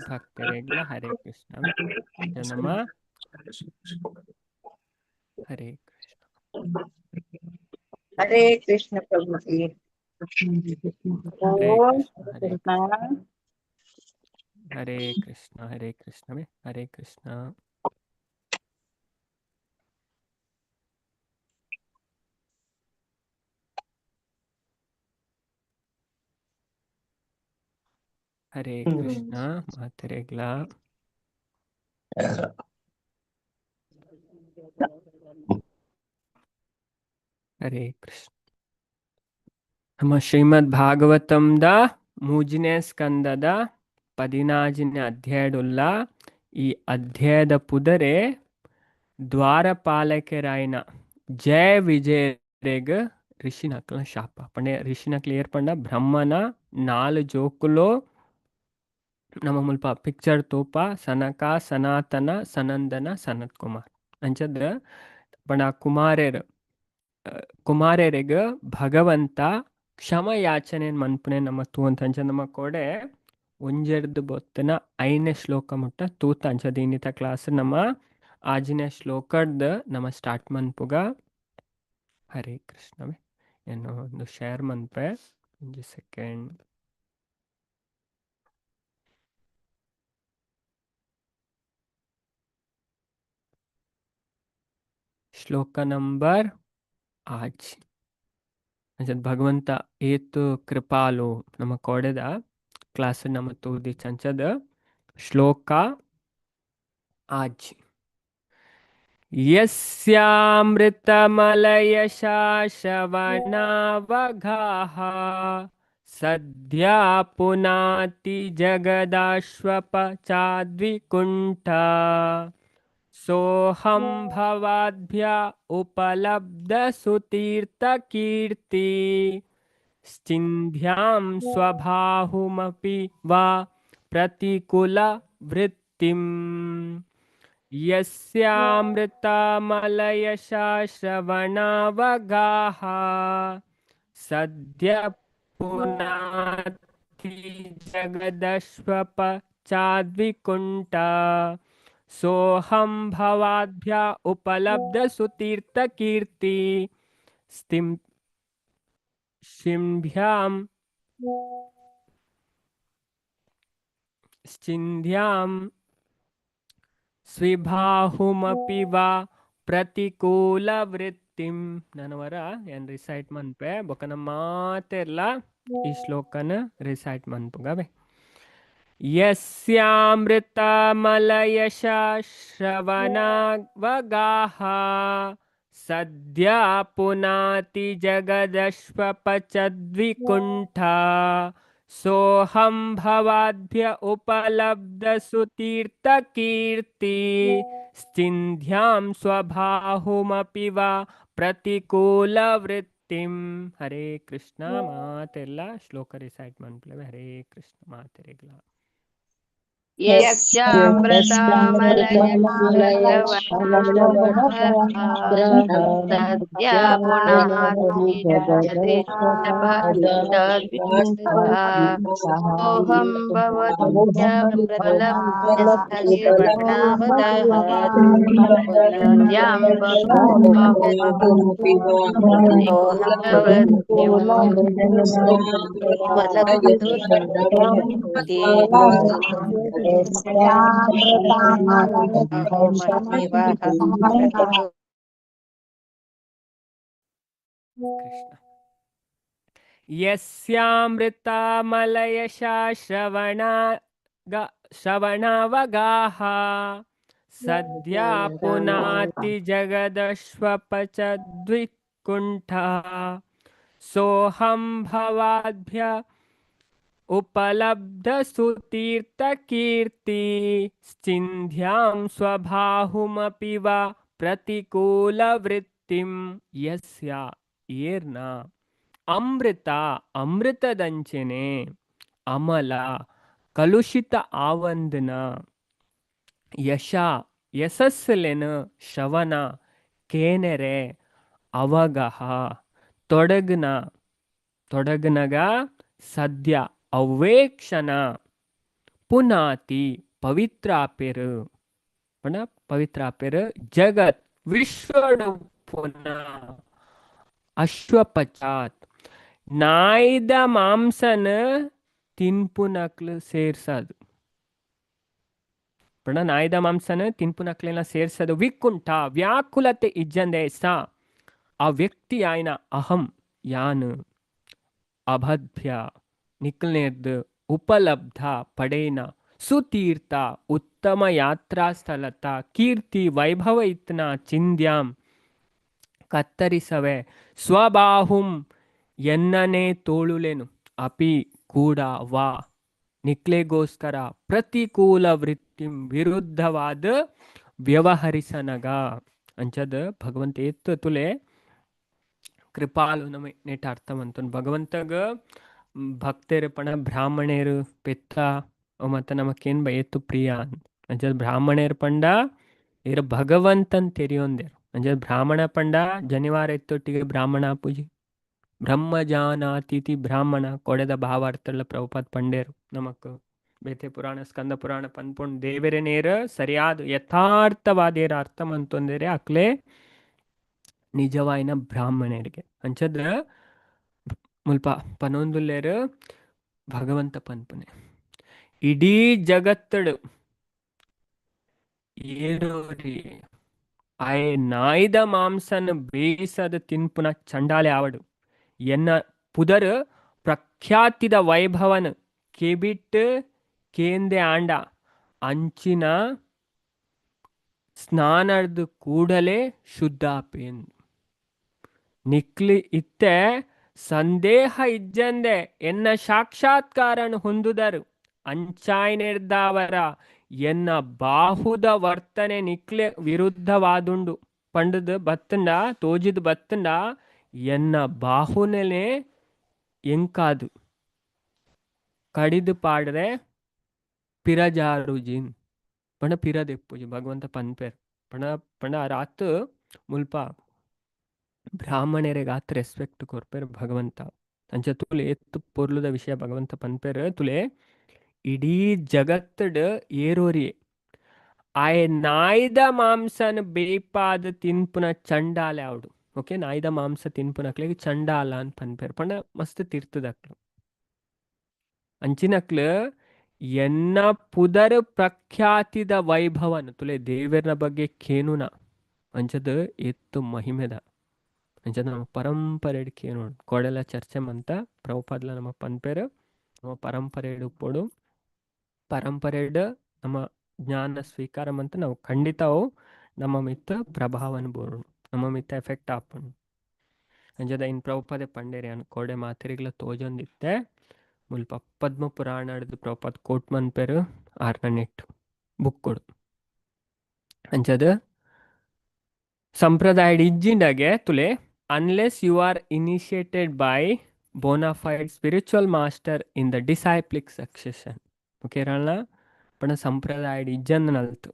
ಭಕ್ತರೆಗ್ಲ ಹರೇ ಕೃಷ್ಣ. ನಮ್ಮ ಹರೇ ಕೃಷ್ಣ. ಹರೇ ಕೃಷ್ಣ ಪ್ರಭುಜಿ. ಹರೇ ಓಂ ಕೃಷ್ಣ ಹರೇ ಕೃಷ್ಣ. ಹರೇ ಕೃಷ್ಣ ಹರೇ ಕೃಷ್ಣ ಹರೇ ಕೃಷ್ಣ. ಹರೇ ಕೃಷ್ಣ ಮಾತರೆಗ್ಲ ಹರೇ ಕೃಷ್ಣ. ನಮ್ಮ ಶ್ರೀಮದ್ ಭಾಗವತಂದ ಮೂಜನೇ ಸ್ಕಂದದ 14ನೇ ಅಧ್ಯಾಯಡುಲ್ಲ. ಈ ಅಧ್ಯಾಯದ ಪುದರೆ ದ್ವಾರಪಾಲಕರಾಯನ ಜಯ ವಿಜಯರೆಗ್ ಋಷಿನಕ್ಲ ಶಾಪ. ಪಂಡೆ ಋಷಿನಕ್ಲ ಏರ್ಪಂಡ ಬ್ರಹ್ಮನ ನಾಲು ಜೋಕುಲು ನಮ್ಮ ಮುಲ್ಪ ಪಿಕ್ಚರ್ ತೂಪ ಸನಕ ಸನಾತನ ಸನಂದನ ಸನತ್ ಕುಮಾರ್ ಅಂಚದ ಪಂಡ ಕುಮಾರೆರ್ ಕುಮಾರರಿಗೆ ಭಗವಂತ ಕ್ಷಮಯಾಚನೆ ಮನ್ಪುನೆ ನಮ್ಮ ತೂವಂತ ಅಂಚ ನಮ್ಮ ಕೊಡೆ ಒಂಜೆರ್ದು ಬೊತ್ತನ ಐನೇ ಶ್ಲೋಕ ಮುಟ್ಟ ತೂತ ಅಂಚ ದೀನಿತ ಕ್ಲಾಸ್ ನಮ್ಮ ಆಜಿನ ಶ್ಲೋಕಡ್ದು ನಮ್ಮ ಸ್ಟಾರ್ಟ್ ಮನ್ಪುಗ. ಹರೇ ಕೃಷ್ಣವೇ ಏನು ಒಂದು ಶೇರ್ ಮನ್ಪೆ ಒಂಜಿ ಸೆಕೆಂಡ್. ಶ್ಲೋಕ ನಂಬರ್ ಆಜ್. ಅಂಚದ ಭಗವಂತ ಏತು ಕೃಪಾಲು ನಮ್ಮ ಕೊಡೆದ ಕ್ಲಾಸ್ ನಮ್ಮ ತೂದಿ ಚಂಚದ ಶ್ಲೋಕ ಆಜ್. ಯಸ್ಯಾಮೃತಮಲಯಶಾಶವನಾವಗಾಹ ಸದ್ಯಾ ಪುನಾತಿ ಜಗದಾಶ್ವಪಚಾದ್ವಿಕುಂಠ सोऽहं भवाद्भ्य उपलब्धसुतीर्थकीर्ति स्चिन्ध्यां स्वबाहुमपि वा प्रतिकूलवृत्तिम्. यस्यामृतमलयशा श्रवणावगाः सद्य पुनाति जगदश्वपचाद्विकुण्ठ सोऽहं भवाद्भ्य उपलब्धसुतीर्थकीर्ति स्तिं शिम्भ्यां स्चिन्ध्यां ಸ್ವಿಬಾಹುಮಪಿ ವಾ ಪ್ರತಿಕೂಲವೃತ್ತಿಂ. ನನವರ ಏನ್ ರಿಸೈಟ್ ಮನ್ಪೆ ಬೊಕನ ಮಾತೆರ್ಲ ಈ ಶ್ಲೋಕನ ರಿಸೈಟ್ ಮನ್ಪುಗವೆ. ಯಸ್ಯಾಮೃತಮಲಯಶ ಶ್ರವಣಾವಗಾಹ ಸದ್ಯ ಪುನಾತಿ ಜಗದಶ್ವಪಚದ್ವಿಕುಂಠ सोऽहं भवाद्भ्य उपलब्धसुतीर्थकीर्ति स्चिन्ध्यां स्वबाहुमपि वा प्रतिकूलवृत्तिं. ಹರೇ ಕೃಷ್ಣ ಮಾತೆಲ್ಲ ಶ್ಲೋಕ ರಿಸೈಟ್ ಮನ್ಪುಲವೆ. ಹರೇ ಕೃಷ್ಣ ಮಾತೆರೆಗ್ಲ. यस्यामृतमलयश्रवणावगाः सद्या पुनाति जगदश्वपचद्विकुण्ठः सोऽहं भवद्भ्य ಕೃಷ್ಣ. ಯಸ್ಯಾಮೃತಮಲಯಶ ಶ್ರವಣ ಶ್ರವಣಾವಗಾಹ ಸದ್ಯ ಪುನಾತಿ ಜಗದಶ್ವಪಚದ್ವಿಕುಂಠ सोऽहं भवाद्भ्य उपलब्धसुतीर्थकीर्ति स्चिन्ध्यां स्वबाहुमपि वा प्रतिकूलवृत्तिं. ಯಸ್ಯ ಏರ್ನ ಅಮೃತ ಅಮೃತದಂಚೆನೆ ಅಮಲ ಕಲುಷಿತ ಆವಂದನ ಯಶ ಯಶಸ್ಸುಲೆನ್ ಶ್ರವಣ ಕೇನೆರೆ ಅವಗಹ ತೊಡಗ್ನ ತೊಡಗ್ನಗ ಸದ್ಯ ಅವ್ವೇ ಕ್ಷಣ ಪುನಾತಿ ಪವಿತ್ರ ಆಪೆರ್ ಪಂಡ ಪವಿತ್ರ ಆಪೆರ್. ಜಗತ್ ವಿಶ್ವಡ್ ಪುನ ಅಶ್ವಪಚಾತ್ ನಾಯ್ದ ಮಾಂಸನ್ ತಿನ್ಪುನಕ್ಲು ಸೇರ್ಸಾದ್ ಪಂಡ ನಾಯ್ದ ಮಾಂಸನ ತಿನ್ಪುನಕ್ಲೆನ ಸೇರ್ಸದು. ವಿಕುಂಠ ವ್ಯಾಕುಲತೆ ಇಜ್ಜಂದೆ ಸಾ ಆ ವ್ಯಕ್ತಿ ಆಯ್ನ ಅಹಂ ಯಾನ್ ಅಬಧ್ಯ ನಿಕ್ಲ್ನೇರ್ದ್ ಉಪಲಬ್ಧ ಪಡೇನ ಸುತೀರ್ಥ ಉತ್ತಮ ಯಾತ್ರಾ ಸ್ಥಳತ ಕೀರ್ತಿ ವೈಭವ ಇತ್ನ ಚಿಂದ್ಯಾಂ ಕತ್ತರಿಸವೆ ಸ್ವಬಾಹುಂ ಎನ್ನನೇ ತೋಳುಲೆನು ಅಪಿ ಕೂಡ ವಾ ನಿಕ್ಲೆಗೋಸ್ಕರ ಪ್ರತಿಕೂಲ ವೃತ್ತಿ ವಿರುದ್ಧವಾದ ವ್ಯವಹರಿಸನಗ. ಅಂಚದ ಭಗವಂತ ಎತ್ತು ತುಲೆ ಕೃಪಾಲು ನಮ ನೆಟ್ ಅರ್ಥ ಮಂತುನ್ ಭಗವಂತಗ ಭಕ್ತೆರ್ ಪಣ ಬ್ರಾಹ್ಮಣೇರು ಪೆತ್ತ ಮತ್ತ ನಮಕೇನ್ ಬ ಏತು ಪ್ರಿಯ. ಅಂಚದ ಬ್ರಾಹ್ಮಣೇರ್ ಪಂಡ ಇರ್ ಭಗವಂತನ್ ತೆರಿಯೊಂದೇರ್. ಅಂಚದ ಬ್ರಾಹ್ಮಣ ಪಂಡ ಜನಿವಾರ ಎತ್ತೊಟ್ಟಿಗೆ ಬ್ರಾಹ್ಮಣ ಪೂಜೆ ಬ್ರಹ್ಮ ಜಾನಾತಿಥಿ ಬ್ರಾಹ್ಮಣ ಕೊಡೆದ ಭಾವಾರ್ಥಲ ಪ್ರಭುಪಾದ್ ಪಂಡೇರು ನಮಕ್ ಬೇತೆ ಪುರಾಣ ಸ್ಕಂದ ಪುರಾಣ ಪನ್ಪುಂಡ್ ದೇವೆರೆ ನೇರ ಸರಿಯಾದ ಯಥಾರ್ಥವಾದೇರ ಅರ್ಥ ಮಂತೊಂದೇರೆ ಅಕ್ಲೆ ನಿಜವಾಯಿನ ಬ್ರಾಹ್ಮಣರಿಗೆ. ಅಂಚದ ಮುಲ್ಪ ಪನೊಂದುಲ್ಲೇರು ಭಗವಂತ ಪನ್ಪುನೆ ಇಡೀ ಜಗತ್ತಡು ಏರೋರಿ ಆಯೆ ನಾಯ್ದ ಮಾಂಸನ ಬೇಯಿಸದ ತಿನ್ಪುನ ಚಂಡಾಲೆ ಆವಡು ಎನ್ನ ಪುದರ್ ಪ್ರಖ್ಯಾತಿದ ವೈಭವನ್ ಕೆಬಿಟ್ ಕೇಂದೆ ಆಂಡ ಅಂಚಿನ ಸ್ನಾನರ್ದು ಕೂಡಲೇ ಶುದ್ಧ ನಿಕ್ಲಿ ಇತ್ತೆ ಸಂದೇಹ ಇಜ್ಜಂದೆ ಎನ್ನ ಸಾಕ್ಷಾತ್ಕಾರನು ಹೊಂದುದರು ಅಂಚಾಯ್ನೆರ್ದಾವರ ಎನ್ನ ಬಾಹುದ ವರ್ತನೆ ನಿಕ್ಲೆ ವಿರುದ್ಧವಾದುಂಡು ಪಂಡದು ಬತ್ತಂಡ ತೋಜಿದ್ ಬತ್ತಂಡ ಎನ್ನ ಬಾಹುನೆಲೆ ಎಂಕಾದು ಕಡಿದು ಪಾಡ್ರೆ ಪಿರಜಾರುಜಿನ್ ಪಂಡ ಪಿರದೆಪ್ಪುಜಿ ಭಗವಂತ ಪನ್ಪೆರ್ ಪಂಡ ಪಂಡ ರಾತ್ ಮುಲ್ಪ ಬ್ರಾಹ್ಮಣೆರೆಗ್ ಆತ್ ರೆಸ್ಪೆಕ್ಟ್ ಕೊರ್ಪೆರ್ ಭಗವಂತ. ಅಂಚ ತುಲೆ ಎತ್ತು ಪೊರ್ಲುದ ವಿಷಯ ಭಗವಂತ ಪನ್ಪೆರ್ ತುಲೆ ಇಡೀ ಜಗತ್ತಡ್ ಏರೋರಿಯೆ ಆಯೆ ನಾಯ್ದ ಮಾಂಸನ್ ಬೇಪಾದ ತಿನ್ಪುನ ಚಂಡಾಲೆ ಆವಡು. ಓಕೆ, ನಾಯ್ದ ಮಾಂಸ ತಿನ್ಪುನಕ್ಲೆಗ್ ಚಂಡಾಲ ಅಂತ ಪನ್ಪೆರ್ ಪಂಡ ಮಸ್ತ್ ತಿರ್ತದಕ್ಲು. ಅಂಚಿನಕ್ಲು ಎನ್ನ ಪುದರ್ ಪ್ರಖ್ಯಾತಿದ ವೈಭವನ್ ತುಲೆ ದೇವೆರ್ನ ಬಗ್ಗೆ ಕೇನುನ ಅಂಚದ ಎತ್ತು ಮಹಿಮೆದ ಅಂಚದ ನಮ್ಮ ಪರಂಪರೆ ಕೇನೋಡು ಕೊಡೆಲ ಚರ್ಚೆ ಮಂತ ಪ್ರಭುಪಾದ್ಲ ನಮ್ಮ ಪನ್ಪೆರ್ ನಮ್ಮ ಪರಂಪರೆ ಉಪ್ಪೊಡು ಪರಂಪರೆಡ್ ನಮ್ಮ ಜ್ಞಾನ ಸ್ವೀಕಾರ ಮಂತ ನಾವು ಖಂಡಿತ ಅವು ನಮ್ಮ ಮಿತ್ತ ಪ್ರಭಾವನ ಬೋರುಂಡು ನಮ್ಮ ಮಿತ್ತ ಎಫೆಕ್ಟ್ ಆಪುಂಡು. ಅಂಚದ ಇನ್ ಪ್ರಭುಪಾದೆ ಪಂಡೇರಿ ಅನ್ ಕೋಡೆ ಮಾತೆರಿಗ್ಲ ತೋಜೊಂದಿತ್ತೆ ಮುಲ್ಪ ಪದ್ಮ ಪುರಾಣದ ಪ್ರಭುಪಾದ್ ಕೋಟ್ ಮನ್ಪೆರ್ ಆರ್ನ ನೆಟ್ ಬುಕ್ ಕೊಡು. ಅಂಚದ ಸಂಪ್ರದಾಯ ಇಜ್ಜಿಂಡಗೆ ತುಲೆ unless you are initiated by bona fide spiritual master in the disciplic succession. Okay ರಣ ಪಂಡ ಸಂಪ್ರದಾಯ ಇಜ್ಜಂದ ನಲ್ತು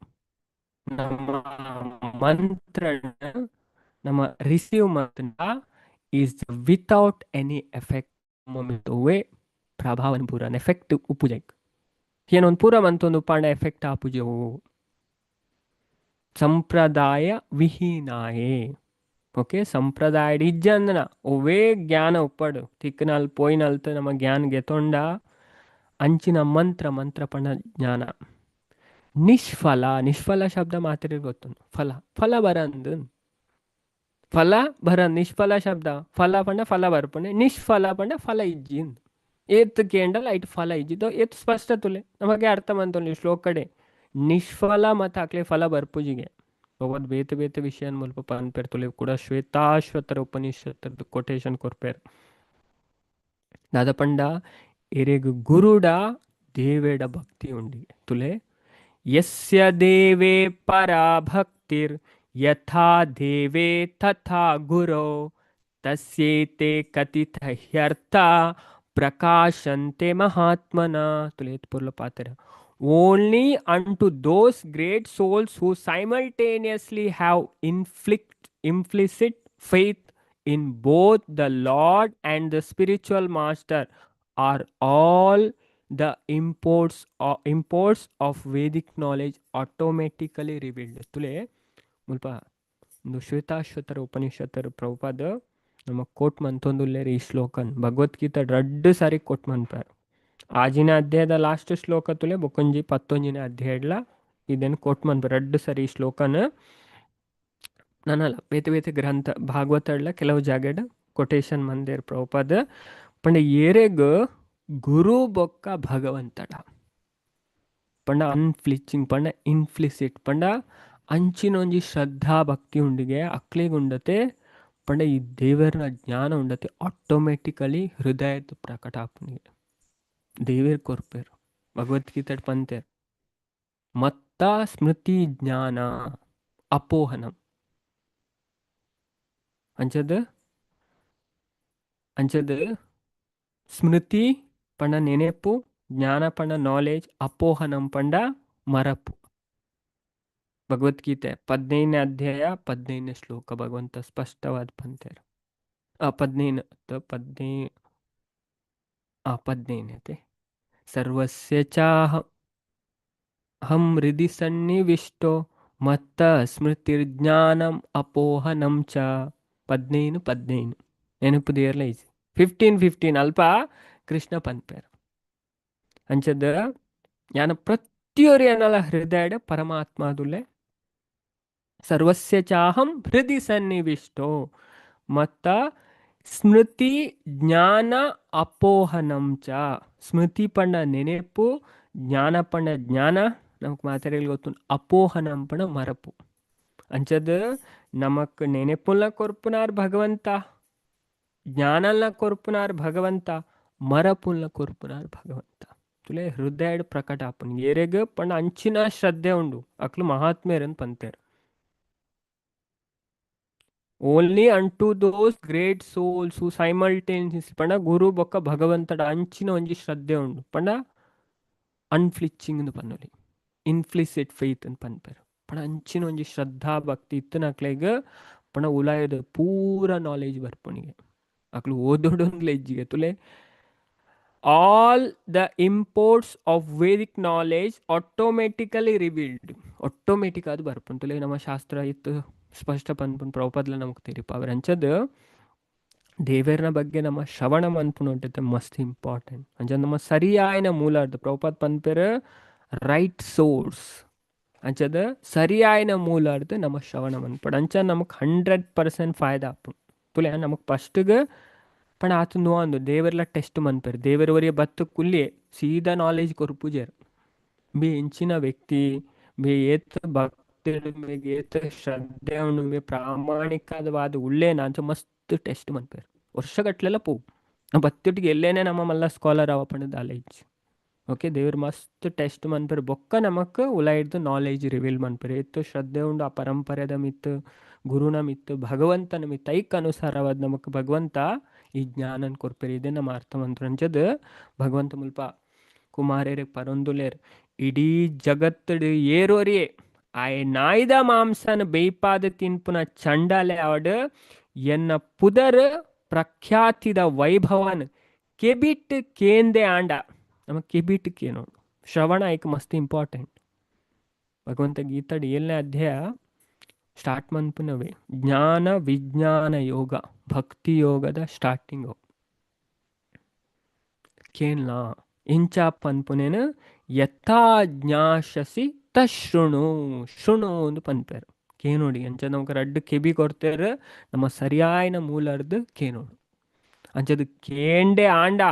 ನಮ್ಮ ಮಂತ್ರ ನಮ್ಮ receive mantra is without any effect ಒವ್ವೇ ಪ್ರಭಾವನ ಪೂರ ಎಫೆಕ್ಟ್ ಉಪ್ಪುಜೈಕ್ ಏನೊಂದು ಪೂರ ಮಂತೊಂದು ಪಾಂಡ ಎಫೆಕ್ಟ್ ಆಪುಜವು ಸಂಪ್ರದಾಯ ವಿಹೀನಾಯೇ. ಓಕೆ, ಸಂಪ್ರದಾಯ ಇಜ್ಜಂದನ ಒವ್ವೇ ಜ್ಞಾನ ಉಪ್ಪಡು ತಿಕ್ಕನಲ್ ಪೋಯಿನಲ್ತ ನಮ್ಮ ಜ್ಞಾನ ಗೆತೊಂಡ ಅಂಚಿನ ಮಂತ್ರ ಮಂತ್ರ ಪಂಡ ಜ್ಞಾನ ನಿಷ್ಫಲ. ನಿಷ್ಫಲ ಶಬ್ದ ಮಾತ್ರ ಗೊತ್ತುಂಡು ಫಲ ಫಲ ಬರಂದು ಫಲ ಬರ ನಿಷ್ಫಲ ಶಬ್ದ ಫಲ ಪಂಡ ಫಲ ಬರ್ಪುಂಡೆ ನಿಷ್ಫಲ ಪಂಡ ಫಲ ಇಜ್ಜಿ ಏತ್ ಕೇಂಡಲ ಐಟ್ ಫಲ ಇಜ್ಜಿದೋ ಏತ್ ಸ್ಪಷ್ಟ ತುಲೆ ನಮಗೆ ಅರ್ಥ ಮಂತೊಂದು ಶ್ಲೋಕಡೆ ನಿಷ್ಫಲ ಮತ್ತ ಅಕ್ಲೆ ಫಲ ಬರ್ಪುಜಿಗೆ ಭಗವದ್ ಬೇತೆ ಬೇತೆ ವಿಷಯ ಮುಲ್ಪ ಪನ್ಪೆರ್ ತುಲೆ ಕೂಡ ಶ್ವೇತಾಶ್ವತರ ಉಪನಿಷತ್ತದ ಕೊಟೇಶನ್ ಕೊರ್ಪೆರ್. ದಾದ ಪಂಡ ಎರೆಗ್ ಗುರುಡ ದೇವೇಡ ಭಕ್ತಿ ಉಂಡಿ ತುಲೆ ಯಸ್ಯ ದೇವೇ ಪರಾಭಕ್ತಿರ್ ಯಥಾ ದೇವೇ ತಥಾ ಗುರೋ ತಸ್ಯೇತೆ ಕಥಿತ ಹ್ಯರ್ಥ ಪ್ರಕಾಶಂತೆ ಮಹಾತ್ಮನ. ತುಲೆ ಪುರ್ಲ ಪಾತ್ರ only unto those great souls who simultaneously have implicit faith in both the Lord and the spiritual master are all the imports of Vedic knowledge automatically revealed. ತುಲೆ ಮುಲ್ಪ ಉಂದು ಶ್ವೇತಾಶ್ವತರ ಉಪನಿಷತ್ತರ ಪ್ರಭುಪಾದ ನಮ್ಮ ಕೋಟ್ ಮಂತೊಂದುಲ್ಲೇರ್ ಈ ಶ್ಲೋಕನ್. ಭಗವದ್ಗೀತೆ ರಡ್ಡ್ ಸಾರಿ ಕೋಟ್ ಮನ್ಪಾರ್. ಆಜಿನ ಅಧ್ಯಾಯದ ಲಾಸ್ಟ್ ಶ್ಲೋಕ ತುಲೆ, ಬೊಕೊಂಜಿ ಪತ್ತೊಂಜಿನ ಅಧ್ಯಾಯಡ್ಲ ಇದನ್ನು ಕೋಟ್ ಮನ್ಪಾರ್ ರಡ್ಡ್ ಸಾರಿ ಈ ಶ್ಲೋಕನ್. ನನಲ ಬೇತೆ ಬೇತೆ ಗ್ರಂಥ ಭಾಗವತಡ್ಲ ಕೆಲವು ಜಾಗಡ್ ಕೊಟೇಶನ್ ಮಂದೇರ್ ಪ್ರಭುಪಾದ. ಪಂಡ ಏರೆಗ್ ಗುರು ಬೊಕ್ಕ ಭಗವಂತಡ ಪಂಡ ಅನ್ಫ್ಲಿಚಿಂಗ್ ಪಂಡ ಇನ್ಫ್ಲಿಸಿಟ್ ಪಂಡ ಅಂಚಿನೊಂಜಿ ಶ್ರದ್ಧಾ ಭಕ್ತಿ ಉಂಡಿಗೆ ಅಕ್ಲೆಗ್ ಉಂಡತೆ ಪಂಡ ಈ ದೇವರನ ಜ್ಞಾನ ಉಂಡತೆ ಆಟೋಮೆಟಿಕಲಿ ಹೃದಯದ ಪ್ರಕಟ ಆಪುನಿಗೆ. ದೇವೇರ್ ಕೊರ್ಪೆರ್. ಭಗವದ್ಗೀತೆ ಪಂತೆರ್, ಮತ್ತ ಸ್ಮೃತಿ ಜ್ಞಾನ ಅಪೋಹನಂ. ಅಂಚದ ಅಂಚದ ಸ್ಮೃತಿ ಪಂಡ ನೆನೆಪು, ಜ್ಞಾನ ಪಂಡ ನಾಲೆಜ್, ಅಪೋಹನಂ ಪಂಡ ಮರಪು. ಭಗವದ್ಗೀತೆ 15ನೇ ಅಧ್ಯಾಯ 15ನೇ ಶ್ಲೋಕ ಭಗವಂತ ಸ್ಪಷ್ಟವಾದ ಪಂತೇರ್. ಆ 15 15, ಆ 15 ಸರ್ವಸ್ಯ ಚಾಹಂ ಹೃದಿ ಸನ್ನಿವಿಷ್ಟೋ ಮತ್ತ ಸ್ಮೃತಿರ್ಜ್ಞಾನಂ ಅಪೋಹನಂ ಚ. 15 15 ನೆನಪು ದೇರ್ಲ ಈಸಿ. 15 15 ಅಲ್ಪ ಕೃಷ್ಣ ಪನ್ಪೇರ್. ಅಂಚದ ಯಾನ ಪ್ರತಿಯೊರಿ ಅನ್ನಲ ಹೃದಯಡ್ ಪರಮಾತ್ಮದುಲ್ಲೆ. ಸರ್ವಸ್ಯ ಚಾಹಂ ಹೃದಿ ಸನ್ನಿವಿಷ್ಟೋ ಮತ್ತ ಸ್ಮೃತಿ ಜ್ಞಾನ ಅಪೋಹನಂ ಚ. ಸ್ಮೃತಿ ಪಂಡ ನೆನೆಪು, ಜ್ಞಾನ ಪಂಡ ಜ್ಞಾನ, ನಮಕ್ ಮಾತೆರೆಗ್ಲ ಗೊತ್ತುಂಡು. ಅಪೋಹನಂ ಪಂಡ ಮರಪು. ಅಂಚದ ನಮಕ್ ನೆನೆಪುಲ ಕೊರ್ಪುನಾರ್ ಭಗವಂತ, ಜ್ಞಾನಲ ಕೊರ್ಪುನಾರ್ ಭಗವಂತ, ಮರಪುಲ್ನ ಕೊರ್ಪುನಾರ್ ಭಗವಂತ. ತುಲೆ ಹೃದಯಡ್ ಪ್ರಕಟ ಆಪುಂಡು ಏರೆಗ್ ಪಂಡ ಅಂಚಿನ ಶ್ರದ್ಧೆ ಉಂಡು ಅಕ್ಲು ಮಹಾತ್ಮೇರನ್ ಪಂತೇರ್. Only unto those great souls who simultaneous ಪಂಡ ಗುರು ಬೊಕ್ಕ ಭಗವಂತಡ ಅಂಚಿನ ಒಂಜಿ ಶ್ರದ್ಧೆ ಉಂಡು ಪಂಡ ಅನ್ಫ್ಲಿಚಿಂಗ್ ಪನ್ನೊಲಿ, ಇನ್ಫ್ಲಿಸಿಟ್ ಫೇತ್ ಅಂತ ಪನ್ಪೆರ್. ಪಂಡ ಅಂಚಿನ ಒಂಜಿ ಶ್ರದ್ಧಾ ಭಕ್ತಿ ಇತ್ತಿನಕ್ಲೆಗ್ ಪಂಡ ಉಲಾಯದ ಪೂರ knowledge ಬರ್ಪುನಿಗೆ, ಅಕ್ಲು ಓದೊಡೊಂದ್ಲ ಇಜ್ಜಿಗೆ. ತುಲೆ, all the imports of Vedic knowledge automatically revealed. Automatic ಅದು ಬರ್ಪುಂಡು. ನಮ್ಮ ಶಾಸ್ತ್ರ ಇತ್ತು ಸ್ಪಷ್ಟ ಪನ್ಪುಂಡು, ಪ್ರಭುಪಾದ್ಲ ನಮಕ್ ತೆರಿಪಾವೆರ್. ಅಂಚದ್ ದೇವೆರ್ನ ಬಗ್ಗೆ ನಮ್ಮ ಶ್ರವಣ ಮನ್ಪುನ ಉಂಟು ಮಸ್ತ್ ಇಂಪಾರ್ಟೆಂಟ್. ಅಂಚ ನಮ್ಮ ಸರಿಯಾಯಿನ ಮೂಲಾರ್ದ, ಪ್ರಭುಪಾದ್ ಪನ್ಪೆರ್ ರೈಟ್ ಸೋರ್ಸ್. ಅಂಚದ ಸರಿಯಾಯಿನ ಮೂಲಾರ್ದ ನಮ್ಮ ಶ್ರವಣ ಮನ್ಪೊಡು. ಅಂಚ ನಮಕ್ 100% ಫಾಯ್ದ ಆಪುಂಡು. ತುಲೆ ನಮಕ್ ಫಸ್ಟ್ಗ್ ಪಂಡ ಆತು ನುವಂದು ದೇವೆರ್ಲ ಟೆಸ್ಟ್ ಮನ್ಪೆರ್. ದೇವೆರ್ ಒರಿಯ ಬತ್ತು ಕುಲ್ಲಿಯೆ ಸೀದಾ ನಾಲೆಜ್ ಕೊರ್ಪುಜೆರ್. ಬಿ ಇಂಚಿನ ವ್ಯಕ್ತಿ ಬಿ ಏತ್ ಭಕ್ತಿಡ್ ಮೇಗ್ ಏತ್ ಶ್ರದ್ಧೆ ಉಂಡು, ಮೇ ಪ್ರಾಮಾಣಿಕವಾದ ಉಳ್ಳೇನ ಅಂಚ ಮಸ್ತ್ ಟೆಸ್ಟ್ ಮನ್ಪೆರ್. ವರ್ಷಗಟ್ಲೆಲ್ಲ ಪೋವು ನಮ್ಮ ಬತ್ತಿಟ್ಟಿಗೆ ಎಲ್ಲೇನೆ ನಮ್ಮ ಮಲ್ಲ ಸ್ಕಾಲರ್ ಅವ ಪಂಡ ದಾಲ ಇಜ್ಜಿ. ಓಕೆ, ದೇವ್ರು ಮಸ್ತ್ ಟೆಸ್ಟ್ ಮನ್ಪೆರ್. ಬೊಕ್ಕ ನಮಕ್ ಉಲಾಯಿಡ್ದು ನಾಲೆಜ್ ರಿವೀಲ್ ಮನ್ಪೆರ್. ಏತ್ ಶ್ರದ್ಧೆ ಉಂಡು ಆ ಪರಂಪರೆದ ಮಿತ್ತ್, ಗುರುನ ಮಿತ್ತ್, ಭಗವಂತನ ಮಿತ್ತ್, ಐಕ್ ಅನುಸಾರವಾದ ನಮಕ್ ಭಗವಂತ ಈ ಜ್ಞಾನನ್ ಕೊರ್ಪೆರ್. ಇದೇ ನಮ್ಮ ಅರ್ಥ ಮಂತ್ರ. ಅಂಚದ್ ಭಗವಂತ ಮುಲ್ಪ ಕುಮಾರೆರ್ ಪರೊಂದುಲೇರ್, ಇಡೀ ಜಗತ್ತುಡು ಏರೋರಿಯೇ ಆಯೆ ನಾಯ್ದ ಮಾಂಸನ ಬೇಯ್ಪಾದ ತಿನ್ಪುನ ಚಂಡಾಲೆ ಆವಡ್, ಎನ್ನ ಪುದರ್ ಪ್ರಖ್ಯಾತಿದ ವೈಭವನ್ ಕೆಬಿಟ್ ಕೇಂದೆ ಆಂಡ. ನಮ್ಮ ಕೆಬಿಟ್ ಕೇನೋಡು, ಶ್ರವಣ ಐಕ್ ಮಸ್ತ್ ಇಂಪಾರ್ಟೆಂಟ್. ಭಗವಂತ ಗೀತಾಡ್ 7ನೇ ಅಧ್ಯಾಯ ಸ್ಟಾರ್ಟ್ ಮನ್ಪುನವೇ ಜ್ಞಾನ ವಿಜ್ಞಾನ ಯೋಗ, ಭಕ್ತಿ ಯೋಗದ ಸ್ಟಾರ್ಟಿಂಗ್. ಕೇನ್ಲಾ ಇಂಚ ಪನ್ಪುನೇನು ಯಥಾ ಜ್ಞಾಶಸಿ ತಶೃಣು, ಶೃಣು ಅಂದ್ ಪನ್ಪೆರ್. ಕೇನೋಡಿ. ಅಂಚ ನಮಕ್ ರಡ್ಡ್ ಕೆಬಿ ಕೊರ್ತೆರ್, ನಮ್ಮ ಸರಿಯಾಯಿನ ಮೂಲರ್ದ್ ಕೇನೋಡು. ಅಂಚದ ಕೇಂಡೆ ಆಂಡ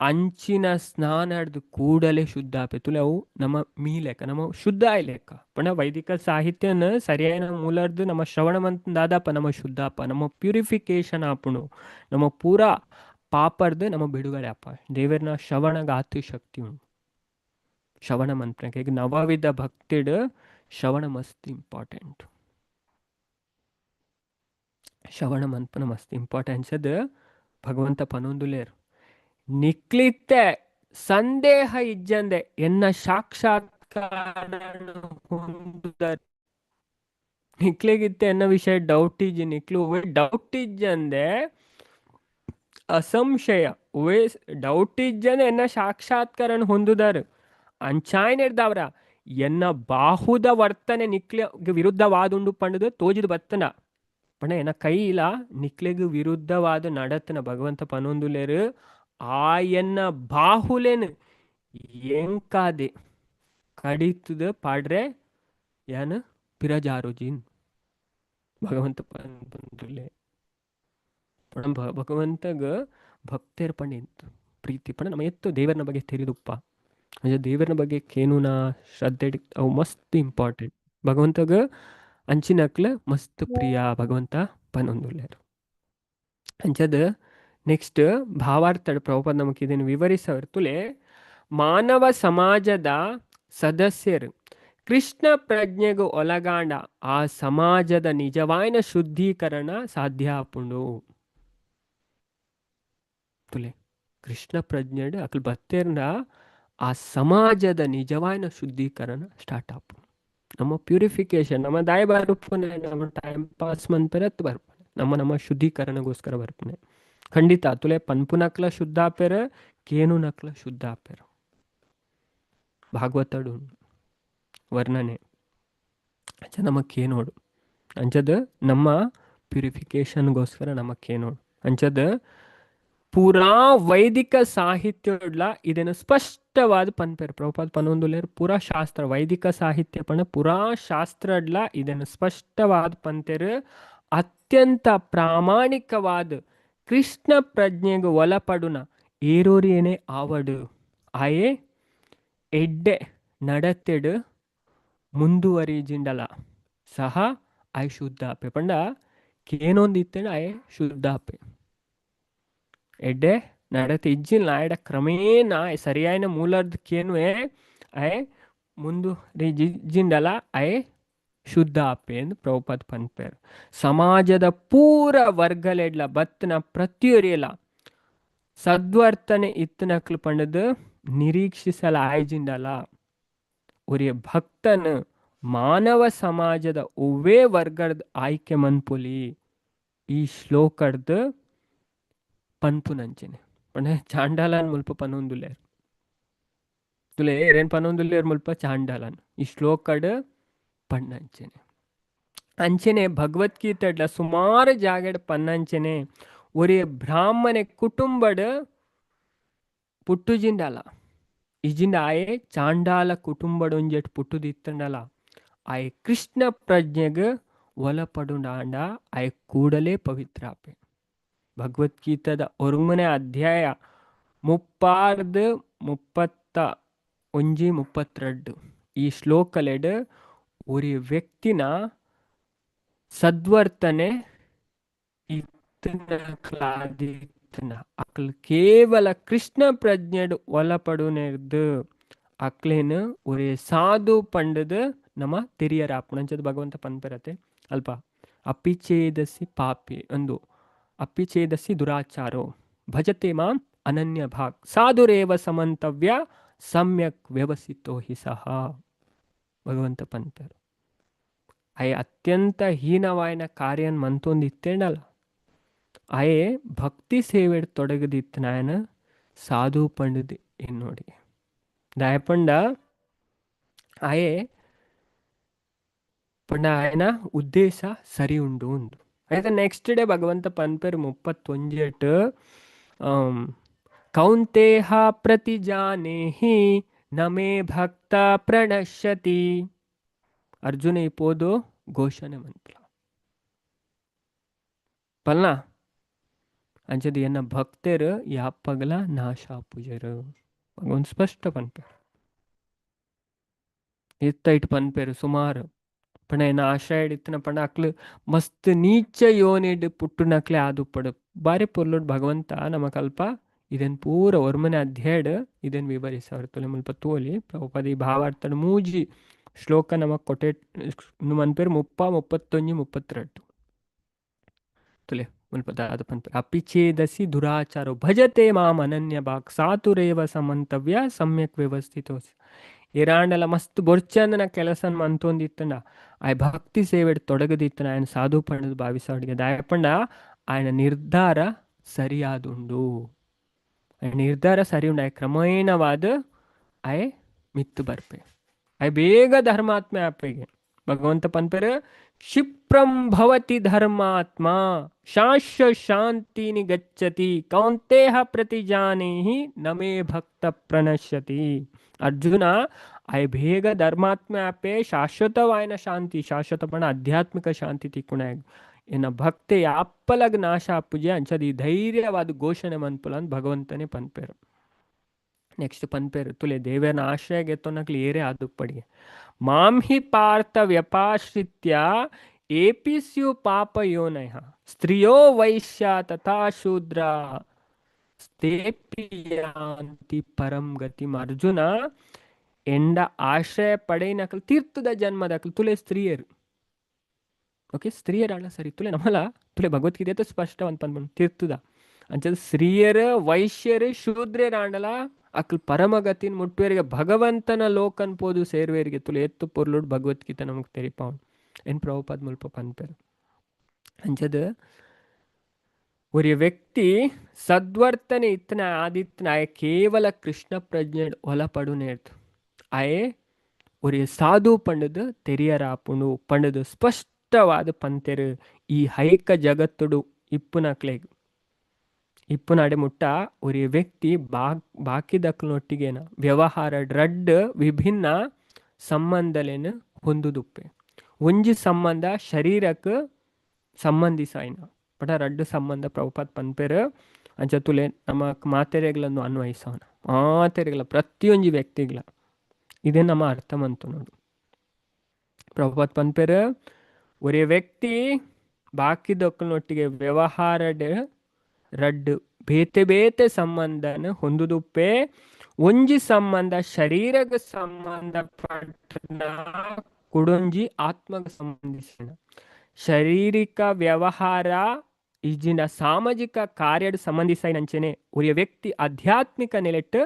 ಅಂಚಿನ ಸ್ನಾನಡ್ದು ಕೂಡಲೇ ಶುದ್ಧ ಆಪೆ. ತುಲೆ ಅವು ನಮ್ಮ ಮೀ ಲೆಕ್ಕ, ನಮ್ಮ ಶುದ್ಧ ಆಯ್ಲೆಕ್ಕ. ಪಂಡ ವೈದಿಕ ಸಾಹಿತ್ಯನ ಸರಿಯಾದ ಮೂಲರ್ದು ನಮ್ಮ ಶ್ರವಣ ಮಂತ್ ದಾದಪ್ಪ ನಮ್ಮ ಶುದ್ಧಾಪ, ನಮ್ಮ ಪ್ಯೂರಿಫಿಕೇಶನ್ ಆಪುಂಡು, ನಮ್ಮ ಪೂರಾ ಪಾಪರ್ದು ನಮ್ಮ ಬಿಡುಗಡೆ ಅಪ್ಪ. ದೇವರನ ಶ್ರವಣಗ ಆತು ಶಕ್ತಿ ಉಂಡು. ಶ್ರವಣ ಮಂತ್ರ ಈಗ ನವವಿಧ ಭಕ್ತಿಡ್ ಶ್ರವಣ ಮಸ್ತ್ ಇಂಪಾರ್ಟೆಂಟ್. ಶ್ರವಣ ಮನ್ಪುನ ಮಸ್ತ್ ಇಂಪಾರ್ಟೆನ್ಸ್. ಅದು ಭಗವಂತ ಪನೊಂದುಲೇರ್, ನಿಕ್ಲಿತ್ತೆ ಸಂದೇಹ ಇಜ್ಜಂದೆ ಎನ್ನ ಸಾಕ್ಷಾತ್ಕಾರ ಹೊಂದುದರ್. ನಿಕ್ಲಿಗಿತ್ತೆ ಎನ್ನ ವಿಷಯ ಡೌಟ್ ಇಜ್ಜಿ, ನಿಕ್ಲು ಡೌಟ್ ಇಜ್ಜಂದೆ ಅಸಂಶಯ ಒವೇ ಡೌಟ್ ಇಜ್ಜನ ಎನ್ನ ಸಾಕ್ಷಾತ್ಕರಣ ಹೊಂದುದಾರು. ಅಂಚಾಯ್ನೆರ್ದವರ ಎನ್ನ ಬಾಹುದ ವರ್ತನೆ ನಿಕ್ಲೆ ವಿರುದ್ಧವಾದುಂಡು ಪಂಡದು ತೋಜಿದ ಬತ್ತನ ಪಂಡ ಎನ್ನ ಕೈಲ ನಿಕ್ಲೆಗ್ ವಿರುದ್ಧವಾದ ನಡತನ ಭಗವಂತ ಪನೊಂದುಲೇರು ಆಯನ್ನ ಬಾಹುಲೆನ್ ಎಂಕಾದೆ ಕಡಿತದ ಪಾಡ್ರೆ ಯಾನ್ ಪಿರಜಾರುಜಿನ್ ಭಗವಂತ ಪಂದುಲೆ. ಭಗವಂತಗ ಭಕ್ತರ್ ಪಂಡ ಪ್ರೀತಿ ಪಂಡ ನಮ್ಮ ಎತ್ತು ದೇವರನ ಬಗ್ಗೆ ತೆರಿದುಪ್ಪ. ಅಂಚ ದೇವರನ ಬಗ್ಗೆ ಕೇನುನ ಶ್ರದ್ಧೆ ಅವು ಮಸ್ತ್ ಇಂಪಾರ್ಟೆಂಟ್. ಭಗವಂತಗ ಅಂಚಿನಕ್ಲ ಮಸ್ತ್ ಪ್ರಿಯ ಭಗವಂತ ಪನೊಂದುಲ್ಲೆರ್. ಅಂಚದ ನೆಕ್ಸ್ಟ್ ಭಾವಾರ್ಥಡ್ ಪ್ರಭುಪಾದ ನಮಕ್ ಇದನ್ನು ವಿವರಿಸವರ್ತುಲೆ ಮಾನವ ಸಮಾಜದ ಸದಸ್ಯರು ಕೃಷ್ಣ ಪ್ರಜ್ಞೆಗ್ ಒಲಗಾಂಡ ಆ ಸಮಾಜದ ನಿಜವಾಯಿನ ಶುದ್ಧೀಕರಣ ಸಾಧ್ಯ ಆಪುಂಡು. ತುಲೆ ಕೃಷ್ಣ ಪ್ರಜ್ಞೆಡ್ ಅಕ್ಲ್ ಬತ್ತೆರ್ಂಡ ಆ ಸಮಾಜದ ನಿಜವಾಯಿನ ಶುದ್ಧೀಕರಣ ಸ್ಟಾರ್ಟ್ ಆಪುಂಡು. ನಮ್ಮ ಪ್ಯೂರಿಫಿಕೇಶನ್ ನಮ್ಮ ದಾಯ ಬರ್ಪುನೆ ನಮ್ಮ ಟೈಮ್ ಪಾಸ್ ಮನ್ಪೆರೆ ಅತ್ ಬರ್ಪುನೆ ನಮ್ಮ ನಮ್ಮ ಶುದ್ಧೀಕರಣಗೋಸ್ಕರ ಬರ್ಪುನೆ. ಖಂಡಿತ ತುಲೆ ಪನ್ಪುನಕ್ಲ ಶುದ್ಧ ಆಪೆರ್ ಕೇನುನಕ್ಲ ಶುದ್ಧ ಆಪೆರ್. ಭಾಗವತಡು ವರ್ಣನೆ ಅಂಚ ನಮ್ಮ ಕೇನೋಡು ಅಂಚದ ನಮ್ಮ ಪ್ಯೂರಿಫಿಕೇಶನ್ಗೋಸ್ಕರ ನಮ್ಮ ಕೇನೋಡು ಅಂಚದ ಪೂರಾ ವೈದಿಕ ಸಾಹಿತ್ಯಡ್ಲ ಇದನ್ನು ಸ್ಪಷ್ಟವಾದ ಪನ್ಪೆರ್. ಪ್ರಭುಪಾದ ಪನೊಂದುಲ್ಲೆರ್ ಪೂರಾ ಶಾಸ್ತ್ರ ವೈದಿಕ ಸಾಹಿತ್ಯ ಪಂಡ ಪೂರಾ ಶಾಸ್ತ್ರಡ್ಲ ಇದನ್ನು ಸ್ಪಷ್ಟವಾದ ಪಂತೆರ್. ಅತ್ಯಂತ ಪ್ರಾಮಾಣಿಕವಾದ ಕೃಷ್ಣ ಪ್ರಜ್ಞೆಗೆ ಒಲಪಡುನ ಏರೋರಿಯೇನೆ ಆವಡು ಆಯೆ ಎಡ್ಡೆ ನಡತೆಡ್ ಮುಂದುವರಿಜಿಂಡಲ ಸಹ ಆಯ್ ಶುದ್ಧ ಆಪೆ. ಪಂಡ ಕೇನೊಂದಿತ್ತಂಡ ಆಯೆ ಶುದ್ಧ ಆಪೆ. ಎಡ್ಡೆ ನಡತೆ ಇಜ್ಜಿಲ್ಲ ಆಯಡ ಕ್ರಮೇಣ ಸರಿಯಾಯಿನ ಮೂಲರ್ದ್ ಕೇನುವೆ ಆಯೆ ಮುಂದು ಜಿಂಡಲ ಆಯೆ ಶುದ್ಧ ಆಪೆ ಎಂದು ಪ್ರಭುಪಾದ ಪನ್ಪೆರ್. ಸಮಾಜದ ಪೂರ ವರ್ಗಲೆಡ್ಲ ಬತ್ತಿನ ಪ್ರತಿಯೊರಿಯಲ ಸದ್ವರ್ತನೆ ಇತ್ತನಕ್ಲು ಪಂಡದು ನಿರೀಕ್ಷಿಸಲ ಆಯ್ಜಿಂಡಲ ಒರಿಯ ಭಕ್ತನ ಮಾನವ ಸಮಾಜದ ಒವ್ವೇ ವರ್ಗದ ಆಯ್ಕೆ ಮನ್ಪುಲಿ ಈ ಶ್ಲೋಕಡ್ದು ಪನ್ಪುನಂಚೆನೆ. ಪಂಡ ಚಾಂಡಾಲನ್ ಮುಲ್ಪ ಪನೊಂದುಲ್ಲೆರ್ ತುಲೆ ಏರೇನ್ ಪನೊಂದುಲ್ಲೆರ್ ಮುಲ್ಪ ಚಾಂಡಾಲನ್ ಈ ಶ್ಲೋಕಡ್ ಪಣ್ಣಂಚೆನೆ. ಅಂಚೆನೆ ಭಗವದ್ಗೀತೆಡ್ಲ ಸುಮಾರು ಜಾಗಡ್ ಪನ್ನಂಚೆನೆ ಒರಿಯ ಬ್ರಾಹ್ಮಣೆ ಕುಟುಂಬಡ್ ಪುಟ್ಟುಜಿಂಡಲ ಇಜಿಂಡ ಆಯೆ ಚಾಂಡಾಲ ಕುಟುಂಬಡೊಂಜೆಟ್ ಪುಟ್ಟುದಿತ್ತಂಡಲ ಆಯೆ ಕೃಷ್ಣ ಪ್ರಜ್ಞೆಗ್ ಒಲಪಡುಂಡಾಂಡ ಆಯೆ ಕೂಡಲೇ ಪವಿತ್ರ ಆಪೆ. ಭಗವದ್ಗೀತದ ಒರುಮನೆ ಅಧ್ಯಾಯ 30 31 32 ಈ ಶ್ಲೋಕಲೆಡ್ ಒರಿ ವ್ಯಕ್ತಿನ ಸದ್ವರ್ತನೆ ಇತ್ತನ ಅಕ್ಲ್ ಕೇವಲ ಕೃಷ್ಣ ಪ್ರಜ್ಞೆಡ್ ಒಲಪಡುನೆರ್ದು ಅಕ್ಲೇನ್ ಒರೇ ಸಾಧು ಪಂಡದು ನಮ ತೆರಿಯರ ಆಪುಣಂಚದ ಭಗವಂತ ಪನ್ಪೆರತೆ ಅಲ್ಪ ಅಪಿಚೇದಸಿ ಪಾಪಿ ಒಂದು ಅಪಿಚೇದಸಿ ದುರಾಚಾರೋ ಭಜತೆ ಮಾಂ ಅನನ್ಯ ಭಾಗ್ ಸಾಧುರೇವ ಸಮಂತವ್ಯ ಸಮ್ಯಕ್ ವ್ಯವಸಿತೋ ಹಿ ಸಹ ಭಗವಂತ ಪನ್ಪೆರು. ಆಯೆ ಅತ್ಯಂತ ಹೀನವಾಯಿನ ಕಾರ್ಯನ್ ಮಂತೊಂದು ಇತ್ತೇಂಡಲ ಆಯೆ ಭಕ್ತಿ ಸೇವೆಡ್ ತೊಡಗದಿತ್ತನಾಯನ ಸಾಧು ಪಂಡದು ಎನ್ನೋಡಿ ದಾಯಪಂಡ ಆಯೆ ಪಂಡ ಆಯನ ಉದ್ದೇಶ ಸರಿ ಉಂಡು ಉಂದು. ಆಯ್ತಾ ನೆಕ್ಸ್ಟ್ ಡೇ ಭಗವಂತ ಪನ್ಪೆರ್ 31 ಕೌಂತೇಹ ಪ್ರತಿಜಾನೇಹಿ ನಮೇ ಭಕ್ತ ಪ್ರಣಶ್ಯತಿ. ಅರ್ಜುನ ಈ ಪೋದು ಘೋಷಣೆ ಮನ್ಪುಲ ಪಲ್ನ ಅಂಚದ ಎನ್ನ ಭಕ್ತೆರ್ ಯಾಪಗಲ ನಾಶ ಆಪುಜೆರ್ ಭಗವಂತ ಸ್ಪಷ್ಟ ಪನ್ಪೆರ್. ಇತ್ತ it ಪನ್ಪೆರ್ ಸುಮಾರು ಪಂಡ ಎನ್ನ ಆಶ್ರಯ ಇತ್ತಿನ ಪಂಡ ಅಕ್ಲು ಮಸ್ತ್ ನೀಚ ಯೋನಿಡ್ ಪುಟ್ಟುನಕ್ಲೆ ಆದುಪ್ಪಡು ಬಾರಿ ಪೊರ್ಲುಡ್ ಭಗವಂತ ನಮಕಲ್ಪ ಇದನ್ ಪೂರ ಒರ್ಮನೆ ಅಧ್ಯಾಯಡ್ ಇದನ್ ವಿವರಿಸವರು ತುಲೆ ಮುಲ್ಪ ತೋಲಿ ಪ್ರಭುಪಾದ ಈ ಭಾವಾರ್ಥಡ್ ಮೂಜಿ ಶ್ಲೋಕ ನಮಕ್ ಕೊಟೆ ಮನ್ಪೆರ್ 30 31 32 ತುಲೆ ಮುಲ್ಪ ದಾದ ಪನ್ಪೆರ್. ಅಪಿಚೇದಸಿ ದುರಾಚಾರೋ ಭಜತೆ ಮಾಂ ಅನನ್ಯ ಭಾಕ್ ಸಾತುರೇವ ಸಮಂತವ್ಯ ಸಮ್ಯಕ್ ವ್ಯವಸ್ಥಿತೋ. ಏರಾಂಡಲ ಮಸ್ತ್ ಬೊರ್ಚಂದನ ಕೆಲಸನ್ ಮಂತೊಂದಿತ್ತಂಡ ಆಯ್ ಭಕ್ತಿ ಸೇವೆಡ್ ತೊಡಗದಿತ್ತನ ಆಯನ ಸಾಧು ಪಂಡದು ಭಾವಿಸವಡಿಗೆ ದಾಯಪಂಡ ಆಯನ ನಿರ್ಧಾರ ಸರಿಯಾದುಂಡು. ನಿರ್ಧಾರ ಸರಿ ಉಂಡು, ಕ್ರಮೇಣವಾದ ಆಯೆ ಮಿತ್ತು ಬರ್ಪೆ, ಆಯೆ ಬೇಗ ಧರ್ಮಾತ್ಮೆ ಆಪೆಗೆ. ಭಗವಂತ ಪನ್ಪೆರ್ ಕ್ಷಿಪ್ರಂ ಭವತಿ ಧರ್ಮಾತ್ಮ ಶಾಶ್ವ ಶಾಂತಿ ನಿಗಚ್ಚತಿ ಕೌಂತೇಹ ಪ್ರತಿಜಾನೇಹಿ ನಮೇ ಭಕ್ತ ಪ್ರಣಶ್ಯತಿ. ಅರ್ಜುನ ಆಯೆ ಬೇಗ ಧರ್ಮಾತ್ಮೆ ಆಪೆ, ಶಾಶ್ವತವಾಯಿನ ಶಾಂತಿ, ಶಾಶ್ವತ ಪಂಡ ಆಧ್ಯಾತ್ಮಿಕ ಶಾಂತಿ ತಿಕ್ಕುಣ. ಎನ್ನ ಭಕ್ತೆ ಯಾಪ್ಪಲಗ್ ನಾಶ ಆಪುಜೆ ಅಂಚದ ಈ ಧೈರ್ಯವಾದ ಘೋಷಣೆ ಮನ್ಪುಲ ಅಂತ ಭಗವಂತನೇ ಪನ್ಪೆರ್. ನೆಕ್ಸ್ಟ್ ಪನ್ಪೆರ್ ತುಲೆ ದೇವರನ ಆಶ್ರಯ ಗೆತ್ತೊನಕ್ಲು ಏರೇ ಆದುಪ್ಪಡಿಗೆ. ಮಾಂ ಹಿ ಪಾರ್ಥ ವ್ಯಪಾಶ್ರಿತ್ಯ ಏಪಿ ಸ್ಯು ಪಾಪ ಯೋನಯ ಸ್ತ್ರೀಯೋ ವೈಶ್ಯ ತಥಾ ಶೂದ್ರ ಸ್ಥೇಪಿ ಯಾಂತಿ ಪರಂ ಗತಿಂ. ಅರ್ಜುನ ಎಂಡ ಆಶ್ರಯ ಪಡೆಯಿನಕಲ್ ತೀರ್ಥದ ಜನ್ಮದಕಲ್ ತುಲೆ ಸ್ತ್ರೀಯರು. ಓಕೆ, ಸ್ತ್ರೀಯರ ಸರಿ ತುಲೆ ನಮ್ಮಲ ತುಲೆ ಭಗವದ್ಗೀತೆ ಸ್ಪಷ್ಟ ಅಂತ ಪನ್ಪುಂಡು ತೀರ್ಥದ ಅಂಚದ ಸ್ತ್ರೀಯರು ವೈಶ್ಯರು ಶೂದ್ರರಾಂಡಲ ಅಕ್ಲ್ ಪರಮಗತಿನ್ ಮುಟ್ಟುವರಿಗೆ ಭಗವಂತನ ಲೋಕನ್ ಪೋದು ಸೇರುವೇರಿಗೆ. ತುಲೆ ಎತ್ತು ಪೊರ್ಲುಡ್ ಭಗವದ್ಗೀತೆ ನಮಕ್ ತೆರಿಪಾವುಂಡು ಎನ್ ಪ್ರಭುಪಾದ ಮುಲ್ಪ ಪನ್ಪೆರ್. ಅಂಚದ ಒರಿ ವ್ಯಕ್ತಿ ಸದ್ವರ್ತನೆ ಇತ್ತನ ಆದಿತ್ತನ ಆಯೆ ಕೇವಲ ಕೃಷ್ಣ ಪ್ರಜ್ಞೆ ಒಲಪಡುನೇರ್ದು ಆಯೆ ಒರಿ ಸಾಧು ಪಂಡದು ತೆರಿಯರಾಪುಂಡು ಪಂಡದು ಸ್ಪಷ್ಟವಾದ ಪಂತೆರು. ಈ ಹೈಕ ಜಗತ್ತುಡು ಇಪ್ಪುನಕ್ಲೆಗ್ ಇಪ್ಪುನಾಡೆ ಮುಟ್ಟ ಒರಿ ವ್ಯಕ್ತಿ ಬಾಕಿದಕ್ಲನೊಟ್ಟಿಗೇನ ವ್ಯವಹಾರ ರಡ್ಡ್ ವಿಭಿನ್ನ ಸಂಬಂಧಲೇನು ಹೊಂದುದುಪ್ಪೆ. ಒಂಜಿ ಸಂಬಂಧ ಶರೀರಕ್ಕೆ ಸಂಬಂಧಿಸಾಯಿನ ಪಟ ರಡ್ಡ್ ಸಂಬಂಧ ಪ್ರಭುಪಾದ್ ಪನ್ಪೆರ್. ಅಂಚ ತುಲೆ ನಮ್ಮ ಮಾತೆರೆಗ್ಲನ್ನು ಅನ್ವಯಿಸವನ ಮಾತೆರೆಗ್ಲ ಪ್ರತಿಯೊಂಜಿ ವ್ಯಕ್ತಿಗ್ಲ ಇದೇ ನಮ್ಮ ಅರ್ಥ ಮಂತುನೋಡು. ಪ್ರಭುಪಾದ್ ಪನ್ಪೆರ್ ಒರಿ ವ್ಯಕ್ತಿ ಬಾಕಿದಕ್ಲನೊಟ್ಟಿಗೆ ವ್ಯವಹಾರಡ್ ರಡ್ಡ್ ಬೇತೆ ಬೇತೆ ಸಂಬಂಧನ ಹೊಂದುದುಪ್ಪೆ. ಒಂಜಿ ಸಂಬಂಧ ಶರೀರಕ್ಕೆ ಸಂಬಂಧಪಟ್ಟನ, ಕುಡೊಂಜಿ ಆತ್ಮಕ್ಕೆ ಸಂಬಂಧಿಸಿನ. ಶಾರೀರಿಕ ವ್ಯವಹಾರ ಇಜ್ಜಿಂಡ ಸಾಮಾಜಿಕ ಕಾರ್ಯಡ್ ಸಂಬಂಧಿಸೈನಂಚನೆ ಒರಿಯ ವ್ಯಕ್ತಿ ಆಧ್ಯಾತ್ಮಿಕ ನೆಲೆಟ್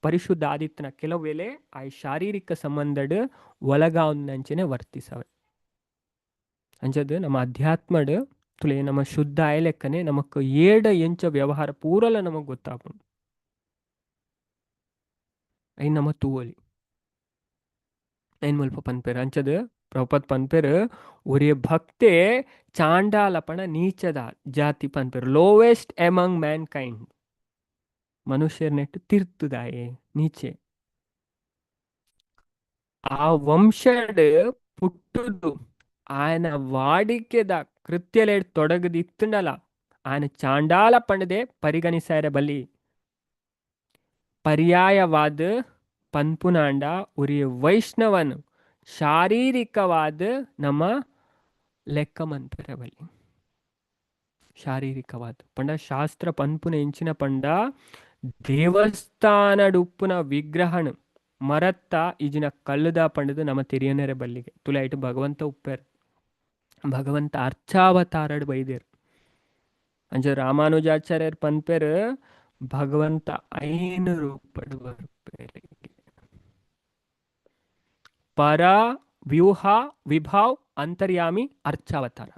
ಪರಿಶುದ್ಧ ಆದಿತ್ತನ ಕೆಲವು ವೇಳೆ ಆ ಶಾರೀರಿಕ ಸಂಬಂಧಡ್ ಒಳಗಾವಂಚನೆ ವರ್ತಿಸವೆ. ಅಂಚದ್ ನಮ್ಮ ಅಧ್ಯಾತ್ಮಡ್ ತುಲೆ ನಮ್ಮ ಶುದ್ಧ ಆಯಲೆಕ್ಕನೆ ನಮಕ್ ಏಡ ಎಂಚ ವ್ಯವಹಾರ ಪೂರಲ ನಮಗ್ ಗೊತ್ತಾಪುಂಡು. ಐನ್ ನಮ ತೂವೊಲಿ ಐನ್ ಮುಲ್ಪ ಪನ್ಪೆರ್. ಅಂಚದ್ ಪ್ರಭುಪಾದ್ ಪನ್ಪೆರ್ ಒರಿಯ ಭಕ್ತೆ ಚಾಂಡಾಲಪಣ ನೀಚದ ಜಾತಿ ಪನ್ಪೆರ್, ಲೋವೆಸ್ಟ್ ಎಮಂಗ್ ಮ್ಯಾನ್ ಕೈಂಡ್, ಮನುಷ್ಯರ್ನೆಟ್ ತಿರ್ತುದಾಯೆ ನೀಚೆ. ಆ ವಂಶಡ್ ಪುಟ್ಟುದು ఆయన ವಾಡಿಕೆದ ಕೃತ್ಯಲೆಡ್ ತೊಡಗದು ಇತ್ತುಂಡಲ ఆయన ಚಾಂಡಾಲ ಪಂಡದೆ ಪರಿಗಣಿಸಾರ ಬಲಿ. ಪರ್ಯಾಯವಾದ ಪನ್ಪುನಾಂಡ ಉರಿಯ ವೈಷ್ಣವನ್ ಶಾರೀರಿಕವಾದ ನಮ್ಮ ಲೆಕ್ಕ ಮನ್ಪೆರೆ ಬಲಿ. ಶಾರೀರಿಕವಾದ ಪಂಡ ಶಾಸ್ತ್ರ ಪನ್ಪುನ ಎಂಚಿನ ಪಂಡ ದೇವಸ್ಥಾನಡುಪ್ಪುನ ವಿಗ್ರಹಣ ಮರತ್ತ ಇಜಿನ ಕಲ್ಲುದ ಪಂಡದು ನಮ್ಮ ತೆರಿಯನರೆ ಬಲ್ಲಿಗೆ. ತುಲೆ ಐಟ್ ಭಗವಂತ ಉಪ್ಪೆರ್, ಭಗವಂತ ಅರ್ಚಾವತಾರಡ್ ಬೈದೆರ್. ಅಂಚ ರಾಮಾನುಜಾಚಾರ್ಯರ್ ಪನ್ಪೆರ್ ಭಗವಂತ ಐನು ರೂಪಡ್ ಬರ್ಪೆರ್. ಪರ ವ್ಯೂಹ ವಿಭಾವ್ ಅಂತರ್ಯಾಮಿ ಅರ್ಚಾವತಾರ.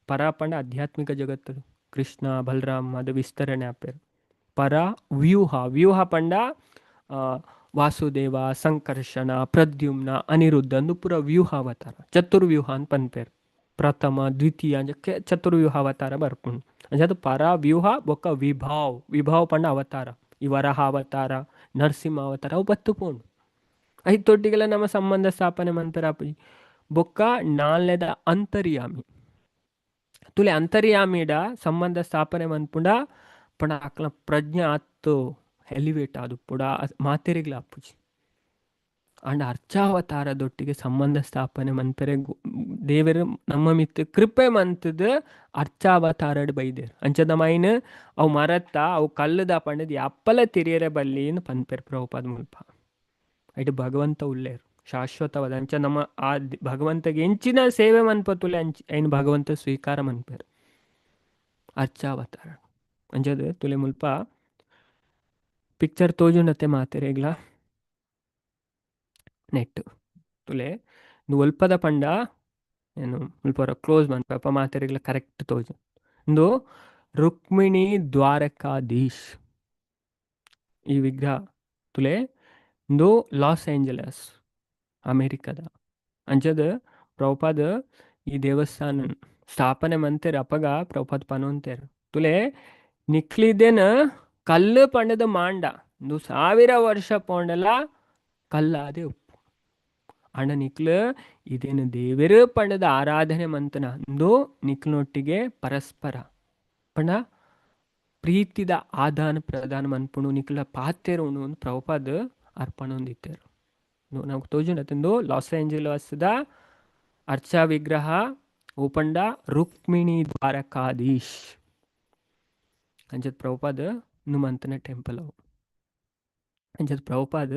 ಪರ ಪಂಡ ಆಧ್ಯಾತ್ಮಿಕ ಜಗತ್ತು ಕೃಷ್ಣ ಬಲರಾಮ್ ಅದು ವಿಸ್ತರಣೆ ಆಪೇರ್. ಪರ ವ್ಯೂಹ, ವ್ಯೂಹ ಪಂಡ ವಾಸುದೇವ ಸಂಕರ್ಷಣ ಪ್ರದ್ಯುಮ್ನ ಅನಿರುದ್ಧ ಅಂದು ಪೂರ ವ್ಯೂಹ ಅವತಾರ, ಚತುರ್ವ್ಯೂಹ ಅಂತ ಪನ್ಪೇರ್. ಪ್ರಥಮ ದ್ವಿತೀಯ ಚತುರ್ವ್ಯೂಹ ಅವತಾರ ಬರ್ಪುಂಡು. ಅಂಚ ಪರ ವ್ಯೂಹ ಬೊಕ್ಕ ವಿಭಾವ್, ವಿಭಾವ್ ಪಂಡ ಅವತಾರ, ಈ ವರಹ ಅವತಾರ ನರಸಿಂಹ ಅವತಾರ ಅವು ಬತ್ತು ಪೋಂಡು. ಐತೊಟ್ಟಿಗೆಲ್ಲ ನಮ್ಮ ಸಂಬಂಧ ಸ್ಥಾಪನೆ ಮಂತರ ಬೊಕ್ಕ ನಾಲ್ನೆದ ಅಂತರ್ಯಾಮಿ. ತುಲೆ ಅಂತರ್ಯಾಮಿಡ ಸಂಬಂಧ ಸ್ಥಾಪನೆ ಮನ್ಪುಂಡ ಪಂಡ ಅಕ್ಲ ಪ್ರಜ್ಞೆ ಆತ್ತು ಎಲಿವೇಟ್ ಆದು ಪುಡ ಮಾತೆರಿಗ್ಲ ಅಪ್ಪುಜಿ. ಆಂಡ ಅರ್ಚಾವತಾರದೊಟ್ಟಿಗೆ ಸಂಬಂಧ ಸ್ಥಾಪನೆ ಮನ್ಪೆರೆ ದೇವರು ನಮ್ಮ ಮಿತ್ತು ಕೃಪೆ ಮಂತದ ಅರ್ಚಾವತಾರಡ್ ಬೈದೇರ್. ಅಂಚದ ಮೈನ್ ಅವು ಮರತ್ತ ಅವು ಕಲ್ಲುದ ಪಂಡದ್ ಅಪ್ಪಲ ತಿರಿಯರೆ ಬಲ್ಲಿನ್ ಪನ್ಪೆರ್ ಪ್ರಭುಪಾದ ಮುಲ್ಪ. ಐಟ್ ಭಗವಂತ ಉಲ್ಲೇರ್ ಶಾಶ್ವತವಾದ. ಅಂಚ ನಮ್ಮ ಆ ಭಗವಂತಗೆ ಎಂಚಿನ ಸೇವೆ ಮನ್ಪತುಲೆ ಅಂಚ ಐನ್ ಭಗವಂತ ಸ್ವೀಕಾರ ಮನ್ಪೆರ್ ಅರ್ಚಾವತಾರ. ಅಂಚದ ತುಲೆ ಮುಲ್ಪ ಪಿಕ್ಚರ್ ತೋಜುಂಡತ್ತೆ ಮಾತೆರೆಗ್ಲ ನೆಟ್ ತುಲೆ ಒಲ್ಪದ ಪಂಡ ಏನು ಮುಲ್ಪ ಕ್ಲೋಸ್ ಮನ್ಪ ಅಪ್ಪ ಮಾತೆರೆಗ್ಲ ಕರೆಕ್ಟ್ ತೋಜು. ಇಂದು ರುಕ್ಮಿಣಿ ದ್ವಾರಕಾಧೀಶ್. ಈ ವಿಗ್ರಹ ತುಲೆ, ಇಂದು ಲಾಸ್ ಏಂಜಲಸ್ ಅಮೆರಿಕದ. ಅಂಚದ ಪ್ರಭುಪಾದ ಈ ದೇವಸ್ಥಾನ ಸ್ಥಾಪನೆ ಮಂತೆರ್. ಅಪಗ ಪ್ರಭುಪಾದ ಪನೊಂತೆರ್, ತುಲೆ ನಿಕ್ಲಿದೇನ ಕಲ್ಲು ಪಂಡದ ಮಾಂಡ ಇಂದು 1000 ವರ್ಷ ಪೋಂಡಲ ಕಲ್ಲಾದೆ ಉಪ್ಪು. ಅಣ್ಣ ನಿಕ್ಲು ಇದೇನು ದೇವೆರು ಪಂಡದ ಆರಾಧನೆ ಮಂತನ ಇಂದು ನಿಕ್ಲನೊಟ್ಟಿಗೆ ಪರಸ್ಪರ ಪಂಡ ಪ್ರೀತಿದ ಆದಾನ ಪ್ರದಾನ ಮನ್ಪುಣು, ನಿಕ್ಲ ಪಾತೆರುಣು ಅಂತ ಪ್ರಭುಪಾದ ಅರ್ಪಣೊಂದಿತ್ತೇರು. ನಾವು ತೋಜುಂಡು ಲಾಸ್ ಏಂಜಲಸ್ದ ಅರ್ಚಾ ವಿಗ್ರಹ ಓಪಂಡ ರುಕ್ಮಿಣಿ ದ್ವಾರಕಾಧೀಶ್. ಅಂಚದ ಪ್ರಭುಪಾದ ನುಮಂತನ ಟೆಂಪಲ್ ಅವು. ಅಂಚದ ಪ್ರಭುಪಾದ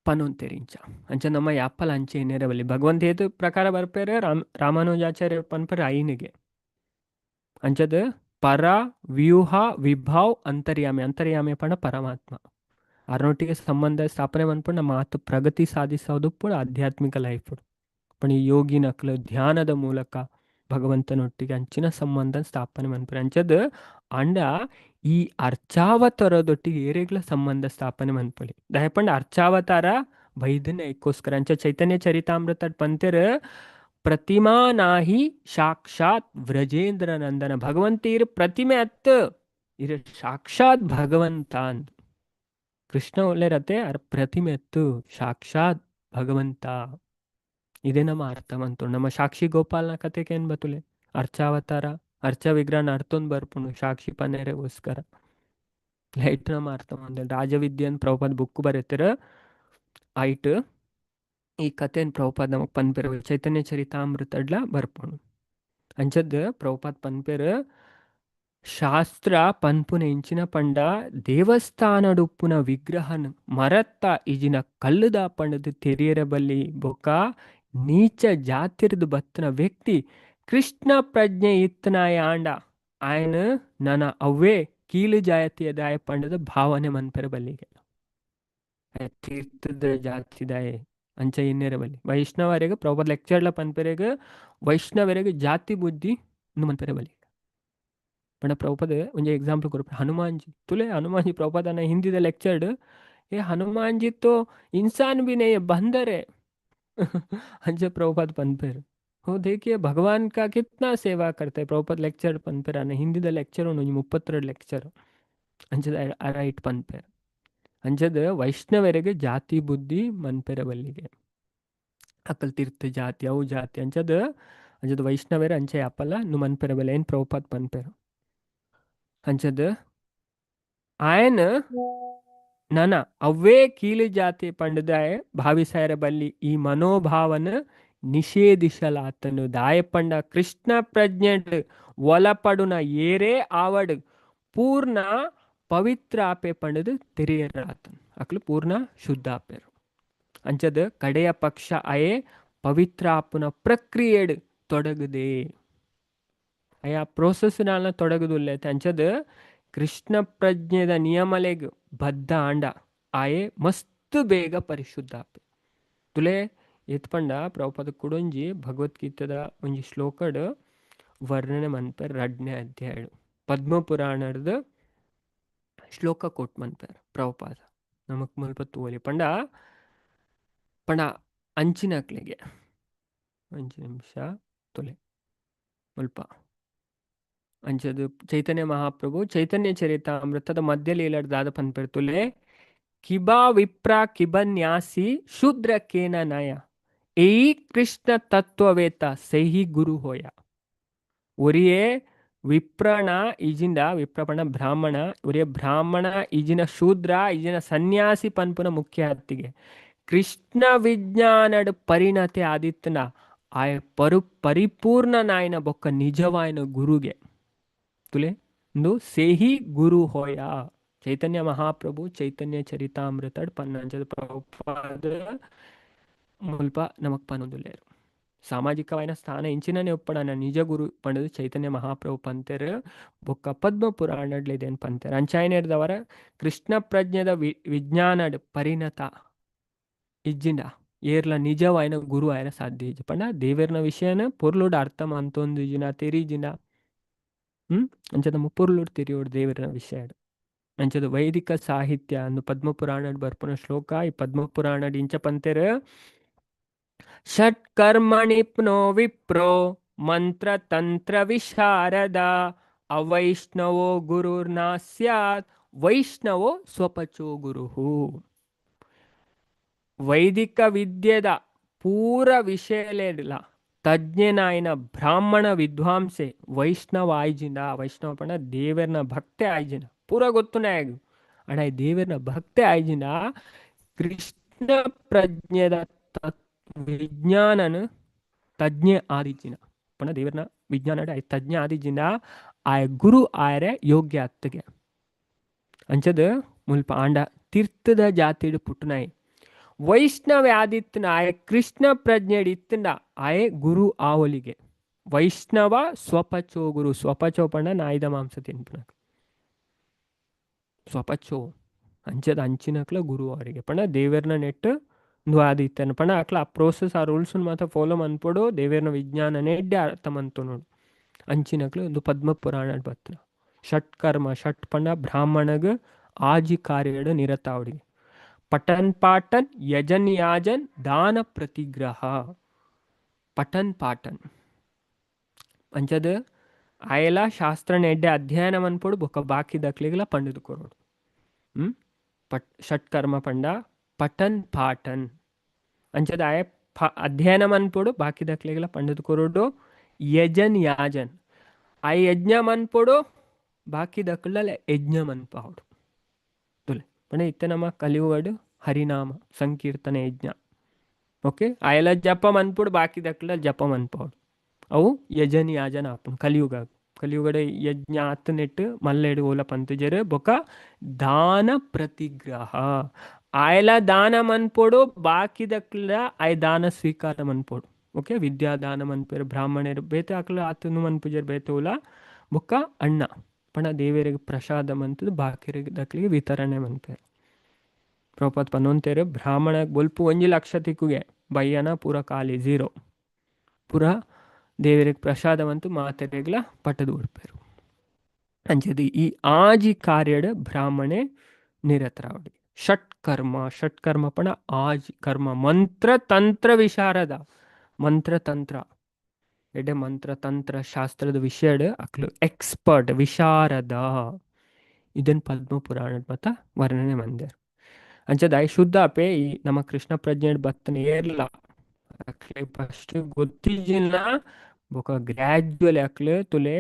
ಪನೊಂತೆರಿಂಚ ಅಂಚ ನಮ್ಮ ಯಾಪಲ ಅಂಚೆ ನೇರವಲ್ಲಿ ಭಗವಂತ ಏತು ಪ್ರಕಾರ ಬರ್ಪೇರೆ ರಾಮಾನುಜಾಚಾರ್ಯ ಪನ್ಪರೆ ಐನಿಗೆ. ಅಂಚದ ಪರ ವ್ಯೂಹ ವಿಭಾವ್ ಅಂತರ್ಯಾಮಿ, ಅಂತರ್ಯಾಮಿ ಪಂಡ ಪರಮಾತ್ಮ ಅರನೊಟ್ಟಿಗೆ ಸಂಬಂಧ ಸ್ಥಾಪನೆ ಮನ್ಪುಂಡು ನಮ್ಮ ಆತು ಪ್ರಗತಿ ಸಾಧಿಸೋದು ಪೂರ ಆಧ್ಯಾತ್ಮಿಕ ಲೈಫ್. ಪಂಡ ಯೋಗಿ ನಕ್ಲು ಧ್ಯಾನದ ಮೂಲಕ ಭಗವಂತನೊಟ್ಟಿಗೆ ಅಂಚಿನ ಸಂಬಂಧ ಸ್ಥಾಪನೆ ಮನ್ಪುಂಡು. ಅಂಚದ ಅಂಡ ಈ ಅರ್ಚಾವತಾರದೊಟ್ಟಿಗೆ ಏರೆಗ್ಲ ಸಂಬಂಧ ಸ್ಥಾಪನೆ ಮನ್ಪೊಲಿ. ದಯಪಂಡ ಅರ್ಚಾವತಾರ ಬೈದನ ಐಕ್ಕೋಸ್ಕರ. ಅಂಚ ಚೈತನ್ಯ ಚರಿತಾಮೃತ ಪಂತೆರ್ ಪ್ರತಿಮಾ ನಾಹಿ ಸಾಕ್ಷಾತ್ ವ್ರಜೇಂದ್ರ ನಂದನ. ಭಗವಂತ ಇರ್ ಪ್ರತಿಮೆ ಅತ್ ಇರ್ ಸಾಕ್ಷಾತ್ ಭಗವಂತ ಅಂದ್. ಕೃಷ್ಣ ಒಳ್ಳೆರತೆ ಅರ್ ಪ್ರತಿಮೆ ಅತ್ತು ಸಾಕ್ಷಾತ್ ಭಗವಂತ. ಇದೇ ನಮ್ಮ ಅರ್ಥ ಮಂತು. ನಮ್ಮ ಸಾಕ್ಷಿ ಗೋಪಾಲನ ಕತೆಗೆ ಏನ್ ಬತ್ತುಲೆ ಅರ್ಚಾವತಾರ ಅರ್ಚ ವಿಗ್ರಹ ಅರ್ಥೊಂದು ಬರ್ಪುಂಡು ಸಾಕ್ಷಿ ಪನ್ನೆರೆಗೋಸ್ಕರ. ಲೈಟ್ ನಮ್ಮ ಅರ್ಥ ಮಂದ ರಾಜವಿದ್ಯೆ ಪ್ರಭುಪಾದ ಬುಕ್ ಬರೆತಿರ ಆಯ್ತು. ಈ ಕಥೆನ್ ಪ್ರಭುಪಾದ ನಮಕ್ ಪನ್ಪೆರ್ ಚೈತನ್ಯ ಚರಿತಾಮೃತಡ್ಲ ಬರ್ಪುಂಡು. ಅಂಚದ್ ಪ್ರಭುಪಾದ ಪನ್ಪೆರ್ ಶಾಸ್ತ್ರ ಪನ್ಪುನ ಇಂಚಿನ ಪಂಡ ದೇವಸ್ಥಾನಡುಪ್ಪುನ ವಿಗ್ರಹನ್ ಮರತ್ತ ಇಜಿನ ಕಲ್ಲುದ ಪಂಡದು ತೆರಿಯರ ಬಲ್ಲಿ ಬೊಕ್ಕ ನೀಚ ಜಾತಿರ್ದು ಬತ್ತನ ವ್ಯಕ್ತಿ ಕೃಷ್ಣ ಪ್ರಜ್ಞೆ ಇತ್ತನಾಯ ಆಂಡ ಆಯನ ನನ ಅವ್ವೇ ಕೀಲು ಜಾತಿಯದಾಯ ಪಂಡದ ಭಾವನೆ ಮನ್ಪೆರ ಬಲ್ಲಿಗೆ ತೀರ್ಥದ ಜಾತಿದಾಯ ಅಂಚ ಇನ್ನೇರ ಬಲ್ಲಿ ವೈಷ್ಣವರಿಗೆ ಪ್ರಭುಪಾದ ಲೆಕ್ಚರ್ಲ ಪನ್ಪೆರೆಗ್ ವೈಷ್ಣವರಿಗೆ ಜಾತಿ ಬುದ್ಧಿ ಮನ್ಪೆರ ಬಲ್ಲಿ. ಪಂಡ ಪ್ರಭುಪಾದ ಒಂಜಿ ಎಕ್ಸಾಂಪಲ್ ಕೊರ್ಪೆ ಹನುಮಾನ್ಜಿ ತುಲೆ ಹನುಮಾನ್ಜಿ ಪ್ರಭುಪಾದನ ಹಿಂದಿದ ಲೆಕ್ಚರ್ಡ್ ಏ ಹನುಮಾನ್ಜಿ ತೋ ಇನ್ಸಾನ್ भी नहीं है बंदर है. अंच प्रभुपाद पನ್ಪೆರ್ हो देखिए भगवान का कितना सेवा करते. ಪ್ರಭುಪಾದ ಲೆಕ್ಚರ್ ಪನ್ಪೆರ್ ಅನ್ನ ಹಿಂದಿದ ಲೆಕ್ಚರ್ ಒಂಜಿ 32 ಲೆಕ್ಚರ್ ಅಂಚದ ರೈಟ್ ಪನ್ಪೆರ್. ಅಂಚದ ವೈಷ್ಣವರಿಗೆ ಜಾತಿ ಬುದ್ಧಿ ಮನ್ಪೆರ ಬಲ್ಲಿಗೆ ಅಕಲ್ ತೀರ್ಥ ಜಾತಿ ಅವು ಜಾತಿ ಅಂಚದ ಅಂಚದ ವೈಷ್ಣವರ ಅಂಚೆ ಅಪ್ಪಲ್ಲ ನು ಮನ್ಪೆರ ಬಲ್ಲ ಏನ್ ಪ್ರಭುಪಾದ ಪನ್ಪೆರ್. ಅಂಚದ ಆಯನ ನನ ಅವ್ವೇ ಕೀಳು ಜಾತಿ ಪಂಡದಾಯ ಭಾವಿಸಾಯರ ಬಲ್ಲಿ ಈ ಮನೋಭಾವನ ನಿಷೇಧಿಸಲಾತನು. ದಾಯಪಂಡ ಕೃಷ್ಣ ಪ್ರಜ್ಞೆ ಒಲಪಡುನ ಏರೇ ಆವಡ್ ಪೂರ್ಣ ಪವಿತ್ರ ಆಪೆ ಪಂಡದು ತೆರಿಯರಾತನು ಅಕ್ಲು ಪೂರ್ಣ ಶುದ್ಧ ಆಪೆರು. ಅಂಚದ ಕಡೆಯ ಪಕ್ಷ ಅಯೇ ಪವಿತ್ರ ಆಪುನ ಪ್ರಕ್ರಿಯೆಡ್ ತೊಡಗುದೆ ಅಯ ಪ್ರೋಸೆಸ್ ನಾಲ್ನ ತೊಡಗುದುಲ್ಲೆ. ಅಂಚದ ಕೃಷ್ಣ ಪ್ರಜ್ಞೆದ ನಿಯಮಲೆಗ್ ಬದ್ಧ ಆಂಡ ಆಯೆ ಮಸ್ತ್ ಬೇಗ ಪರಿಶುದ್ಧ ಆಪೆ. ತುಲೆ ಏತ್ ಪಂಡ ಪ್ರಭುಪಾದ ಕುಡೊಂಜಿ ಭಗವದ್ಗೀತೆದ ಒಂಜಿ ಶ್ಲೋಕಡ್ ವರ್ಣನೆ ಮನ್ಪೆರ್ 2ನೇ ಅಧ್ಯಾಯ ಪದ್ಮ ಪುರಾಣದ ಶ್ಲೋಕ ಕೋಟ್ ಮನ್ಪೆರ್ ಪ್ರಭುಪಾದ ನಮಕ್ ಮುಲ್ಪ ತೂವೊಲಿ. ಪಂಡ ಪಂಡ ಅಂಚಿನಕ್ಲೆಗೆ ಒಂಜಿ ನಿಮಿಷ ತುಲೆ ಮುಲ್ಪ ಅಂಚದು ಚೈತನ್ಯ ಮಹಾಪ್ರಭು ಚೈತನ್ಯ ಚರಿತಾಮೃತದ ಮಧ್ಯ ಲೀಲಡ್ ದಾದ ಪನ್ಪೆರ್ ತುಲೆ ಕಿಬಾ ವಿಪ್ರ ಕಿಬನ್ಯಾಸಿ ಶೂದ್ರ ಕೇನ ನಯ ಏ ಕೃಷ್ಣ ತತ್ವವೇತ ಸಹಿ ಗುರು ಹೋಯ. ಒರಿಯೇ ವಿಪ್ರಣ ಇಜಿಂದ ವಿಪ್ರಪಣ ಬ್ರಾಹ್ಮಣ ಒರಿಯ ಬ್ರಾಹ್ಮಣ ಇಜಿನ ಶೂದ್ರ ಇಜಿನ ಸನ್ಯಾಸಿ ಪನ್ಪುನ ಮುಖ್ಯ ಹತ್ತಿಗೆ ಕೃಷ್ಣ ವಿಜ್ಞಾನಡ್ ಪರಿಣತಿ ಆದಿತ್ತನ ಆಯ ಪರಿಪೂರ್ಣ ನಾಯನ ಬೊಕ್ಕ ನಿಜವಾಯನ ಗುರುಗೆ ತುಲೆ ಇಂದು ಸೇಹಿ ಗುರು ಹೋಯ. ಚೈತನ್ಯ ಮಹಾಪ್ರಭು ಚೈತನ್ಯ ಚರಿತಾಮೃತಡ್ ಪನ್ನಂಚದ ಪ್ರಭುಪಾದ ಮುಲ್ಪ ನಮಕ್ ಪನೊಂದುಲ್ಲೆರ್. ಸಾಮಾಜಿಕವಾಯಿನ ಸ್ಥಾನ ಇಂಚಿನನೆ ಉಪ್ಪಡನ ನಿಜ ಗುರು ಪಂಡದು ಚೈತನ್ಯ ಮಹಾಪ್ರಭು ಪಂತೆರ್ ಬೊಕ್ಕ ಪದ್ಮ ಪುರಾಣಡ್ಲಿದೇನ್ ಪಂತೆರ್. ಅಂಚಾಯಿನೆರ್ದವರ ಕೃಷ್ಣ ಪ್ರಜ್ಞೆದ ವಿಜ್ಞಾನಡ್ ಪರಿಣತ ಇಜ್ಜಿಂಡ ಏರ್ಲ ನಿಜವಾಯಿನ ಗುರು ಆಯನ ಸಾಧ್ಯ ಇಜ್ಜಿ. ಪಂಡ ದೇವೆರ್ನ ವಿಷಯನ ಪೊರ್ಲುಡು ಅರ್ಥ ಮಂತೊಂದಿಜಿನ ತೆರಿಜಿನ. ಅಂಚ ನಮ್ಮ ಪೊರ್ಲುಡು ತೆರಿಯೋಡು ದೇವರ ವಿಷಯ. ಅಂಚದ ವೈದಿಕ ಸಾಹಿತ್ಯ ಅಂದು ಪದ್ಮಪುರಾಣ ಬರ್ಪುನ ಶ್ಲೋಕ. ಈ ಪದ್ಮಪುರಾಣ ಇಂಚ ಪಂತೆರ್, ಷಟ್ಕರ್ಮಣಿಪ್ನೋ ವಿಪ್ರೋ ಮಂತ್ರ ತಂತ್ರ ವಿಶಾರದ ಅವೈಷ್ಣವೋ ಗುರುರ್ನಾ ಸ್ಯಾತ್ ವೈಷ್ಣವೋ ಸ್ವಪಚೋ ಗುರುಹು. ವೈದಿಕ ವಿದ್ಯೆದ ಪೂರ ವಿಷಯಲೇಡ್ಲ ತಜ್ಞನಾಯಿನ ಬ್ರಾಹ್ಮಣ ವಿದ್ವಾಂಸೆ ವೈಷ್ಣವ ಆಯ್ಜಿನ, ವೈಷ್ಣವ ಪಂಡ ದೇವರ್ನ ಭಕ್ತೆ ಆಯ್ಜಿನ, ಪೂರ ಗೊತ್ತು ನಾಯಗ್ ಅಣ್ಣ ದೇವರ್ನ ಭಕ್ತೆ ಆಯ್ಜಿನ ಕೃಷ್ಣ ಪ್ರಜ್ಞೆದ ವಿಜ್ಞಾನನ ತಜ್ಞೆ ಆದಿಜಿನ ಪಂಡ ದೇವರ್ನ ವಿಜ್ಞಾನ ತಜ್ಞ ಆದಿಜಿನ ಆಯ ಗುರು ಆಯರೆ ಯೋಗ್ಯ ಅತ್ತಗೆ. ಅಂಚದ ಮುಲ್ಪ ಆಂಡ ತೀರ್ಥದ ಜಾತಿಡು ಪುಟ್ಟುನಾಯಿ ವೈಷ್ಣವ ಆದಿತ್ತನ ಆಯ ಕೃಷ್ಣ ಪ್ರಜ್ಞೆಡ್ ಇತ್ತಂಡ ಆಯೆ ಗುರು ಆವಲಿಗೆ. ವೈಷ್ಣವ ಸ್ವಪಚೋ ಗುರು. ಸ್ವಪಚೋ ಪಂಡ ನಾಯಿದ ಮಾಂಸ ತಿನ್ಪುನ ಸ್ವಪಚೋ ಅಂಚದ ಅಂಚಿನಕ್ಲ ಗುರು ಅವರಿಗೆ. ಪಂಡ ದೇವರ್ನ ನೆಟ್ ಆದಿತ್ತನ ಪಂಡ ಅಕ್ಲ ಆ ಪ್ರೋಸೆಸ್ ಆ ರೂಲ್ಸ್ ಮಾತ್ರ ಫಾಲೋ ಮನ್ಪೊಡು, ದೇವರ್ನ ವಿಜ್ಞಾನ ನೆಡ್ಡೆ ಅರ್ಥ ಮಂತು ನೋಡು. ಅಂಚಿನಕ್ಲು ಒಂದು ಪದ್ಮ ಪುರಾಣ ಬತ್ತನ ಷಟ್ಕರ್ಮ. ಷಟ್ ಪಂಡ ಬ್ರಾಹ್ಮಣಗ್ ಆಜಿ ಕಾರ್ಯಡು ನಿರತಾವಡಿಗೆ. ಪಠನ್ ಪಾಠನ್ ಯಜನ್ ಯಾಜನ್ ದಾನ ಪ್ರತಿಗ್ರಹ. ಪಠನ್ ಪಾಠನ್ ಅಂಚದ ಆಯಲ ಶಾಸ್ತ್ರ ನೆಡ್ಡೆ ಅಧ್ಯಯನ ಮನ್ಪೊಡು, ಬೊಕ್ಕ ಬಾಕಿ ದಕ್ಲಿಗ್ಲ ಪಂಡುದು ಕೊರೊಡು. ಪಟ್ ಷಟ್ಕರ್ಮ ಪಂಡ ಪಠನ್ ಪಾಠನ್ ಅಂಚದ ಆಯ ಅಧ್ಯಯನ ಮನ್ಪೊಡು, ಬಾಕಿ ದಕ್ಲಿಗ್ಲ ಪಂಡುದು ಕೊರೊಡು. ಯಜನ್ ಯಾಜನ್ ಆ ಯಜ್ಞ ಮನ್ಪೊಡು, ಬಾಕಿ ದಕ್ಲ ಯಜ್ಞ ಮನ್ಪಾವೊಡು. ತುಲೆ ಪಂಡ ಇತ್ತೆ ನಮ್ಮ ಕಲಿಯುಗಡು ಹರಿನಾಮ ಸಂಕೀರ್ತನೆ ಯಜ್ಞ. ಓಕೆ, ಆಯಲ ಜಪ ಮನ್ಪೊಡು, ಬಾಕಿ ದಕ್ಲ ಜಪ ಮನ್ಪಾವೊಡು. ಅವು ಯಜನ್ ಯಾಜನ ಆಪುಂಡು ಕಲಿಯುಗ. ಕಲಿಯುಗಡೆ ಯಜ್ಞ ಆತ್ ನೆಟ್ಟು ಮಲ್ಲೆಡು ಓಲ ಪಂತುಜೆರ್. ಬೊಕ ದಾನ ಪ್ರತಿಗ್ರಹ ಆಯಲ ದಾನ ಮನ್ಪೊಡು, ಬಾಕಿ ದಕ್ಲ ಆಯ್ ದಾನ ಸ್ವೀಕಾರ ಮನ್ಪೊಡು. ಓಕೆ, ವಿದ್ಯಾದಾನ ಮನ್ಪೆರ್ ಬ್ರಾಹ್ಮಣರು ಬೇತೆ ಅಕ್ಲ ಆತನು ಮನ್ಪುಜೆರ್ ಬೇತೆ ಓಲ. ಬೊಕ್ಕ ಅಣ್ಣ ಪಂಡ ದೇವರಿಗೆ ಪ್ರಸಾದ ಮಂತುದು ಬಾಕಿರಿಗೆ ದಕ್ಲಿಗೆ ವಿತರಣೆ ಮನ್ಪೆರ್. ಪ್ರಭುಪಾದ ಪನೊಂತೆರ್ ಬ್ರಾಹ್ಮಣ ಬೊಲ್ಪು 1 ಲಕ್ಷ ತಿಕ್ಕುಗೆ ಬಯ್ಯನ ಪೂರ ಖಾಲಿ ಝೀರೋ, ಪೂರ ದೇವರಿಗೆ ಪ್ರಸಾದ ಮಂತು ಮಾತೆರೆಗ್ಲ ಪಟ್ಟದು ಉಡ್ಪೇರು. ಅಂಚದ ಈ ಆಜಿ ಕಾರ್ಯಡ್ ಬ್ರಾಹ್ಮಣೆ ನಿರತರಾವಡಿ. ಷಟ್ಕರ್ಮ. ಷಟ್ಕರ್ಮ ಪಂಡ ಆಜಿ ಕರ್ಮ ಮಂತ್ರ ತಂತ್ರ ವಿಶಾರದ. ಮಂತ್ರ ತಂತ್ರ ಎಡೆ ಮಂತ್ರ ತಂತ್ರ ಶಾಸ್ತ್ರದ ವಿಷಯಡ್ ಅಕ್ಲು ಎಕ್ಸ್ಪರ್ಟ್ ವಿಶಾರದ. ಇದನ್ ಪದ್ಮ ಪುರಾಣದ ಮತ ವರ್ಣನೆ ಮಂದೇರ್. ಅಂಚದ ಶುದ್ಧ ಅಪೆ ಈ ನಮ್ಮ ಕೃಷ್ಣ ಪ್ರಜ್ಞೆ ಬತ್ತನ ಏರ್ಲ ಅಕ್ಲೆ ಫಸ್ಟ್ ಗೊತ್ತಿಜಿನ ಬೊಕ ಗ್ರಾಜ್ಯುವಲಿ ಅಕ್ಲೆ ತುಲೆ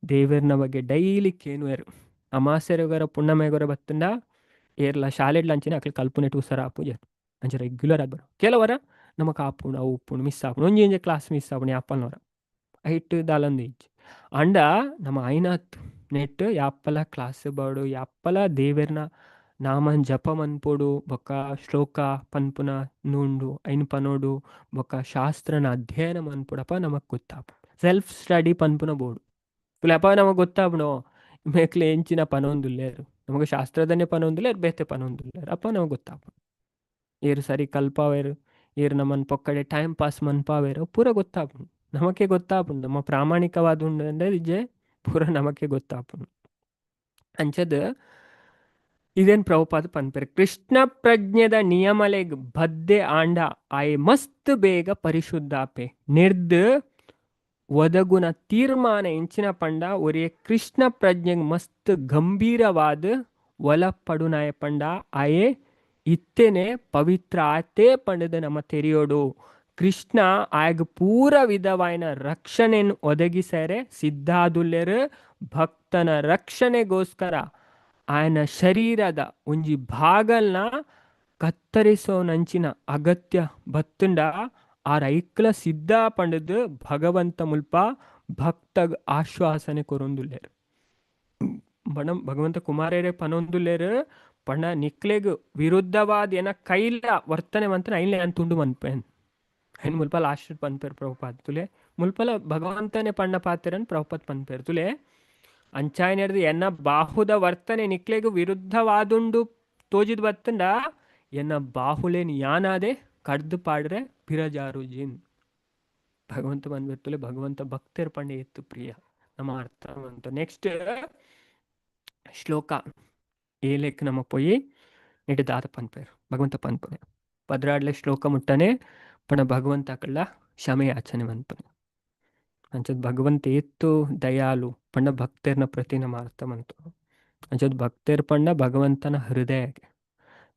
ದೇವರ್ನ ಬಗ್ಗೆ ಡೈಲಿ ಕೇನುವೆರು. ಅಮಾಸೆರುಗರ ಪುಣ್ಣಮೆಗೊರ ಬತ್ತಂಡ ಏರ್ಲ ಶಾಲೆಡ್ಲ ಅಂಚಿನ ಅಕ್ಲೆ ಕಲ್ಪುನೆಟ್ ಉಸರ ಆಪುಜೆರ್. ಅಂಚ ರೆಗ್ಯುಲರ್ ಆದ್ ಬರು ಕೆಲವರ ನಮಕ್ ಆಪುಂಡು ಅವು ಉಪ್ಪುಂಡು ಮಿಸ್ ಆಪುಂಡು, ಒಂಜಿ ಒಂಜಿ ಕ್ಲಾಸ್ ಮಿಸ್ ಆಪುಂಡು ಯಾಪಲ್ನವರ ಐಟ್ ದಾಲಂದು ಇಜ್ಜಿ. ಅಂಡ ನಮ್ಮ ಐನಾತ್ ನೆಟ್ ಯಾಪಲ ಕ್ಲಾಸ್ ಬಾಡು, ಯಾಪಲ ದೇವೆರ್ನ ನಾಮನ್ ಜಪ ಮನ್ಪೊಡು, ಬೊಕ್ಕ ಶ್ಲೋಕ ಪನ್ಪುನ ನೂಂಡು ಐನ್ ಪನೋಡು, ಬೊಕ್ಕ ಶಾಸ್ತ್ರನ ಅಧ್ಯಯನ ಮನ್ಪೊಡಪ್ಪ ನಮಕ್ ಗೊತ್ತಾಪು. ಸೆಲ್ಫ್ ಸ್ಟಡಿ ಪನ್ಪುನ ಬೋಡು ಅಪ್ಪ ನಮಗ್ ಗೊತ್ತಾಪುಣೋ ಮೇಕ್ಲೆ ಎಂಚಿನ ಪನೊಂದುಲ್ಲೇರು, ನಮಗೆ ಶಾಸ್ತ್ರದನ್ನೇ ಪನೊಂದುಲ್ಲೇರು ಬೇತೆ ಪನೊಂದುಲ್ಲೇರು ಅಪ್ಪ ನಮಗ್ ಗೊತ್ತಾಪುಂಡು. ಏರು ಸರಿ ಕಲ್ಪಾವೇರು, ಏರು ನಮ್ಮನ್ ಪೊಕ್ಕಡೆ ಟೈಮ್ ಪಾಸ್ ಮನ್ಪಾವೇರು ಪೂರ ಗೊತ್ತಾಪುಂಡು, ನಮಕೆ ಗೊತ್ತಾಪುಂಡು. ನಮ್ಮ ಪ್ರಾಮಾಣಿಕವಾದ ಉಂಡು ಅಂದ್ರೆ ಇಜ್ಜೆ ಪೂರ ನಮಕೆ ಗೊತ್ತಾಪುಂಡು. ಅಂಚದ ಇದೇನ್ ಪ್ರಭುಪಾದ ಪನ್ಪೆರ್ ಕೃಷ್ಣ ಪ್ರಜ್ಞೆದ ನಿಯಮಲೆಗ್ ಬದ್ದೆ ಆಂಡ ಆಯೆ ಮಸ್ತ್ ಬೇಗ ಪರಿಶುದ್ಧಾಪೆ ನಿರ್ದ್ ಒದಗುನ ತೀರ್ಮಾನ ಎಂಚಿನ ಪಂಡ ಒರೇ ಕೃಷ್ಣ ಪ್ರಜ್ಞೆಗ್ ಮಸ್ತ್ ಗಂಭೀರವಾದ ಒಲಪಡುನಾಯ ಪಂಡ ಆಯೆ ಇತ್ತೇನೆ ಪವಿತ್ರ ಆತೇ ಪಂಡದ ನಮ್ಮ ತೆರಿಯೋಡು. ಕೃಷ್ಣ ಆಯಗ್ ಪೂರ ವಿಧವಾಯಿನ ರಕ್ಷಣೆಯನ್ನು ಒದಗಿಸರೆ ಸಿದ್ಧಾದುಲ್ಲೆರ್. ಭಕ್ತನ ರಕ್ಷಣೆಗೋಸ್ಕರ ಆಯನ ಶರೀರದ ಒಂಜಿ ಭಾಗಲ್ನ ಕತ್ತರಿಸೋನಂಚಿನ ಅಗತ್ಯ ಬತ್ತುಂಡ ಆ ರೈಕ್ಲ ಸಿದ್ಧ ಪಂಡದು ಭಗವಂತ ಮುಲ್ಪ ಭಕ್ತಗ್ ಆಶ್ವಾಸನೆ ಕೊರೊಂದುಲ್ಲೆರ್. ಬಣ ಭಗವಂತ ಕುಮಾರರೇ ಪನೊಂದುಲ್ಲೆರ್ ಪಂಡ ನಿಕ್ಲೆಗ್ ವಿರುದ್ಧವಾದ ಏನ ಕೈಲ ವರ್ತನೆ ಮಂತ್ರ ಐನ್ಲೆ ಯಾನ್ ತುಂಡು ಮನ್ಪೇನ್ ಐನ್ ಮುಲ್ಪ ಲಾಸ್ಟ್ ಪನ್ಪೇರ್ ಪ್ರಭುಪಾದ್ ತುಲೆ. ಮುಲ್ಪಲ ಭಗವಂತನೇ ಪಣ್ಣ ಪಾತೆರನ್ ಪ್ರಭುಪಾದ್ ಪನ್ಪೇರ್ ತುಲೆ. ಅಂಚಾಯಿನೆರ್ದ್ ಎನ್ನ ಬಾಹುದ ವರ್ತನೆ ನಿಕ್ಲೆಗ್ ವಿರುದ್ಧವಾದುಂಡು ತೋಜಿದ್ ಬತ್ತುಂಡ ಎನ್ನ ಬಾಹುಲೇನ್ ಯಾನಾದೆ ಕಡ್ದ್ ಪಾಡ್ರೆ ಪಿರಜಾರುಜಿನ್ ಭಗವಂತ ಬಂದ್ಬಿರ್ತಲೆ. ಭಗವಂತ ಭಕ್ತರ್ ಪಂಡ ಏತ್ ಪ್ರಿಯ ನಮ್ಮ ಅರ್ಥ ಮಂತ. ನೆಕ್ಸ್ಟ್ ಶ್ಲೋಕ ಏಲೆಕ್ ನಮ್ಮ ಪೊಯಿ ನೆಟ್ ದಾದ ಪನ್ಪೇರು ಭಗವಂತ ಪನ್ಪನೆ? 12ಲೆ ಶ್ಲೋಕ ಮುಟ್ಟನೆ ಪಣ ಭಗವಂತ ಅಕಲ್ಲ ಕ್ಷಮೆ ಯಾಚನೆ ಮನ್ಪನೆ. ಅಂಚದ ಭಗವಂತ ಏತ್ತು ದಯಾಲು ಪಂಡ ಭಕ್ತರ್ನ ಪ್ರತಿ ನಮ್ಮ ಅರ್ಥ ಮಂತು. ಅಂಚದ ಭಕ್ತರ್ ಪಂಡ ಭಗವಂತನ ಹೃದಯ.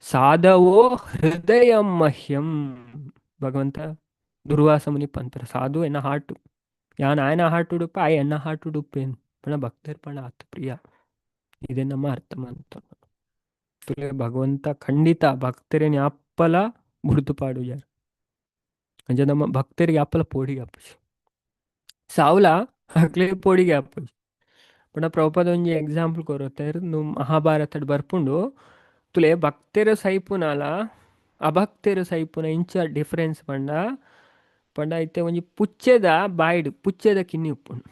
ಸಾಧವೋ ಹೃದಯ ಮಹ್ಯಂ. ಭಗವಂತ ದುರ್ವಾಸ ಮುನಿ ಪಂತರ ಸಾಧು ಎನ್ನ ಹಾಟು ಯಾನ್ ಆಯನ ಹಾಟು ಉಡುಪ ಆಯ್ ಎನ್ನ ಹಾಟು ಉಡುಪೇನ್ ಪಣ ಭಕ್ತರ್ ಪಣ ಆತು ಪ್ರಿಯ. ಇದೇ ನಮ್ಮ ಅರ್ಥ ಮಂತ. ಭಗವಂತ ಖಂಡಿತ ಭಕ್ತರೇನ್ ಯಾಪ್ಪಲ ಬುಡ್ದು ಪಾಡುಜಾರ್. ಅಂಚ ನಮ್ಮ ಭಕ್ತರಿಗೆ ಯಾಪ್ಪಲ ಪೋಡಿಗೆ ಆಪುಜಿ, ಸಾವ್ಲ ಅಕ್ಲೆ ಪೋಡಿಗೆ ಆಪುಜಿ. ಪಂಡ ಪ್ರಭುಪಾದ ಒಂಜಿ ಎಕ್ಸಾಂಪಲ್ ಕೊರೊತೆರ್. ಮಹಾಭಾರತಡ್ ಬರ್ಪುಂಡು ತುಲೆ, ಭಕ್ತೆರ್ ಸೈಪುನಾಲ ಅಭಕ್ತೆರ್ ಸೈಪುನ ಇಂಚ ಡಿಫರೆನ್ಸ್ ಪಂಡ, ಪಂಡ ಇತ್ತೆ ಒಂಜಿ ಪುಚ್ಚೆದ ಬಾಯ್ಡ್ ಪುಚ್ಚೆದ ಕಿನ್ನಿ ಉಪ್ಪುಂಡು.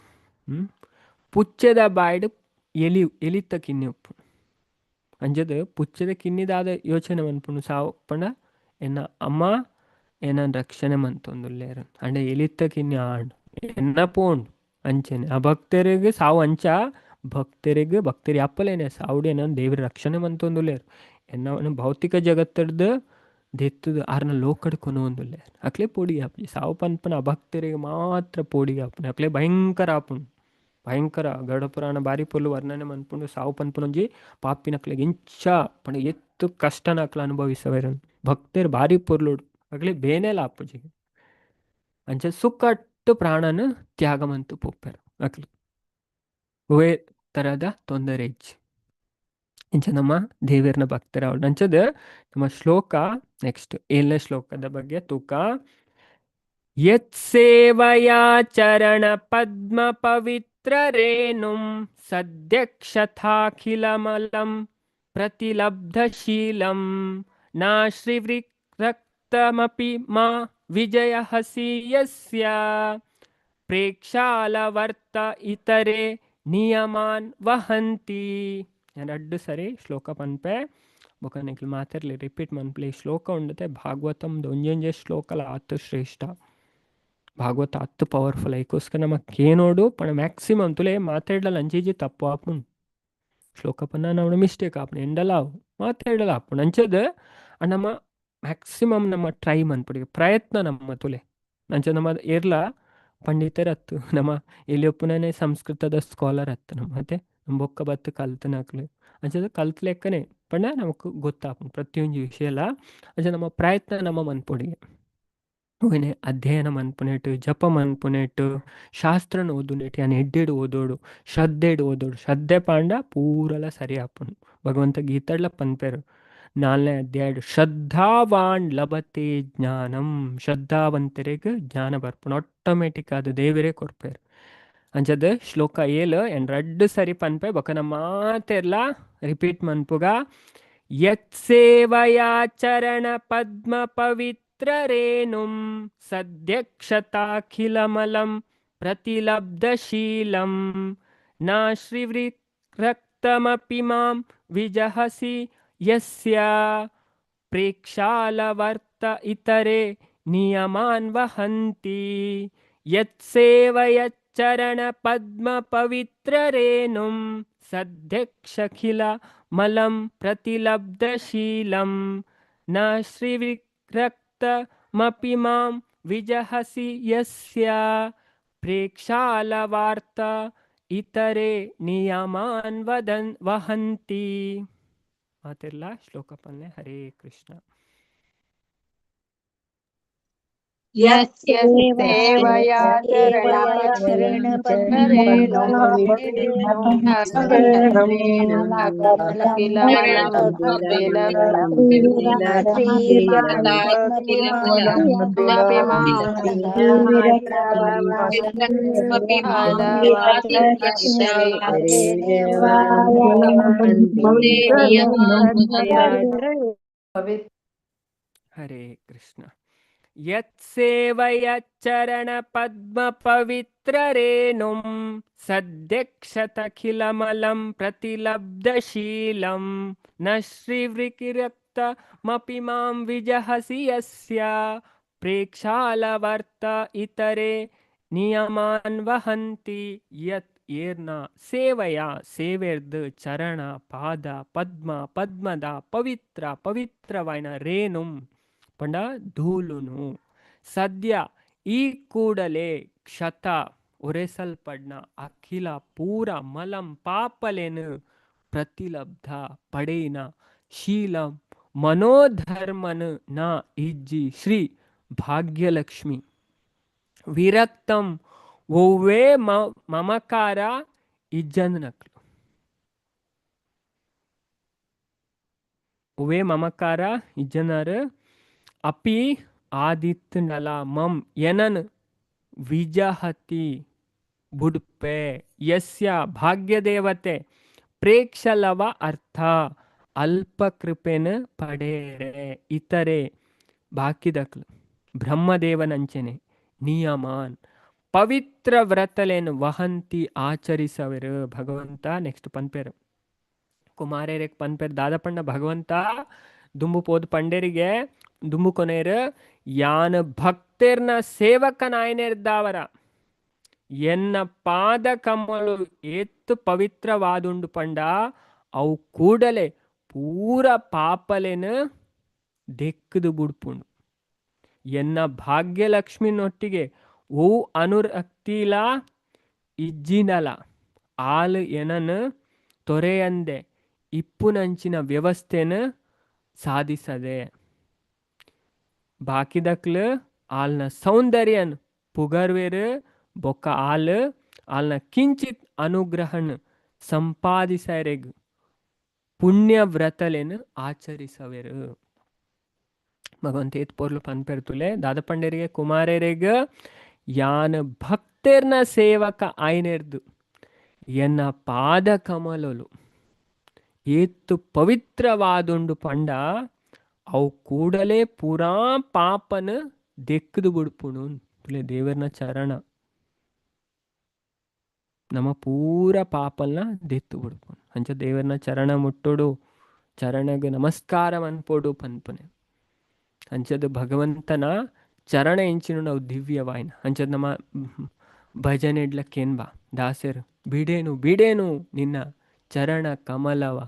ಪುಚ್ಚೆದ ಬಾಯ್ಡ್ ಎಲಿ ಎಲಿತ್ತ ಕಿನ್ನಿ ಉಪ್ಪುಂಡು. ಅಂಚದ ಪುಚ್ಚೆದ ಕಿನ್ನಿದಾದ ಯೋಚನೆ ಮನ್ಪುಂಡು ಸಾವು ಪಂಡ ಎನ್ನ ಅಮ್ಮ ಎನ್ನ ರಕ್ಷಣೆ ಮಂತೊಂದುಲ್ಲೆರ್. ಅಂಡ ಎಲಿತ್ತ ಕಿನ್ನಿ ಆಂಡ್ ಎನ್ನ ಪೋಂಡು. ಅಂಚನೆ ಅಭಕ್ತರಿಗೆ ಸಾವು ಅಂಚ. ಭಕ್ತರಿಗೆ ಭಕ್ತರು ಯಾಪಲೇನೆ ಸಾವುಡು ಎನ್ನ ದೇವರ ರಕ್ಷಣೆ ಮಂತೊಂದುಲ್ಲೆರ್, ಎನ್ನ ಭೌತಿಕ ಜಗತ್ತಡ್ದು ದೆತ್ತುದು ಆರ್ನ ಲೋಕಡ್ ಕೊನೊಂದುಲ್ಲೆರ್. ಅಕ್ಲೆ ಪೋಡಿಗೆ ಆಪುಜಿ. ಸಾವು ಪನ್ಪುನ ಅಭಕ್ತರಿಗೆ ಮಾತ್ರ ಪೋಡಿಗೆ ಆಪುಂಡು, ಅಕ್ಲೆ ಭಯಂಕರ ಆಪುಂಡು, ಭಯಂಕರ. ಗರುಡ ಪುರಾಣ ಬಾರಿ ಪೊರ್ಲು ವರ್ಣನೆ ಮನ್ಪುಂಡು. ಸಾವು ಪನ್ಪುನೊಂಜಿ ಪಾಪಿನಕ್ಲೆಗ್ ಇಂಚ ಪಂಡ ಎತ್ತು ಕಷ್ಟನ ಅಕ್ಲು ಅನುಭವಿಸವೆರ್. ಭಕ್ತೆರ್ ಬಾರಿ ಪೊರ್ಲುಡು, ಅಕ್ಲೆ ಬೇನೆಲ ಆಪುಜಿ. ಅಂಚ ಸುಕ್ಕಟ್ಟು ಪ್ರಾಣನ ತ್ಯಾಗ ಮಂತು ಪೋಪೆರ್ ಅಕ್ಲು, ಒವ್ವೇ ತರದ ತೊಂದರೆ ಇಜ್ಜಿ. ಇಂಚ ನಮ್ಮ ದೇವೆರ್ನ ಭಕ್ತರ. ಅಂಚದ ನಮ್ಮ ಶ್ಲೋಕ ನೆಕ್ಸ್ಟ್ ಏಳನೇ ಶ್ಲೋಕದ ಬಗ್ಗೆ ತೂಕ. ಯತ್ಸೇವಯಾ ಚರಣ ಪದ್ಮ ಪವಿತ್ರ ರೇಣುಂ ಸದ್ಯಕ್ಷಥಾಖಿಲಮಲಂ ಪ್ರತಿಲಬ್ಧಶೀಲಂ ನಾಶ್ರಿವೃಕ್ತಮಪಿ ಮಾ ವಿಜಯಹಸಿ ಯಸ್ಯ ಪ್ರೇಕ್ಷಾಲವರ್ತ ಇತರೆ ನಿಯಮಾನ್ ವಹಂತಿ. ರಡ್ಡು ಸರಿ ಶ್ಲೋಕ ಪನ್ಪೆ, ಬೊಕ ನಿಕ್ಲ್ ಮಾತೆರ್ಲಿ ರಿಪೀಟ್ ಮನ್ಪುಲೆ. ಈ ಶ್ಲೋಕ ಉಂಡತೆ ಭಾಗವತಂ ಒಂಜೊಂಜೆ ಶ್ಲೋಕಲ ಆತ್ ಶ್ರೇಷ್ಠ. ಭಾಗವತ ಅತ್ತು ಪವರ್ಫುಲ್. ಐಕೋಸ್ಕರ ನಮ ಕೇನೋಡು ಪಂಡ ಮ್ಯಾಕ್ಸಿಮಮ್ ತುಲೆ ಮಾತಾಡ್ಲಲ್ಲ ಅಂಚೀಜಿ ತಪ್ಪು ಆಪುಂಡು. ಶ್ಲೋಕ ಪನ್ನ ನಮ್ಮ ಮಿಸ್ಟೇಕ್ ಆಪುಂಡು, ಎಂಡಲ ಆವು ಮಾತಾಡಲ ಆಪುಂಡು. ಅಂಚದ ನಮ್ಮ ಮ್ಯಾಕ್ಸಿಮಮ್ ನಮ್ಮ ಟ್ರೈ ಮನ್ಪುಡಿ, ಪ್ರಯತ್ನ ನಮ್ಮ ತುಲೆ. ಅಂಚ ನಮ್ಮ ಏರ್ಲ ಪಂಡಿತರತ್ತು, ನಮ್ಮ ಎಲ್ಲಿಯೊಪ್ಪುನೇ ಸಂಸ್ಕೃತದ ಸ್ಕಾಲರ್ ಅತ್ತು ನಮ್ಮ ಮತ್ತೆ ನಮ್ಮ ಬೊಕ್ಕ ಬತ್ತು ಕಲ್ತನಕ್ಲು. ಅಂಚದ ಕಲ್ತ್ ಲೆಕ್ಕನೆ ಪಂಡ ನಮಕ್ ಗೊತ್ತಾಪುಂಡು ಪ್ರತಿಯೊಂಜಿ ವಿಷಯಲ. ಅಂಚ ನಮ್ಮ ಪ್ರಯತ್ನ ನಮ್ಮ ಮನ್ಪೊಡಿಗೆ ಒಯ್ನೆ ಅಧ್ಯಯನ ಮನ್ಪುನೆಟ್, ಜಪ ಮನ್ಪುನೆಟ್, ಶಾಸ್ತ್ರನ ಓದುನೆಟ್ ಯಾನ್ ಎಡ್ಡೆಡ್ ಓದೋಡು, ಶ್ರದ್ಧೆಡ್ ಓದೋಡು. ಶ್ರದ್ಧೆ ಪಾಂಡ ಪೂರಲ ಸರಿ ಆಪುಂಡು. ಭಗವಂತ ಗೀತಡ್ಲ ಪನ್ಪೆರು 4ನೇ ಅಧ್ಯಾಯ, ಶ್ರದ್ಧಾವಾನ್ ಲಭತೆ ಜ್ಞಾನಂ. ಶ್ರದ್ಧಾವಂತರಿಗೆ ಜ್ಞಾನ ಬರ್ಪುಂಡು ಆಟೋಮೆಟಿಕ್, ಅದು ದೇವರೇ ಕೊರ್ಪೆರ್. ಅಂಚದ ಶ್ಲೋಕ 7 ಎನ್ ರಡ್ಡು ಸರಿ ಪನ್ಪೆ, ಬೊಕ ನಮ್ಮ ಮಾತೆರ್ಲ ರಿಪೀಟ್ ಮನ್ಪುಗ. ಯತ್ಸೇವಯಾ ಚರಣ ಪದ್ಮ ಪವಿತ್ರ ರೇಣುಂ ಸದ್ಯಕ್ಷತಾಖಿಲಮಲಂ ಪ್ರತಿಲಬ್ಧಶೀಲಂ ನಾಶ್ರಿವೃಕ್ತಮಪಿ ಮಾಂ ವಿಜಹಸಿ ಯಸ್ಯ ಪ್ರೇಕ್ಷಾಲವರ್ತ ಇತರೆ ನಿಯಮಾನ್ ವಹಂತಿ. ಯತ್ಸೇವಯಚ್ಚರಣ ಪದ್ಮ ಪವಿತ್ರ ರೇಣುಂ ಸದ್ಯಕ್ಷಖಿಲ ಮಲಂ ಪ್ರತಿಲಬ್ಧಶೀಲಂ ನ ಶ್ರೀವಿರಕ್ತಮಪಿ ಮಾಂ ವಿಜಹಸಿ ಯಸ್ಯ ಪ್ರೇಕ್ಷಾಲವಾರ್ತ ಇತರೆ ನಿಯಮಾನ್ ವದನ್ ವಹಂತಿ. ಮಾತಿರ್ಲ ಶ್ಲೋಕ ಪನ್ನೆ. ಹರೇ ಕೃಷ್ಣ. ಯತ್ಸೇವಯಾ ಹರೇ ಕೃಷ್ಣ. ಯತ್ಸೇವಯಚ್ಚರಣ ಪದ್ಮ ಪವಿತ್ರ ರೇಣುಂ ಸದ್ಯಕ್ಷತಖಿಲಮಲಂ ಪ್ರತಿಲಬ್ಧಶೀಲಂ ನ ಶ್ರೀವೃಕಿರಕ್ತಮಪಿ ವಿರಕ್ತಮಪಿ ಮಾಂ ವಿಜಹಸಿ ಯಸ್ಯ ಪ್ರೇಕ್ಷಾಲವರ್ತ ಇತರೆ ನಿಯಮಾನ್ ವಹಂತಿ ಯತ್ ಏರ್ನ ಸೇವೆಯ ಸೇವೆರ್ದು ಚರಣ ಪಾದ ಪದ್ಮ ಪದ್ಮದ ಪವಿತ್ರ ಪವಿತ್ರವಾಯಿನ ರೇಣುಂ ಪಂಡ ಧೂಳುನು ಸದ್ಯ ಈ ಕೂಡಲೇ ಕ್ಷತ ಒರೆಸಲ್ಪಡ್ನ ಅಖಿಲ ಪೂರ ಮಲಂ ಪಾಪಲೆನು ಪ್ರತಿಲಬ್ಧ ಪಡೆಯಿನ ಶೀಲಂ ಮನೋಧರ್ಮನು ನಾ ಇಜ್ಜಿ ಶ್ರೀ ಭಾಗ್ಯಲಕ್ಷ್ಮಿ ವಿರಕ್ತಂ ಒವ್ವೇ ಮಮಕಾರ ಇಜ್ಜಂದನಕ್ಲು ಒವ್ವೇ ಮಮಕಾರ ಇಜ್ಜನಾರು ಅಪಿ ಆದಿತ್ನಲ ಮಂ ಎನನ್ ವಿಜಹತಿ ಬುಡ್ಪೆ ಯಸ್ಯ ಭಾಗ್ಯದೇವತೆ ಪ್ರೇಕ್ಷಲವ ಅರ್ಥ ಅಲ್ಪ ಕೃಪೆನ ಪಡೇರೆ ಇತರೆ ಬಾಕಿದಕ್ಲು ಬ್ರಹ್ಮದೇವನಂಚನೆ ನಿಯಮಾನ್ ಪವಿತ್ರ ವ್ರತಲೇನು ವಹಂತಿ ಆಚರಿಸವೆರು ಭಗವಂತ ನೆಕ್ಸ್ಟ್ ಪನ್ಪೇರು ಕುಮಾರೇರೆಗ್ ಪನ್ಪೇರು ದಾದಪಣ್ಣ ಭಗವಂತ ದುಂಬು ಪೋದು ಪಂಡೇರಿಗೆ ದುಂಬು ಕೊನೇರು ಯಾನ್ ಭಕ್ತೆರ್ನ ಸೇವಕನಾಯನೆರ್ದಾವರ ಎನ್ನ ಪಾದ ಕಮಲು ಏತ್ತು ಪವಿತ್ರವಾದುಂಡು ಪಂಡ ಅವು ಕೂಡಲೇ ಪೂರ ಪಾಪಲೆನು ದೆಕ್ಕದು ಬುಡ್ಪುಂಡು ಎನ್ನ ಭಾಗ್ಯಲಕ್ಷ್ಮಿನೊಟ್ಟಿಗೆ ಓ ಅನುರಕ್ತಿಲ ಇಜ್ಜಿನಲ ಆಲ್ ಎನನ್ ತೊರೆಯಂದೆ ಇಪ್ಪುನಂಚಿನ ವ್ಯವಸ್ಥೆನ ಸಾಧಿಸದೆ ಬಾಕಿದಕ್ಲು ಆಲ್ನ ಸೌಂದರ್ಯನ್ ಪುಗರ್ವೇರು ಬೊಕ್ಕ ಆಲ್ ಆಲ್ನ ಕಿಂಚಿತ್ ಅನುಗ್ರಹನ್ ಸಂಪಾದಿಸರೆಗ್ ಪುಣ್ಯ ವ್ರತಲೆನ್ ಆಚರಿಸವೆರು. ಭಗವಂತ ಏತ್ ಪೊರ್ಲು ಪನ್ಪೆರ್ತುಲೆ ದಾದಪಂಡೇರಿಗೆ ಕುಮಾರರೆಗ್ ಯಾನ್ ಭಕ್ತೆರ್ನ ಸೇವಕ ಆಯ್ನೆರ್ದು ಎನ್ನ ಪಾದ ಕಮಲಲು ಏತ್ತು ಪವಿತ್ರವಾದುಂಡು ಪಂಡ ಅವು ಕೂಡಲೇ ಪೂರಾ ಪಾಪನ ದೆಕ್ಕದು ಬುಡ್ಪುಣು ತುಲೆ ದೇವರ್ನ ಚರಣ ನಮ್ಮ ಪೂರ ಪಾಪಲ್ನ ದೆತ್ತು ಬುಡ್ಪುಣು ಅಂಚ ದೇವರ್ನ ಚರಣ ಮುಟ್ಟುಡು ಚರಣಗ್ ನಮಸ್ಕಾರ ಮನ್ಪೊಡು ಪನ್ಪುನೆ ಅಂಚದ ಭಗವಂತನ ಚರಣ ಎಂಚಿನ ನಾವು ದಿವ್ಯವಾಯಿನ ಅಂಚದ ನಮ್ಮ ಭಜನೆಡ್ಲಕ್ಕೇನ್ ಬಾ ದಾಸರು ಬಿಡೇನು ಬಿಡೇನು ನಿನ್ನ ಚರಣ ಕಮಲವ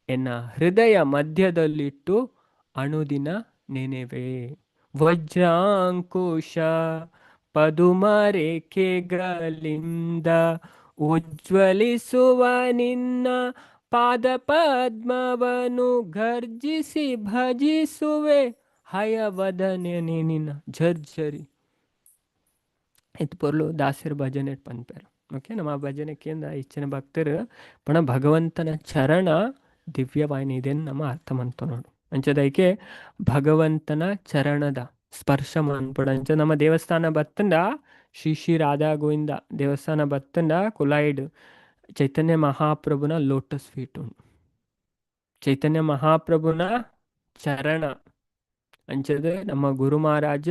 ಎನ್ನ ಹೃದಯ ಮಧ್ಯದಲ್ಲಿಟ್ಟು ಅಣುದಿನ ನೆನೆವೆ. ವಜ್ರಾಂಕುಶ ಪದುಮರೇಖೆಗಳಿಂದ ಉಜ್ವಲಿಸುವ ನಿನ್ನ ಪಾದ ಪದ್ಮವನು ಗರ್ಜಿಸಿ ಭಜಿಸುವೆ ಹಯವದನೆ ನಿನ್ನ ಝರ್ಝರಿ. ಇತ್ ಪೊರ್ಲು ದಾಸರ ಭಜನೆ ಪನ್ಪೆರ್. ಓಕೆ, ನಮ್ಮ ಭಜನೆ ಕೇಂದ್ರ ಇಚ್ಚಿನ ಭಕ್ತರು ಪಣ ಭಗವಂತನ ಚರಣ ದಿವ್ಯವಾಯಿನ ಇದೆನ್ ನಮ್ಮ ಅರ್ಥ ಮಂತ ನೋಡು. ಅಂಚದೈಕೆ ಭಗವಂತನ ಚರಣದ ಸ್ಪರ್ಶ ಮನ್ಪೊಡು. ಅಂಚ ನಮ್ಮ ದೇವಸ್ಥಾನ ಬತ್ತಂಡ ಶ್ರೀ ಶ್ರೀ ರಾಧಾ ಗೋವಿಂದ ದೇವಸ್ಥಾನ ಬತ್ತಂಡ ಕುಲಾಯಿಡ್ ಚೈತನ್ಯ ಮಹಾಪ್ರಭುನ ಲೋಟಸ್ ಫೀಟ್ ಉಂಡು. ಚೈತನ್ಯ ಮಹಾಪ್ರಭುನ ಚರಣ ಅಂಚದ ನಮ್ಮ ಗುರು ಮಹಾರಾಜ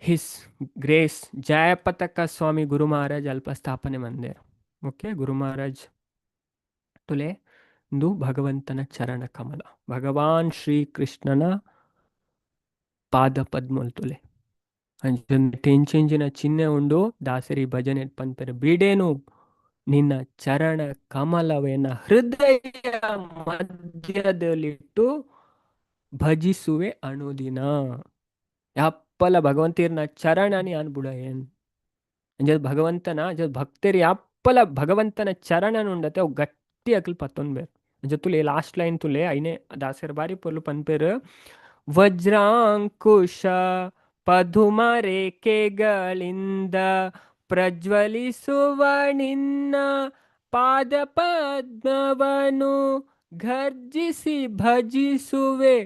his grace Jayapataka ಸ್ವಾಮಿ ಗುರು ಮಹಾರಾಜ್ ಅಲ್ಪ ಸ್ಥಾಪನೆ ಮಂದಿರ. ಓಕೆ, ಗುರು ಮಹಾರಾಜ್ ತುಲೆ ಇಂದು ಭಗವಂತನ ಚರಣ ಕಮಲ ಭಗವಾನ್ ಶ್ರೀ ಕೃಷ್ಣನ ಪಾದ ಪದ್ಮಲ್ ತುಲೆ ಅಂಚಿನ ಚಿಹ್ನೆ ಉಂಡು. ದಾಸರಿ ಭಜನೆ ಪನ್ಪೆರೆ ಬಿಡೇನು ನಿನ್ನ ಚರಣ ಕಮಲವೇನ ಹೃದಯ ಮಧ್ಯದಲ್ಲಿಟ್ಟು ಭಜಿಸುವೆ ಅನುದಿನ. ಯಾಪ್ಪಲ ಭಗವಂತಿರ್ನ ಚರಣನಿ ಅನ್ಬುಡಯೇನ್ ಅಂಜದ್ ಭಗವಂತನ ಅಂಜದ್ ಭಕ್ತರು ಯಾಪ್ಪಲ ಭಗವಂತನ ಚರಣನುಂಡತೆ ಅವು ಗಟ್ಟಿ ಅಕ್ಲ್ ಪತ್ತೊಂದ್ಬೇರು. ಅಂಜ ತುಲೆ ಲಾಸ್ಟ್ ಲೈನ್ ತುಲೆ ಐನೆ ದಾಸರ ಬಾರಿ ಪೊರ್ಲು ಪನ್ಪೇರು ವಜ್ರಾಂಕುಶ ಪದುಮರೇಖೆಗಳಿಂದ ಪ್ರಜ್ವಲಿಸುವ ನಿನ್ನ ಪಾದ ಪದ್ಮವನು ಘರ್ಜಿಸಿ ಭಜಿಸುವೆ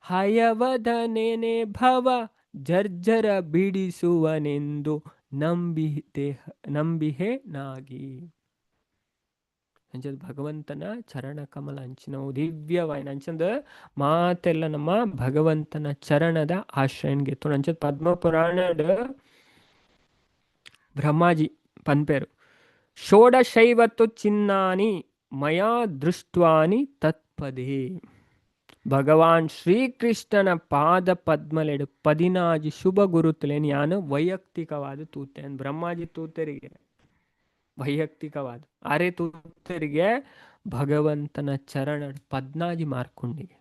ಹಯವದನೆನೆ ಭವ ಜರ್ಜರ ಬಿಡಿಸುವನೆಂದು ನಂಬಿಹೆ ನಾಗಿ. ಅಂಚದ ಭಗವಂತನ ಚರಣ ಕಮಲ ಅಂಚಿನವು ದಿವ್ಯವಾಯಿನ ಅಂಚಂದ ಮಾತೆಲ್ಲ ನಮ್ಮ ಭಗವಂತನ ಚರಣದ ಆಶ್ರಯನ್ಗೆ ಅಂಚದ ಪದ್ಮ ಪುರಾಣಡ್ ಬ್ರಹ್ಮಾಜಿ ಪನ್ಪೇರು ಷೋಡಶೈವತ್ತು ಚಿನ್ನಾನಿ ಮಯಾ ದೃಷ್ಟ್ವಾನಿ ತತ್ಪದೇ. ಭಗವಾನ್ ಶ್ರೀಕೃಷ್ಣನ ಪಾದ ಪದ್ಮಲೆಡ್ ಪದಿನಾಜಿ ಶುಭ ಗುರುತುಲೆನ್ ಯಾನ್ ವೈಯಕ್ತಿಕವಾದ ತೂತೆ. ಬ್ರಹ್ಮಾಜಿ ತೂತೆರಿಗೆ ವೈಯಕ್ತಿಕವಾದ ಅರೆ ತೂತೆರಿಗೆ ಭಗವಂತನ ಚರಣ ಪದ್ನಾಜಿ ಮಾರ್ಕುಂಡಿಗೆ.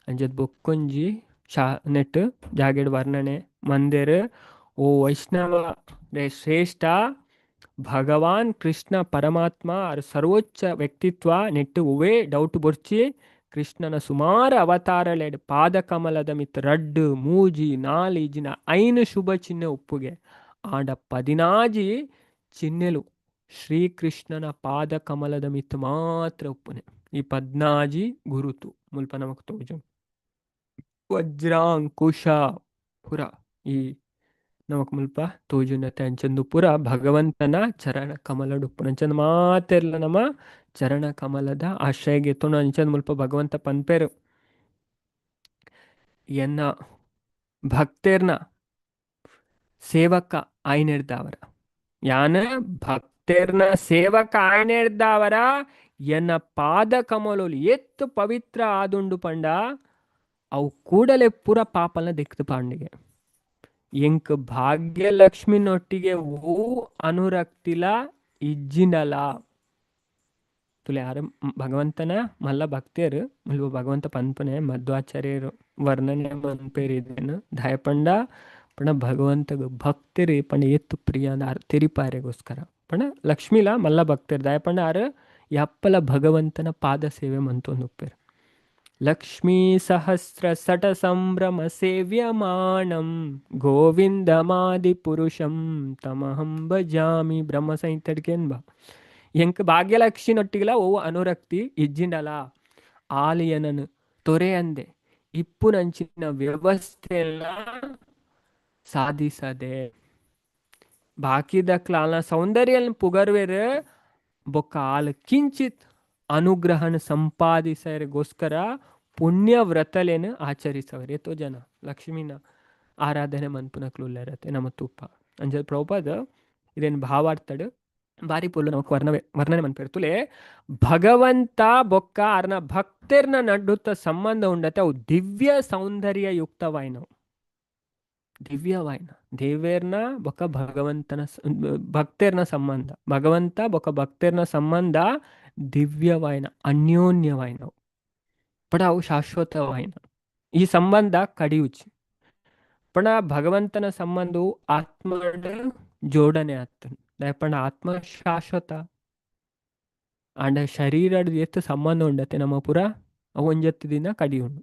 ಅಂಜದ್ ಬೊಕ್ಕೊಂಜಿ ಶಾ ನೆಟ್ ಜಾಗೆಡ್ ವರ್ಣನೆ ಮಂದಿರ್, ಓ ವೈಷ್ಣವ ರೇ ಶ್ರೇಷ್ಠ, ಭಗವಾನ್ ಕೃಷ್ಣ ಪರಮಾತ್ಮ ಅರ್ ಸರ್ವೋಚ್ಚ ವ್ಯಕ್ತಿತ್ವ ನೆಟ್ಟು ಒವೇ ಡೌಟ್ ಬೊರ್ಚಿ. ಕೃಷ್ಣನ ಸುಮಾರು ಅವತಾರಲೆಡ್ ಪಾದಕಮಲದ ಮಿತ್ ರಡ್ಡು ಮೂಜಿ ನಾಲ್ ಇಜಿನ ಐನು ಶುಭ ಚಿಹ್ನೆ ಒಪ್ಪುಗೆ. ಆಂಡ ಪದಿನಾಜಿ ಚಿಹ್ನೆಲು ಶ್ರೀಕೃಷ್ಣನ ಪಾದಕಮಲದ ಮಿತ್ ಮಾತ್ರ ಉಪ್ಪುನೆ. ಈ ಪದ್ನಾಜಿ ಗುರುತು ಮುಲ್ಪ ನಮಕ್ ತೋಜು ವಜ್ರಾಂಕುಶ ಪುರ ಈ ನಮಕ್ ಮುಲ್ಪ ತೋಜುನತೆ. ಅಂಚಂದು ಪುರ ಭಗವಂತನ ಚರಣ ಕಮಲಡುಪ್ಪುನ ಅಂಚಂದು ಮಾತೆರ್ಲ ನಮ್ಮ ಚರಣ ಕಮಲದ ಆಶ್ರಯಗೆ ಎತ್ತುನ. ಅಂಚಂದು ಮುಲ್ಪ ಭಗವಂತ ಪನ್ಪೆರು, ಎನ್ನ ಭಕ್ತೆರ್ನ ಸೇವಕ ಆಯ್ನೆರ್ದಾವರ, ಯಾನ ಭಕ್ತೆರ್ನ ಸೇವಕ ಆಯ್ನೆರ್ದಾವರ ಎನ್ನ ಪಾದ ಕಮಲೋಲು ಎತ್ತು ಪವಿತ್ರ ಆದುಂಡು ಪಂಡ ಅವು ಕೂಡಲೇ ಪೂರ ಪಾಪಲ್ನ ದಿಕ್ತು ಪಾಂಡಿಗೆ. ಎಂಕ್ ಭಾಗ್ಯಲಕ್ಷ್ಮಿನೊಟ್ಟಿಗೆ ಓ ಅನುರಕ್ತಿಲ ಇಜ್ಜಿನಲ ತುಲೆ. ಯಾರು ಭಗವಂತನ ಮಲ್ಲ ಭಕ್ತಿಯರು ಮುಲ್ಪ ಭಗವಂತ ಪನ್ಪನೆ ಮಧ್ವಾಚಾರ್ಯರು ವರ್ಣನೆ ಮನ್ಪೇರಿದೇನು ದಾಯಪಂಡ ಪಂಡ ಭಗವಂತಗ ಭಕ್ತರು ಪಂಡ ಎತ್ತು ಪ್ರಿಯ ಅಂದ್ ತೆರಿಪಾರೆಗೋಸ್ಕರ. ಪಂಡ ಲಕ್ಷ್ಮೀಲ ಮಲ್ಲ ಭಕ್ತರು ದಾಯಪಂಡ ಆರು ಯಪ್ಪಲ ಭಗವಂತನ ಪಾದ ಸೇವೆ ಮಂತೊಂದುಪ್ಪೆರ್. ಲಕ್ಷ್ಮೀ ಸಹಸ್ರ ಸಟ ಸಂಭ್ರಮ ಸೇವ್ಯಮಾನಂ ಗೋವಿಂದಮಾದಿ ಪುರುಷಂ ತಮಹಂ ಭಜಾಮಿ. ಬ್ರಹ್ಮ ಸಂಹಿತೆಡ್ಕೆನ್ ಬಾ ಎಂಕ್ ಭಾಗ್ಯಲಕ್ಷ್ಮಿನೊಟ್ಟಿಗೆಲ ಓ ಅನುರಕ್ತಿ ಇಜ್ಜಿಂಡಲ ಆಲಿಯನನು ತೊರೆ ಅಂದೆ ಇಪ್ಪುನಂಚಿನ ವ್ಯವಸ್ಥೆಲ್ಲ ಸಾಧಿಸದೆ ಬಾಕಿದಕ್ಲ ಸೌಂದರ್ಯ ಪುಗರ್ವೇರು ಬೊಕ್ಕ ಆಲ್ ಕಿಂಚಿತ್ ಅನುಗ್ರಹನ ಸಂಪಾದಿಸರಿಗೋಸ್ಕರ ಪುಣ್ಯ ವ್ರತಲೇನು ಆಚರಿಸವರು. ಏತೋ ಜನ ಲಕ್ಷ್ಮಿನ ಆರಾಧನೆ ಮನ್ಪುನಕ್ಲು ಉಲ್ಲೆರತೆ ನಮ್ಮ ತೂಪ. ಅಂಚ ಪ್ರಭುಪಾದ ಇದೇನು ಭಾವಾರ್ಥಡ್ ಬಾರಿ ಪೊರ್ಲು ನಮಕ್ ವರ್ಣವೆ ವರ್ಣನೆ ಮನ್ಪೆರ್ ತುಲೆ. ಭಗವಂತ ಬೊಕ್ಕ ಅರ್ನ ಭಕ್ತೆರ್ನ ನಡುತ್ತ ಸಂಬಂಧ ಉಂಡತೆ, ಅವು ದಿವ್ಯ ಸೌಂದರ್ಯ ಯುಕ್ತವಾಯಿನವು. ದಿವ್ಯವಾಯಿನ ದೇವೇರ್ನ ಬೊಕ್ಕ ಭಗವಂತನ ಭಕ್ತೆರ್ನ ಸಂಬಂಧ, ಭಗವಂತ ಬೊಕ್ಕ ಭಕ್ತೆರ್ನ ಸಂಬಂಧ ದಿವ್ಯವಾಯಿನ ಅನ್ಯೋನ್ಯವಾಯಿನವು. ಪಡ ಅವು ಶಾಶ್ವತವಾಯಿನ. ಈ ಸಂಬಂಧ ಕಡಿಯುಚಿ. ಪಣ ಭಗವಂತನ ಸಂಬಂಧವು ಆತ್ಮಡ್ ಜೋಡಣೆ ಆಗ್ತದೆ. ಪಂಡ ಆತ್ಮ ಶಾಶ್ವತ. ಆಂಡ ಶರೀರಡ್ ಎತ್ತು ಸಂಬಂಧ ಉಂಡತೆ ನಮ್ಮ ಪುರ ಅವು ಒಂಜತ್ತು ದಿನ ಕಡಿಯುಂಡು.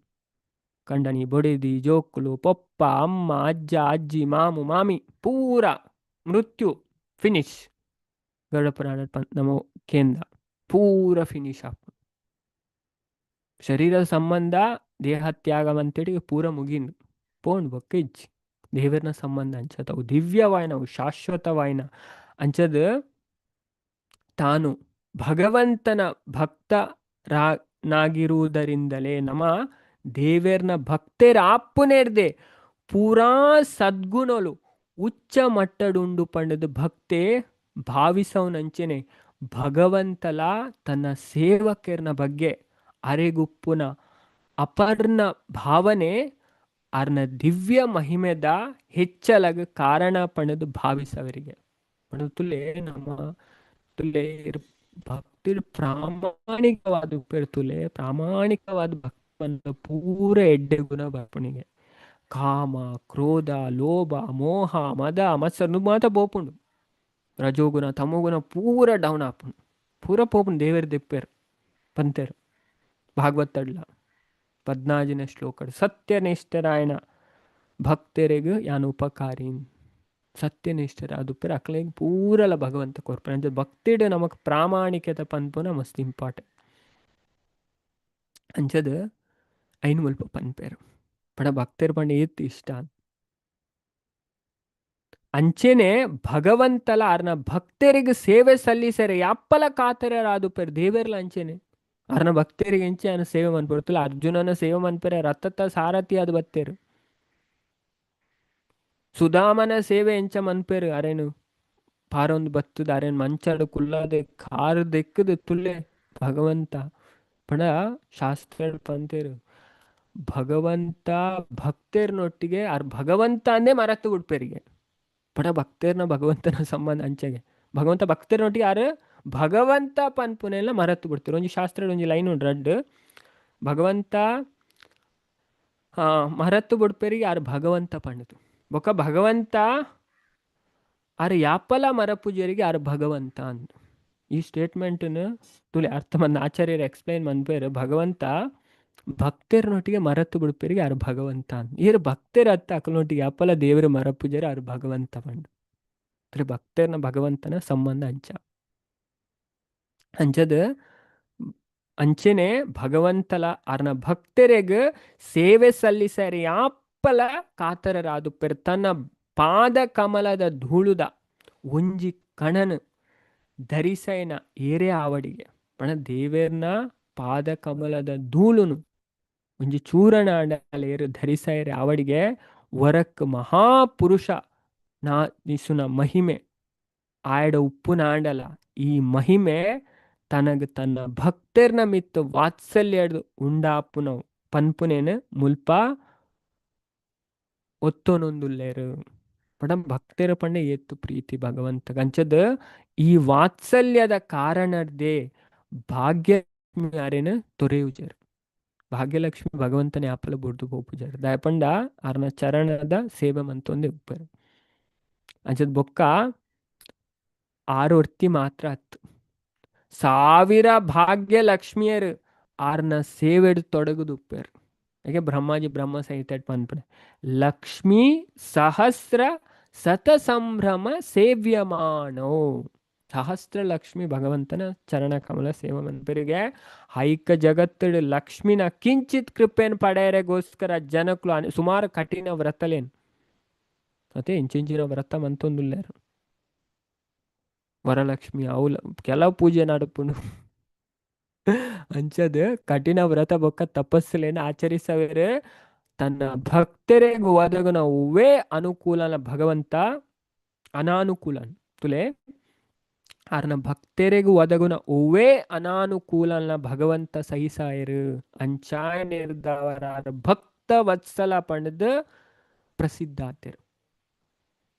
ಕಂಡನಿ ಬೊಡೆದಿ ಜೋಕುಲು ಪೊಪ್ಪ ಅಮ್ಮ ಅಜ್ಜ ಅಜ್ಜಿ ಮಾಮು ಮಾಮಿ ಪೂರ ಮೃತ್ಯು ಫಿನಿಶ್. ಗರುಡ ಪುರಾಣ ನಮ್ಮ ಕೇಂದ್ರ ಪೂರ ಫಿನಿಶ್ ಆಪುಂಡು. ಶರೀರದ ಸಂಬಂಧ ದೇಹ ತ್ಯಾಗ ಅಂತೇಳಿ ಪೂರ ಮುಗಿಂದು ಪೋಂಡು ಬೊಕ್ಕ ಇಜ್ಜಿ. ದೇವರನ ಸಂಬಂಧ ಅಂಚತ ಅವು ದಿವ್ಯವಾಯಿನ, ಅವು ಶಾಶ್ವತವಾಯಿನ. ಅಂಚದ ತಾನು ಭಗವಂತನ ಭಕ್ತ ನಾಗಿರುವುದರಿಂದಲೇ ನಮ್ಮ ದೇವೇರ್ನ ಭಕ್ತೆರ ಆಪ್ಪುನೇರ್ದೆ ಪೂರಾ ಸದ್ಗುಣಲು ಉಚ್ಚ ಮಟ್ಟಡುಂಡು ಪಂಡದು ಭಕ್ತೆ ಭಾವಿಸವನಂಚೆನೆ ಭಗವಂತಲ ತನ್ನ ಸೇವಕರ್ನ ಬಗ್ಗೆ ಅರೆಗುಪ್ಪುನ ಅಪರ್ಣ ಭಾವನೆ ಅರ್ನ ದಿವ್ಯ ಮಹಿಮೆದ ಹೆಚ್ಚಲಗ ಕಾರಣ ಪಣದು ಭಾವಿಸವರಿಗೆ. ಪಣದು ತುಲೆ ನಮ್ಮ ತುಲೆ ಭಕ್ತಿ ಪ್ರಾಮಾಣಿಕವಾದ ಉಪ್ಪೆರ್ ತುಲೆ ಪ್ರಾಮಾಣಿಕವಾದ ಭಕ್ತಿ ಪೂರ ಎಡ್ಡೆ ಗುಣ ಬರ್ಪುನಿಗೆ. ಕಾಮ ಕ್ರೋಧ ಲೋಭ ಮೋಹ ಮದ ಮತ್ಸರ ಮಾತ ಪೋಪುಂಡು. ರಜೋಗುಣ ತಮೋಗುಣ ಪೂರ ಡೌನ್ ಆಪುಂಡು, ಪೂರ ಪೋಪುಂಡು. ದೇವೆರ್ ದೆಪ್ಪೆರ್ ಪಂತೆರ್ ಭಾಗವತಡ್ಲ ಪದ್ನಾಜಿನ ಶ್ಲೋಕಡ್ ಸತ್ಯನಿಷ್ಠರಾಯಣ ಭಕ್ತರಿಗೆ ಯಾನು ಉಪಕಾರಿ. ಸತ್ಯನಿಷ್ಠರ ಅದು ಪೇರ್ ಅಕ್ಲೆಗ್ ಪೂರಲ ಭಗವಂತ ಕೊರ್ಪೆ. ಅಂಚ ಭಕ್ತಿಡ್ ನಮಕ್ ಪ್ರಾಮಾಣಿಕತೆ ಪನ್ಪುನ ಮಸ್ತ್ ಇಂಪಾರ್ಟೆಂಟ್. ಅಂಚದ ಐನ್ ಮುಲ್ಪ ಪನ್ಪೆರ್ ಪಡ ಭಕ್ತೆರ್ ಪಂಡ ಏತ್ ಇಷ್ಟ. ಅಂಚೆನೆ ಭಗವಂತಲ ಅರ್ನ ಭಕ್ತರಿಗೆ ಸೇವೆ ಸಲ್ಲಿಸರೆ ಯಾಪ್ಪಲ ಕಾತರರಾದುಪೆರ್. ದೇವೆರ್ಲ ಅಂಚೆನೆ ಅರ್ನ ಭಕ್ತರಿಗೆ ಎಂಚೆ ಅನ ಸೇವೆ ಮನ್ಪುರ್ತಲ್ಲ. ಅರ್ಜುನನ ಸೇವೆ ಮನ್ಪೆರೆ ರಥತ ಸಾರಥಿ ಅದು ಬತ್ತೇರು. ಸುಧಾಮನ ಸೇವೆ ಎಂಚ ಮನ್ಪೆರು, ಅರೇನು ಪಾರೊಂದು ಬತ್ತದ ಅರೇನು ಮಂಚಡು ಕುಲ್ಲಾದೆ ಕಾರು ದೆಕ್ಕದು ತುಲ್ಲೆ ಭಗವಂತ. ಪಣ ಶಾಸ್ತ್ರ ಪಂತೇರು ಭಗವಂತ ಭಕ್ತರ್ನೊಟ್ಟಿಗೆ ಆರ್ ಭಗವಂತ ಅಂದೇ ಮರತ್ತು ಬಿಡ್ಪೇರಿಗೆ. ಪಡ ಭಕ್ತರ್ನ ಭಗವಂತನ ಸಂಬಂಧ ಅಂಚೆಗೆ ಭಗವಂತ ಭಕ್ತರ್ನೊಟ್ಟಿಗೆ ಆರು ಭಗವಂತ ಪನ್ಪುನೆಲ್ಲ ಮರತ್ತು ಬಿಡ್ತಾರೆ. ಒಂಜಿ ಶಾಸ್ತ್ರ ಒಂಜಿ ಲೈನ್ ಉಂಡು ರಡ್ಡ್, ಭಗವಂತ ಮರತ್ತು ಬುಡ್ಪೆರಿಗೆ ಆರ್ ಭಗವಂತ ಪಂಡುದು, ಬೊಕ ಭಗವಂತ ಆರ್ ಯಾಪಲ ಮರಪೂಜರಿಗೆ ಆರ್ ಭಗವಂತ ಅಂದ್. ಈ ಸ್ಟೇಟ್ಮೆಂಟ್ನು ತುಲೆ ಅರ್ಥ ಮಂದ ಆಚಾರ್ಯರು ಎಕ್ಸ್ಪ್ಲೈನ್ ಮನ್ಪೇರು. ಭಗವಂತ ಭಕ್ತರ್ನೊಟ್ಟಿಗೆ ಮರತ್ತು ಬಿಡ್ಪೇರಿಗೆ ಆರ್ ಭಗವಂತ ಅಂದ್. ಏರು ಭಕ್ತರ ಅತ್ತ ಅಕಲ್ನೊಟ್ಟಿಗೆ ಯಾಪಲ ದೇವರು ಮರಪೂಜರು ಆರ್ ಭಗವಂತ ಪಂಡು. ಅಂದ್ರೆ ಭಕ್ತರ್ನ ಭಗವಂತನ ಸಂಬಂಧ ಅಂಚ ಅಂಚದ ಅಂಚೆನೆ ಭಗವಂತಲ ಆರ್ನ ಭಕ್ತರೆಗ್ ಸೇವೆ ಸಲ್ಲಿಸರೆ ಯಾಪಲ ಕಾತರರಾದುಪ್ಪೆರ್. ತನ್ನ ಪಾದ ಕಮಲದ ಧೂಳುದ ಒಂಜಿ ಕಣನ್ ಧರಿಸೈನ ಏರೇ ಆವಡಿಗೆ ಪಣ ದೇವೇರ್ನ ಪಾದ ಕಮಲದ ಧೂಳುನು ಒಂಜಿ ಚೂರಣ ಏರು ಧರಿಸೈರೆ ಆವಡಿಗೆ ವರಕ್ ಮಹಾಪುರುಷ ನಾ ನಿಸುನ ಮಹಿಮೆ ಆಯಡ ಉಪ್ಪು ನಾಂಡಲ ಈ ಮಹಿಮೆ ತನಗ ತನ್ನ ಭಕ್ತರ್ನ ಮಿತ್ತು ವಾತ್ಸಲ್ಯ ಉಂಡಾಪುನವು ಪನ್ಪುನೇನು ಮುಲ್ಪ ಒತ್ತೊನೊಂದುಲ್ಲೇರು. ಪಡ ಭಕ್ತರ ಪಂಡೆ ಏತ್ತು ಪ್ರೀತಿ ಭಗವಂತ ಅಂಚದ ಈ ವಾತ್ಸಲ್ಯದ ಕಾರಣರ್ದೇ ಭಾಗ್ಯ ಅರೇನು ತೊರೆಯುಜರು. ಭಾಗ್ಯಲಕ್ಷ್ಮಿ ಭಗವಂತನೇ ಆಪಲ ಬುಡ್ದು ಪೋಪುಜರು. ದಾಯಪಂಡ ಆರ್ನ ಚರಣದ ಸೇವೆ ಮಂತೊಂದು ಉಪ್ಪರು. ಅಂಚದ ಬೊಕ್ಕ ಆರು ಒರ್ತಿ ಮಾತ್ರ ಅತ್ತು ಸಾವಿರ ಭಾಗ್ಯ ಲಕ್ಷ್ಮಿಯರು ಆರ್ನ ಸೇವೆಡ್ ತೊಡಗುದು ಉಪ್ಪೇರು. ಯಾಕೆ ಬ್ರಹ್ಮಾಜಿ ಬ್ರಹ್ಮ ಸಂಹಿತೆ ಪನ್ಪುನೆ ಲಕ್ಷ್ಮೀ ಸಹಸ್ರ ಸತ ಸಂಭ್ರಮ ಸೇವ್ಯಮಾನೋ. ಸಹಸ್ರ ಲಕ್ಷ್ಮಿ ಭಗವಂತನ ಚರಣ ಕಮಲ ಸೇವೆ ಮನ್ಪೆರಿಗೆ. ಐಕ ಜಗತ್ತಡು ಲಕ್ಷ್ಮಿನ ಕಿಂಚಿತ್ ಕೃಪೆನ್ ಪಡೆಯರೆಗೋಸ್ಕರ ಜನಕ್ಲು ಸುಮಾರು ಕಠಿಣ ವ್ರತಲೇನ್ ಅದೇ ಇಂಚಿಂಚಿನ ವ್ರತ ಮಂತೊಂದುಲ್ಲೇರು. ವರಲಕ್ಷ್ಮಿ ಅವುಲ ಕೆಲವು ಪೂಜೆ ನಡಪುಂಡು. ಅಂಚದ ಕಠಿಣ ವ್ರತ ಬೊಕ್ಕ ತಪಸ್ಸುಲೇನ ಆಚರಿಸವೇರು. ತನ್ನ ಭಕ್ತರೆಗ್ ಒದಗುನ ಒವ್ವೇ ಅನುಕೂಲನ ಭಗವಂತ ಅನಾನುಕೂಲ ತುಲೆ ಆರ್ನ ಭಕ್ತರೆಗ್ ಒದಗುನ ಒವ್ವೇ ಅನಾನುಕೂಲನ ಭಗವಂತ ಸಹಿಸಾಯರು. ಅಂಚಾಯ ನಿರ್ದವರ ಭಕ್ತ ವತ್ಸಲ ಪಂಡದು ಪ್ರಸಿದ್ಧ ಆತೇರು.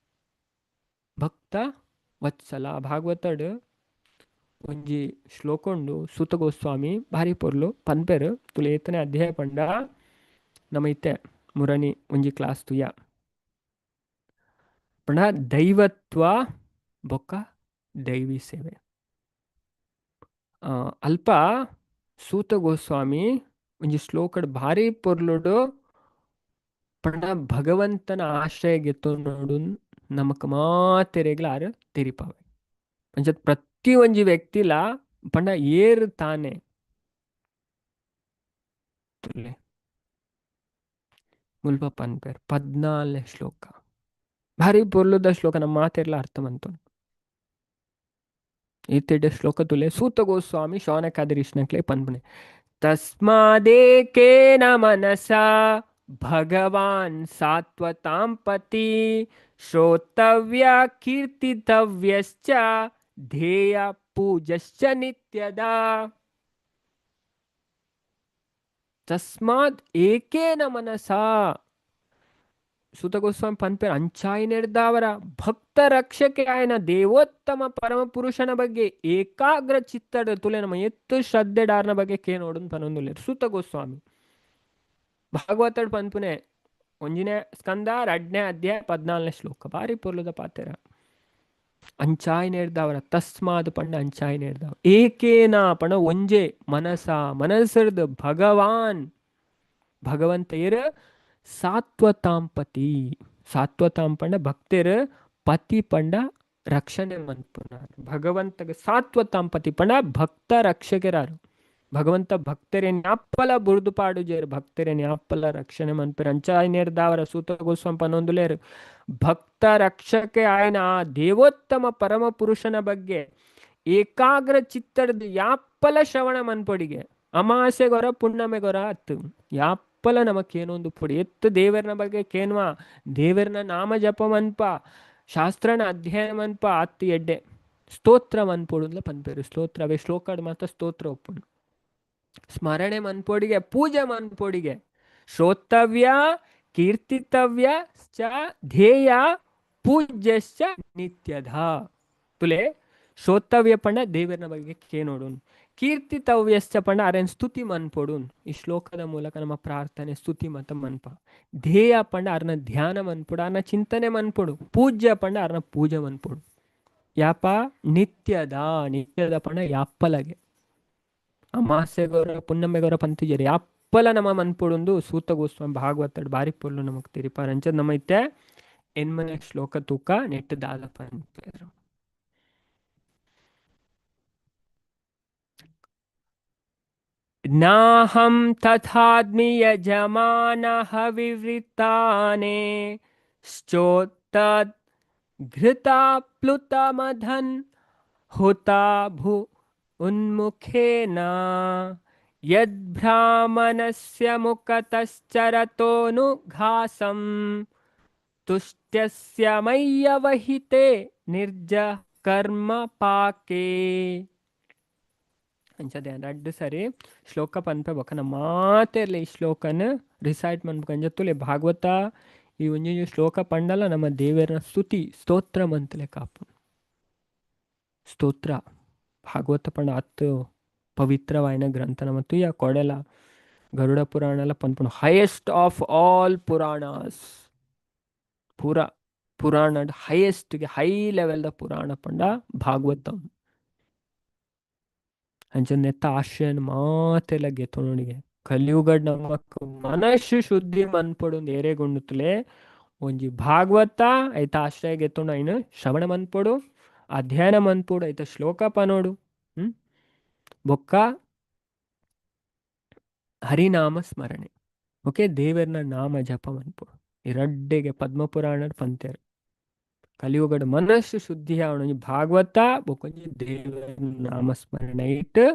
ಭಕ್ತ ವತ್ಸಲ ಭಾಗವತಡ್ ಒಂಜಿ ಶ್ಲೋಕ ಉಂಡು. ಸೂತ ಗೋಸ್ವಾಮಿ ಭಾರಿ ಪೊರ್ಲು ಪನ್ಪೆರ್. ತುಲೆ ಏತನೇ ಅಧ್ಯಾಯ ಪಂಡ ನಮ ಇತ್ತೆ ಮುರಣಿ ಒಂಜಿ ಕ್ಲಾಸ್ ತುಯ ಪಂಡ ದೈವತ್ವ ಬೊಕ್ಕ ದೈವಿ ಸೇವೆ. ಅಲ್ಪ ಸೂತ ಗೋಸ್ವಾಮಿ ಒಂಜಿ ಶ್ಲೋಕಡ್ ಭಾರಿ ಪೊರ್ಲುಡು ಪಂಡ ಭಗವಂತನ ಆಶ್ರಯ ಗೆತ್ತು ನೋಡು ನಮಕ್ ಮಾತೆರೆಗ್ಲ ಆರು ತೆರಿಪಾವೆ. ಅಂಚ ಪ್ರತಿ ಒಂಜಿ ವ್ಯಕ್ತಿಲ ಪಂಡ ಏರ್ ತಾನೆ ತುಲೆ ಮುಲ್ಪ ಪನ್ಪೆರ್ 14ನೇ ಶ್ಲೋಕ ಭಾರಿ ಪೊರ್ಲುದ ಶ್ಲೋಕ ನಮ್ಮ ಮಾತೆರ್ಲ ಅರ್ಥ ಮಂತೊನು. ಈತೆಡ್ಡೆ ಶ್ಲೋಕ ತುಲೆ ಸೂತ ಗೋಸ್ವಾಮಿ ಶೌನಕಾದಿ ಪನ್ಪುನೆ ತಸ್ಮಾದೇಕೇನ ಮನಸಾ ಭಗವಾನ್ ಸಾತ್ವತಾಂ ಪತಿ ಶ್ರೋತವ್ಯ ಕೀರ್ತಿತವ್ಯಶ್ಚ ಧ್ಯೇಯ ಪೂಜಶ್ಚ ನಿತ್ಯದಾ. ತಸ್ಮಾತ್ ಏಕೇನ ಮನಸಾ ಸೂತ ಗೋಸ್ವಾಮಿ ಪನ್ಪೇರ್ ಅಂಚಾಯಿನೆಡ್ದಾವರ ಭಕ್ತ ರಕ್ಷಕೆ ಆಯನ ದೇವೋತ್ತಮ ಪರಮ ಪುರುಷನ ಬಗ್ಗೆ ಏಕಾಗ್ರ ಚಿತ್ತಡ ತುಲೆ ನಮ್ಮ ಎತ್ತು ಶ್ರದ್ಧೆ ಡಾರ್ನ ಬಗ್ಗೆ ಕೇ ನೋಡುನ್ ಪನೊಂದುಲ್ಲೆರ್ ಸೂತ ಗೋಸ್ವಾಮಿ. ಭಾಗವತಡ್ ಪನ್ಪುನೆ ಒಂಜಿನೇ ಸ್ಕಂದ 2ನೇ ಅಧ್ಯಾಯ 14ನೇ ಶ್ಲೋಕ ಭಾರಿ ಪೊರ್ಲುದ ಪಾತೆರ. ಅಂಚಾಯಿನೆಡ್ದಾವರ ತಸ್ಮಾದ್ ಪಂಡ ಅಂಚಾಯಿನೆಡ್ದಾವ ಏಕೇನ ಪಂಡ ಒಂಜೆ ಮನಸ ಮನಸ್ಸರ್ದ ಭಗವಾನ್ ಭಗವಂತ ಏರ್ ಸಾತ್ವತಾಂಪತಿ. ಸಾತ್ವತಾಂ ಪಂಡ ಭಕ್ತೆರ್ ಪತಿ ಪಂಡ ರಕ್ಷಣೆ ಮನ್ಪುನಾರ್. ಭಗವಂತಗ ಸಾತ್ವತಾಂಪತಿ ಪಂಡ ಭಕ್ತ ರಕ್ಷಕರಾರು. ಭಗವಂತ ಭಕ್ತರೆ ನ್ಯಾಪಲ ಬುರ್ದು ಪಾಡುಜೇರು ಭಕ್ತರೆ ನ್ಯಾಪಲ ರಕ್ಷಣೆ ಮನ್ಪೆರ್. ಅಂಚಾಯಿನೆಡ್ದಾವರ ಸೂತ ಗೋಸ್ವಾಮಿ ಪನೊಂದುಲೇರು ಭಕ್ತ ರಕ್ಷಕೆ ಆಯನ ಆ ದೇವೋತ್ತಮ ಪರಮ ಪುರುಷನ ಬಗ್ಗೆ ಏಕಾಗ್ರ ಚಿತ್ತಡ್ದು ಯಾಪಲ ಶ್ರವಣ ಮನ್ಪೊಡಿಗೆ ಅಮಾಸೆಗೊರ ಪುಣ್ಣಮೆಗೊರ ಅತ್ತು ಯಾಪಲ ನಮಕೇನೊಂದು ಪೊಡಿ ಎತ್ತು ದೇವರನ ಬಗ್ಗೆ ಕೇನ್ವಾ ದೇವರನ ನಾಮ ಜಪ ಮನ್ಪ ಶಾಸ್ತ್ರನ ಅಧ್ಯಯನ ಮನ್ಪ ಅತ್ತು ಎಡ್ಡೆ ಸ್ತೋತ್ರ ಮನ್ಪೊಡುಂದ್ಲ ಪನ್ಪೇರು. ಸ್ತೋತ್ರ ಅವೇ ಶ್ಲೋಕಡ್ ಮಾತ್ರ ಸ್ತೋತ್ರ ಒಪ್ಪುಂಡು. ಸ್ಮರಣೆ ಮನ್ಪೊಡಿಗೆ ಪೂಜೆ ಮನ್ಪೊಡಿಗೆ ಶ್ರೋತವ್ಯ ಕೀರ್ತಿತವ್ಯ ಚ ಧ್ಯೇಯ ಪೂಜ್ಯಶ್ಚ ನಿತ್ಯಧ. ತುಲೆ ಶ್ರೋತವ್ಯ ಪಂಡ ದೇವರನ ಬಗ್ಗೆ ಕೇನೋಡು, ಕೀರ್ತಿತವ್ಯಶ್ಚ ಪಂಡ ಅರೆನ್ ಸ್ತುತಿ ಮನ್ಪೊಡು. ಈ ಶ್ಲೋಕದ ಮೂಲಕ ನಮ್ಮ ಪ್ರಾರ್ಥನೆ ಸ್ತುತಿ ಮತ ಮನ್ಪ. ಧ್ಯೇಯ ಪಂಡ ಅರ್ನ ಧ್ಯಾನ ಮನ್ಪೊಡು, ಅರ್ನ ಚಿಂತನೆ ಮನ್ಪೊಡು. ಪೂಜ್ಯ ಪಂಡ ಅರ್ನ ಪೂಜೆ ಮನ್ಪೊಡು. ಯಾಪ ನಿತ್ಯದ, ನಿತ್ಯದ ಪಂಡ ಯಾಪ್ಪಲಗೆ ಅಮಾಸ್ಯೆಗೋರ ಪುನ್ನಮ್ಮೆಗೋರ ಪಂತಿಜರು ಯಾಪ್ಪಲ ನಮ್ಮ ಮನ್ಪೊಡುಂದು ಸೂತ ಗೋಸ್ವಾಮಿ ಭಾಗವತಡ್ ಬಾರಿ ಪೊರ್ಲು ನಮಕ್ ತೆರಿಪಾರ್. ಅಂಚ ನಮ್ಮ ಇತ್ತೆ ಎನ್ಮನೆ ಶ್ಲೋಕ ತೂಕ ನೆಟ್ ದಾದ ಪನ್ಪೆರ್. ನಾಹಂ ತಥಾದ್ಮಿ ಯಜಮಾನಃ ವಿವೃತಾನೆ ಶ್ಚೋತ್ತದ್ ಘೃತಾಪ್ಲುತಮಧನ್ ಹುತಾಭು ಉನ್ಮುಖೇನ ಯದ್ಬ್ರಾಹ್ಮಣಸ್ಯ ಮುಖತಶ್ಚರತೋನುಘಾಸಂ ತುಷ್ಟ್ಯಸ್ಯ ಮಯ್ಯವಹಿತೆ ನಿರ್ಜ ಕರ್ಮ ಪಾಕೆ. ಅಂಚದೆ ರಡ್ಡ್ ಸರಿ ಶ್ಲೋಕ ಪನ್ಪೆ ಬೊಕ ನಮ್ಮ ಮಾತೆರ್ಲ ಈ ಶ್ಲೋಕನ್ ರಿಸೈಟ್ ಮನ್ಪುಗ. ಅಂಚ ತೂಲೆ ಭಾಗವತ ಈ ಒಂಜೊಂಜಿ ಶ್ಲೋಕ ಪಂಡಲ ನಮ್ಮ ದೇವೆರ್ನ ಸ್ತುತಿ ಸ್ತೋತ್ರ ಮಂತ್ಲೆ ಕಾಪುಂಡು. ಸ್ತೋತ್ರ ಭಾಗವತ ಪಂಡ ಅತ್ ಪವಿತ್ರವಾಯಿನ ಗ್ರಂಥ ನಮ್ಮ ತುಯ ಕೊಡೆಲ ಗರುಡ ಪುರಾಣಲ ಪನ್ಪುಂಡು ಹೈಯೆಸ್ಟ್ ಆಫ್ ಆಲ್ ಪುರಾಣಾಸ್. ಪೂರ ಪುರಾಣ ಹೈಯೆಸ್ಟ್ ಹೈ ಲೆವೆಲ್ ದ ಪುರಾಣ ಪಂಡ ಭಾಗವತಂ. ಅಂಚ ನೆತ್ತ ಆಶ್ರಯನ್ ಮಾತೆಲ್ಲ ಗೆತೊನೊಡಿಗೆ ಕಲಿಯುಗಡ್ ನಮಕ್ ಮನಸ್ಸು ಶುದ್ಧಿ ಮನ್ಪೊಡು ಏರೆಗುಂಡುತ್ತಲೆ ಒಂಜಿ ಭಾಗವತ ಐತ ಆಶ್ರಯ ಗೆತೊಂಡು ಐನ್ ಶ್ರವಣ ಮನ್ಪೊಡು, ಅಧ್ಯಯನ ಮನ್ಪೊಡು, ಐತ ಶ್ಲೋಕ ಪನೋಡು, ಬೊಕ್ಕ ಹರಿನಾಮ ಸ್ಮರಣೆ, ಓಕೆ ದೇವರ್ನ ನಾಮ ಜಪ ಮನ್ಪೊಡು. ಈ ರಡ್ಡೆಗೆ ಪದ್ಮಪುರಾಣ ಪಂತೇರು. ಕಲಿಯುಗಡ್ ಮನಸ್ಸು ಶುದ್ಧಿ ಆವೊಂಜಿ ಭಾಗವತ ಬೊಕೊಂಜಿ ದೇವರ ನಾಮ ಸ್ಮರಣೆ ಇಟ್ಟು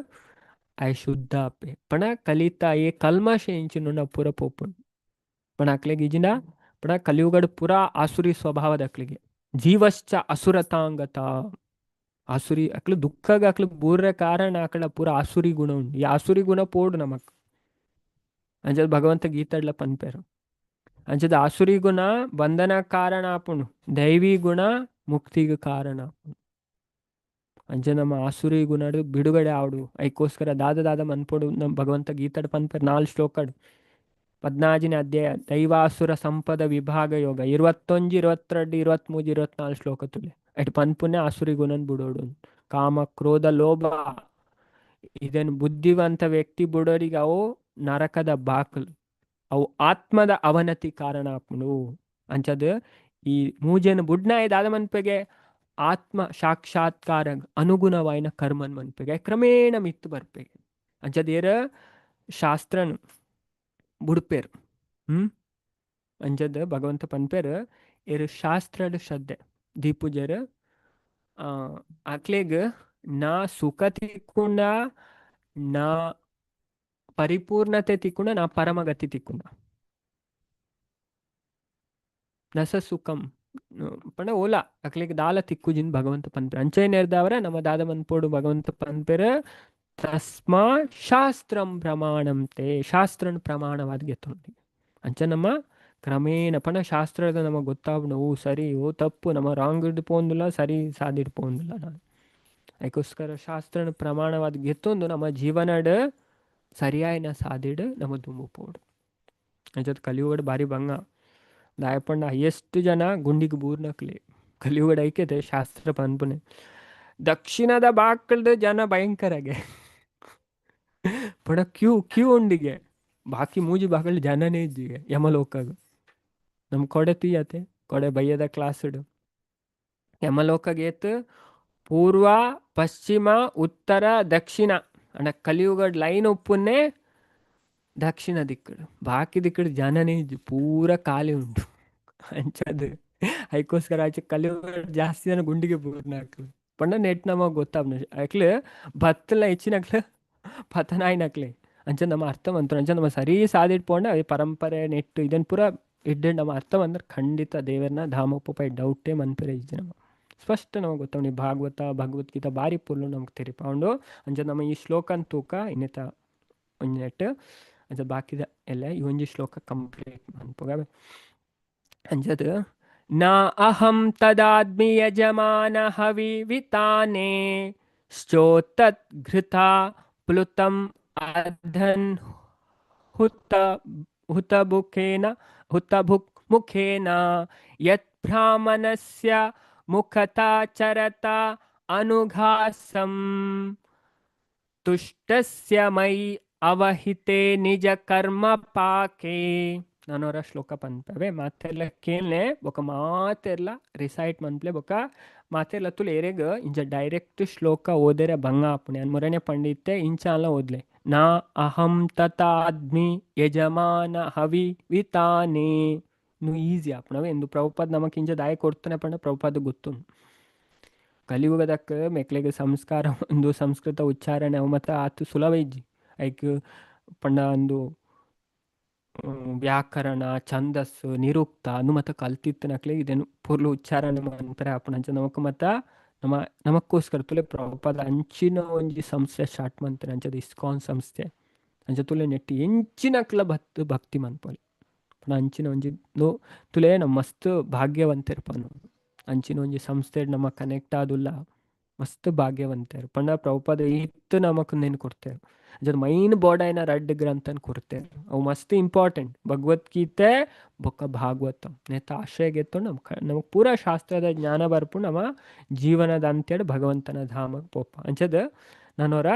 ಆಯ್ ಶುದ್ಧ ಆಪೆ. ಪಣ ಕಲಿತ ಈ ಕಲ್ಮಶ ಎಂಚಿನ ಪೂರ ಪೋಪುಂಡು. ಪಣ ಅಕ್ಲೆಗ್ ಇಜಿಂಡ ಪಣ ಕಲಿಯುಗಡ್ ಪೂರ ಆಸುರಿ ಸ್ವಭಾವದ ಅಕ್ಲೆಗೆ ಜೀವಶ್ಚ ಅಸುರತಾಂಗತ ಆಸುರಿ ಅಕ್ಲು ದುಃಖಗ ಅಕ್ಲು ಬೂರ್ರೆ ಕಾರಣ ಅಕಳ ಪೂರ ಆಸುರಿ ಗುಣ ಉಂಡು. ಈ ಆಸುರಿ ಗುಣ ಪೋಡು ನಮಕ್ ಅಂಚದ ಭಗವಂತ ಗೀತಡ್ಲ ಪನ್ಪೆರು. ಅಂಚದ ಆಸುರಿ ಗುಣ ಬಂಧನ ಕಾರಣ ಆಪುಂಡು, ದೈವಿ ಗುಣ ಮುಕ್ತಿಗೆ ಕಾರಣ ಆಪುಂಡು. ಅಂಚ ನಮ್ಮ ಆಸುರಿ ಗುಣಡು ಬಿಡುಗಡೆ ಆವಡು ಐಕೋಸ್ಕರ ದಾದ ದಾದ ಮನ್ಪೊಡು ನಮ್ಮ ಭಗವಂತ ಗೀತಡ್ ಪನ್ಪೆರ್ 4 ಶ್ಲೋಕಡ್. 14ನೇ ಅಧ್ಯಾಯ ದೈವಾಸುರ ಸಂಪದ ವಿಭಾಗ ಯೋಗ 21 22 23 24 ಶ್ಲೋಕ ತುಲೆ ಅಟ್ ಪನ್ಪುನೆ ಆಸುರಿ ಗುಣನ್ ಬಿಡೋಡು. ಕಾಮ ಕ್ರೋಧ ಲೋಭ ಇದನ್ನು ಬುದ್ಧಿವಂತ ವ್ಯಕ್ತಿ ಬಿಡೋರಿಗೆ ಅವು ನರಕದ ಬಾಕಲು, ಅವು ಆತ್ಮದ ಅವನತಿ ಕಾರಣ ಆಪುಂಡು. ಅಂಚದ ಈ ಮೂಜೆನ ಬುಡ್ನಾಯ ದಾದ ಮನ್ಪೆಗೆ ಆತ್ಮ ಸಾಕ್ಷಾತ್ಕಾರ ಅನುಗುಣವಾಯಿನ ಕರ್ಮನ್ ಮನ್ಪೆಗೆ ಕ್ರಮೇಣ ಮಿತ್ತು ಬರ್ಪೆಗೆ. ಅಂಚದ ಏರ ಶಾಸ್ತ್ರನ್ ಬುಡ್ಪೇರ್. ಅಂಚದ ಭಗವಂತ ಪನ್ಪೇರ್ ಏರ್ ಶಾಸ್ತ್ರದ ಶ್ರದ್ಧೆ ದೀಪುಜರ್ ಅಕ್ಲೆಗ್ ನಾ ಸುಖ ತಿಕ್ಕುಂಡ, ನಾ ಪರಿಪೂರ್ಣತೆ ತಿಕ್ಕುಂಡ, ನಾ ಪರಮಗತಿ ತಿಕ್ಕುಂಡ. ನಸ ಸುಖಂ ಪಂಡ ಓಲಾ ಅಕ್ಲೆಗ್ ದಾಲ ತಿಕ್ಕುಜಿನ್ ಭಗವಂತ ಪನ್ಪೆರ್. ಅಂಚೆ ನೇರ್ದವರ ನಮ್ಮ ದಾದ ಮನ್ಪೊಡು ಭಗವಂತ ಪನ್ಪೆರ್ ತಸ್ಮಾ ಶಾಸ್ತ್ರಂ ಪ್ರಮಾಣಂ ತೇ ಶಾಸ್ತ್ರನ್ ಪ್ರಮಾಣವಾದ ಗೆತ್ತೊಂಡಿ. ಅಂಚ ನಮ್ಮ ಕ್ರಮೇಣ ಪಂಡ ಶಾಸ್ತ್ರದ ನಮಗೆ ಗೊತ್ತಾಗ್ನು ಓ ಸರಿ ಓ ತಪ್ಪು ನಮ್ಮ ರಾಂಗ್ ಇಡ್ ಪೋಂದುಲ್ಲ ಸರಿ ಸಾದಿಡ್ ಪೋಂದುಲ್ಲ ನಾನು. ಅದಕ್ಕೋಸ್ಕರ ಶಾಸ್ತ್ರನ ಪ್ರಮಾಣವಾದ ಗೆತ್ತೊಂದು ನಮ್ಮ ಜೀವನಡ್ ಸರಿಯಾಯಿನ ಸಾದಿಡ್ ನಮ್ಮ ದುಂಬು ಪೋಡು. ಅಂಚದ ಕಲಿಯುಗಡ್ ಬಾರಿ ಬಂಗ ದಾಯಪಂಡ ಎಷ್ಟು ಜನ ಗುಂಡಿಗೆ ಬೂರ್ನಕ್ಲೆ ಕಲಿಯುಗಡ್ ಐಕ್ಯತೆ ಶಾಸ್ತ್ರ ಪನ್ಪುನೆ. ದಕ್ಷಿಣದ ಬಾಕಲ್ದ ಜನ ಭಯಂಕರಗೆ ಪಡ ಕ್ಯೂ ಕ್ಯೂ ಉಂಡಿಗೆ ಬಾಕಿ ಮೂಜಿ ಬಾಕಲ್ ಜನನೇ ಇಜ್ಜಿಗೆ ಯಮಲೋಕಗ್. ನಮ್ ಕೊಡೆ ತೀಯತೆ ಕೊಡೆ ಬಯ್ಯದ ಕ್ಲಾಸ್ಡ್ ಯಮಲೋಕಗೇತ್ ಪೂರ್ವ ಪಶ್ಚಿಮ ಉತ್ತರ ದಕ್ಷಿಣ ಅಂಡ ಕಲಿಯುಗಡ್ ಲೈನ್ ಉಪ್ಪುನ್ನೇ ದಕ್ಷಿಣ ದಿಕ್ಕಡು ಬಾಕಿ ದಿಕ್ಕಡು ಜನನೇ ಇಜ್ಜಿ ಪೂರ ಖಾಲಿ ಉಂಟು. ಅಂಚದು ಐಕೋಸ್ಕರ ಆಚೆ ಕಲಿಯುಗಡ್ ಜಾಸ್ತಿ ಜನ ಗುಂಡಿಗೆ ಬೂರ್ನಾಕ್ಲು ಪಂಡ ನೆಟ್ ನಮಗ್ ಗೊತ್ತಾಪ್ನ ಅಕ್ಲು ಬತ್ತಲ ಹೆಚ್ಚಿನಕ್ಲು ಪತನಾಯ್ನಕ್ಲೆ. ಅಂಚ ನಮ್ಮ ಅರ್ಥ ಮಂತ್ರ ಅಂಚ ನಮ್ಮ ಸರಿ ಸಾದಿಟ್ ಪೋಂಡ ಅದೇ ಪರಂಪರೆ ನೆಟ್ಟು ಇದನ್ ಪೂರ ಇಡ್ಡೆ ನಮ್ಮ ಅರ್ಥ ಬಂದ್ರೆ ಖಂಡಿತ ದೇವರನ್ನ ಧಾಮಪ್ಪ ಡೌಟೇ ಮನ್ಪೆರೆ ಇಜ್ಜಿ ನಮ್ಮ ಸ್ಪಷ್ಟ ನಮಗೆ ಗೊತ್ತವನಿ ಭಾಗವತ ಭಗವದ್ಗೀತಾ ಬಾರಿ ಪೊರ್ಲು ನಮಗೆ ತೆರಿಪಾವುಂಡು. ಅಂಚ ನಮ್ಮ ಈ ಶ್ಲೋಕನ್ ತೂಕ ಇನ್ನಿತ ಒಂಜಿ ನೆಟ್ ಅಂಚ ಬಾಕಿದ ಎಲ್ಲ ಈ ಒಂಜಿ ಶ್ಲೋಕ ಕಂಪ್ಲೀಟ್ ಮನ್ಪುಗ. ಅಂಚದ ನಾ ಅಹಂ ತದಾದ್ಮಿ ಯಜಮಾನ ಹವಿ ವಿತಾನೆ ಶ್ಚೋತತ್ ಘೃತ ಪ್ಲುತಂ ಅಧನ್ ಹುತ ಹುತಭುಖೇನ ಹುತಭುಕ್ ಮುಖೇನ ಯತ್ ಬ್ರಾಹ್ಮಣಸ್ಯ ಮುಖತಾ ಚರತ ಅನುಘಾಸಂ ತುಷ್ಟಸ್ಯ ಮಯಿ ಅವಹಿತೆ ನಿಜ ಕರ್ಮ ಪಾಕೆ. ನಾನೊರ ಶ್ಲೋಕ ಪನ್ಪವೆ, ಮಾತೆರ್ಲ ಕೇಳ್ನೆ ಬೊಕ ಮಾತೆರ್ಲ ರಿಸೈಟ್ ಮನ್ಪ್ಲೆ. ಬೊಕ ಮಾತೆರ್ಲ ತುಲು ಏರೆಗ್ ಇಂಚ ಡೈರೆಕ್ಟ್ ಶ್ಲೋಕ ಓದೆರೆ ಬಂಗ ಆಪುಂಡು. ಯಾನ್ ಮೊರನೆ ಪಂಡಿತ್ತೆ ಇಂಚಾಲ ಓದ್ಲೆ. ನಾ ಅಹಂ ತಥಾದ್ಮಿ ಯಜಮಾನ ಹವಿ ವಿತಾನೆ. ನು ಈಸಿ ಆಪುಂಡು ಎಂದು ಪ್ರಭುಪಾದ ನಮಕ್ ಇಂಚ ದಾಯ ಕೊಡ್ತಾನೆ ಪಂಡ ಪ್ರಭುಪಾದ ಗೊತ್ತುಂಡು. ಕಲಿಯುಗದಕ್ಕ ಮೆಕ್ಲೆಗ್ ಸಂಸ್ಕಾರ ಒಂದು ಸಂಸ್ಕೃತ ಉಚ್ಚಾರಣೆ ಅವು ಮತ ಆತು ಸುಲಭ ಇಜ್ಜಿ. ಐಕ್ ಪಂಡ ಒಂದು ವ್ಯಾಕರಣ, ಛಂದಸ್ಸು, ನಿರುಕ್ತ ಅನು ಮತ ಕಲ್ತಿತ್ತನಕ್ಲೆ ಇದೇನು ಪೊರ್ಲು ಉಚ್ಚಾರಣೆ ಮನ್ಪೆರೆ ಆಪುಂಡು. ಅಂಚ ನಮಕ್ ಮತ ನಮ್ಮ ನಮಕ್ಕೋಸ್ಕರ ತುಲೆ ಪ್ರಭುಪಾದ ಅಂಚಿನ ಒಂಜಿ ಸಂಸ್ಥೆ ಸ್ಟಾರ್ಟ್ ಮಂತೆರ್. ಅಂಚದ ಇಸ್ಕಾನ್ ಸಂಸ್ಥೆ. ಅಂಚ ತುಲೆ ನೆಟ್ಟ್ ಎಂಚಿನಕ್ಲ ಭಕ್ತಿ ಭಕ್ತಿ ಮನ್ಪೊಲಿ. ಪಂಡ ಅಂಚಿನ ಒಂಜಿ ತುಲೆ ನಮ್ಮ ಮಸ್ತ್ ಭಾಗ್ಯವಂತೆರ್ ಪನು. ಅಂಚಿನ ಒಂಜಿ ಸಂಸ್ಥೆ ನಮ್ಮ ಕನೆಕ್ಟ್ ಆದುಲ್ಲ, ಮಸ್ತ್ ಭಾಗ್ಯವಂತೆರ್. ಪಂಡ ಪ್ರಭುಪಾದ ಇತ್ತು ನಮಕ್ ಉಂದೆನ್ ಕೊರ್ತೆರ್. ಅಂಚದ ಮೈನ್ ಬೋಡಾಯಿನ ರಡ್ಡ್ ಗ್ರಂಥನ್ ಕೊರ್ತೆರ್, ಅವು ಮಸ್ತ್ ಇಂಪಾರ್ಟೆಂಟ್, ಭಗವದ್ಗೀತೆ ಬೊಕ್ಕ ಭಾಗವತ. ನೆತ್ತ ಆಶ್ರಯ ಗೆತ್ತೊಂಡು ನಮಕ್ ನಮಕ್ ಪೂರ ಶಾಸ್ತ್ರದ ಜ್ಞಾನ ಬರ್ಪುಂಡು. ನಮ್ಮ ಜೀವನದ ಅಂತ್ಯಡ್ ಭಗವಂತನ ಧಾಮಗ್ ಪೋಪ. ಅಂಚದ ನಾನೊರ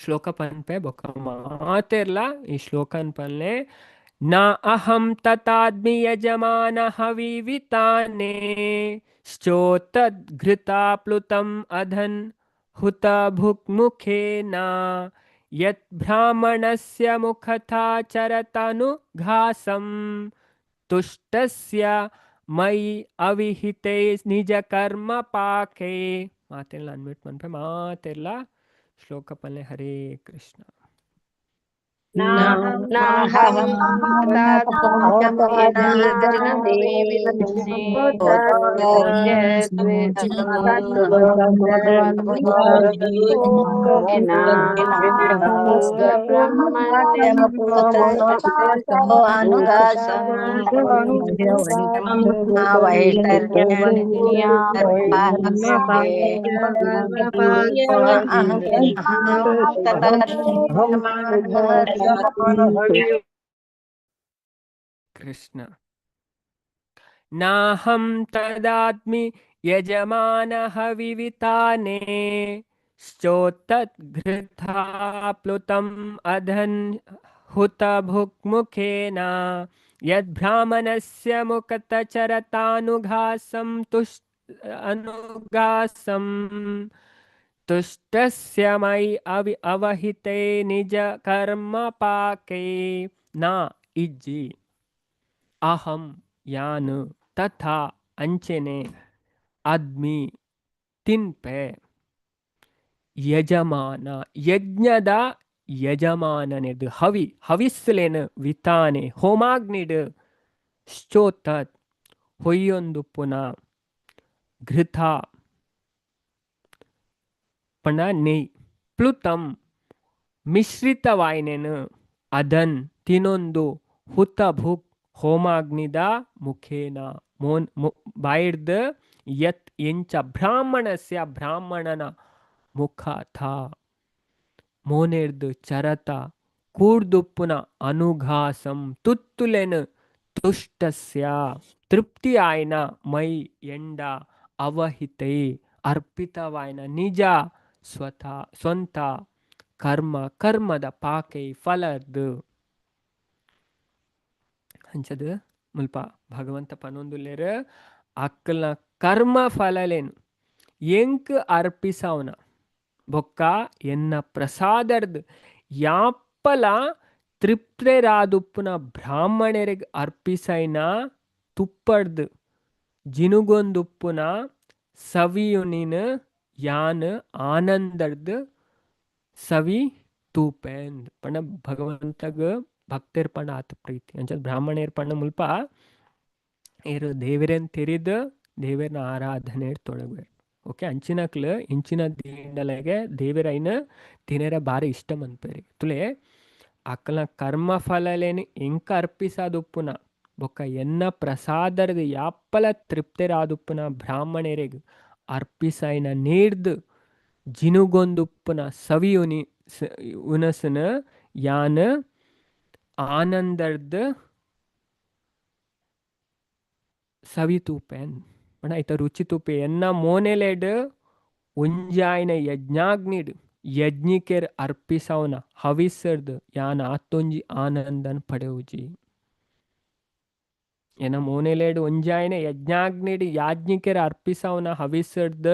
ಶ್ಲೋಕ ಪನ್ಪೆ, ಬೊಕ್ಕ ಮಾತೆರ್ಲ ಈ ಶ್ಲೋಕನ್ ಪನ್ಲೆ. ನ ಅಹಂ ತಥಾದ್ಮಿ ಯಜಮಾನ ಹವಿವಿತಾನೆ ಶ್ಚೋತದ್ಘೃತಾಪ್ಲುತಂ ಅಧನ್ ಹುತಭುಕ್ಮುಖೇನ ಯತ್ ಬ್ರಾಹ್ಮಣಸ್ಯ ಮುಖಥಾ ಚರತನುಘಾಸಂ ತುಷ್ಟಸ್ಯ ಮಯಿ ಅವಿಹಿತೆ ನಿಜ ಕರ್ಮ ಪಾಕೆ. ಮಾತೆಲ್ಲ ಅನ್ಮ್ಯೂಟ್ ಮನ್ಪೆ, ಮಾತೆಲ್ಲ ಶ್ಲೋಕ ಪಲ್ಲೆ. ಹರೇ ಕೃಷ್ಣ. ನಾಹಂ ಕೃಷ್ಣ. ನಾಹಂ ತದಾತ್ಮಿ ಯಜಮಾನಃ ವಿವಿತಾನೆ ಶ್ಚೋತದ್ಘೃತಾಪ್ಲುತಂ ಅಧನ್ ಹುತಭುಕ್ಮುಖೇನ ಯದ್ಬ್ರಾಹ್ಮಣಸ್ಯ ಮುಖತಚರತಾನುಘಾಸಂ ತುಷ್ ಅನುಘಾಸಂ ತುಷ್ಟಸ್ಯ ಮಯಿ ಅವಹಿತೆ ನಿಜ ಕರ್ಮ ಪಾಕೆ. ನಾ ಇಜ್ಜಿ, ಅಹಂ ಯಾನು, ತಥಾ ಅಂಚೆನೆ, ಅದ್ಮಿ ತಿನ್ಪೆ, ಯಜಮಾನ ಯಜ್ಞದ ಯಜಮಾನನೆದು, ಹವಿ ಹವಿಸ್ಲೇನು, ವಿತಾನೆ ಹೋಮಾಗ್ನಿಡ್, ಶ್ಚೋತತ್ ಹೊಯ್ಯೊಂದುಪ್ಪುನ, ಘೃತ ಪಂಡ ನೆಯ್, ಪ್ಲುತಂ ಮಿಶ್ರಿತವಾಯಿನೆನು, ಅದನ್ ತಿನೊಂದು, ಹುತಭುಕ್ ಹೋಮಾಗ್ನಿದ, ಮುಖೇನ ಮೋನ್ ಬಾಯಿಡ್ದು, ಯತ್ ಎಂಚ, ಬ್ರಾಹ್ಮಣಸ್ಯ ಬ್ರಾಹ್ಮಣನ, ಮುಖ ಥ ಮೋನೆರ್ದು, ಚರತ ಕೂಡ್ದುಪ್ಪುನ, ಅನುಘಾಸಂ ತುತ್ತುಲೆನು, ತುಷ್ಟಸ್ಯ ತೃಪ್ತಿ ಆಯ್ನ, ಮೈ ಎಂಡ, ಅವಹಿತೈ ಅರ್ಪಿತವಾಯ್ನ, ನಿಜ ಸ್ವತಃ ಸ್ವಂತ, ಕರ್ಮ ಕರ್ಮದ, ಪಾಕೈ ಫಲರ್ದು. ಅಂಚದ ಮುಲ್ಪ ಭಗವಂತ ಪನೊಂದುಲ್ಲೆರ್, ಅಕ್ಕಲ್ನ ಕರ್ಮ ಫಲಲೇನು ಎಂಕ್ ಅರ್ಪಿಸವನ ಬೊಕ್ಕ ಎನ್ನ ಪ್ರಸಾದರ್ದ್ ಯಾಪ್ಪಲ ತೃಪ್ತರಾದುಪ್ಪುನ ಬ್ರಾಹ್ಮಣರಿಗೆ ಅರ್ಪಿಸೈನ ತುಪ್ಪಡ್ದು ಜಿನುಗೊಂದುಪ್ಪುನ ಸವಿಯುನಿನ ಯಾನ್ ಆನಂದರ್ದ್ ಸವಿ ತೂಪೆಂದ್. ಪಂಡ ಭಗವಂತಗ್ ಭಕ್ತೆರ್ ಪಂಡ ಆತ ಪ್ರೀತಿ. ಅಂಚ ಬ್ರಾಹ್ಮಣೆರ್ ಪಂಡ ಮುಲ್ಪ ಏರು ದೇವೆರೆನ್ ತೆರಿದ್ ದೇವೆರ್ನ ಆರಾಧನೆ ತೊಡಗುವೆರ್. ಓಕೆ, ಅಂಚಿನಕ್ಲು ಇಂಚಿನ ದಿಂಡಲೆಗೆ ದೇವೆರೈನ ತಿನೆರ ಬಾರಿ ಇಷ್ಟ ಮನ್ಪೆರ್. ತುಲೆ ಅಕಲ್ನ ಕರ್ಮ ಫಲಲೇನು ಎಂಕ ಅರ್ಪಿಸಾದುಪ್ಪುನ ಬೊಕ್ಕ ಎನ್ನ ಪ್ರಸಾದರದ ಯಾಪ್ಪಲ ತೃಪ್ತರಾದುಪ್ಪುನ ಬ್ರಾಹ್ಮಣರಿಗೆ ಅರ್ಪಿಸಾಯಿನ ನೀರ್ದು ಜಿನುಗೊಂದುಪ್ಪುನ ಸವಿಯುನಿ ಉನಸನ ಯಾನ್ ಆನಂದರ್ದ್ ಸವಿ ತೂಪೆನ್ ಪಂಡ ಐತ ರುಚಿ ತೂಪೆ. ಎನ್ನ ಮೋನೆಲೆಡ್ ಒಂಜಾಯಿನ ಯಜ್ಞಾಗ್ನಿಡ್ ಯಜ್ಞಿಕೆರ್ ಅರ್ಪಿಸವನ ಹವಿಸ್ಸರ್ದ್ ಯಾನ್ ಆತೊಂಜಿ ಆನಂದನ್ ಪಡೆವುಜಿ. ಎನ ಮೋನೆಲೆಡ್ ಒಂಜಾಯಿನ ಯಜ್ಞಾಗ್ನಿಡ್ ಯಾಜ್ಞಿಕೆರ್ ಅರ್ಪಿಸವನ ಹವಿಸ್ಸರ್ದ್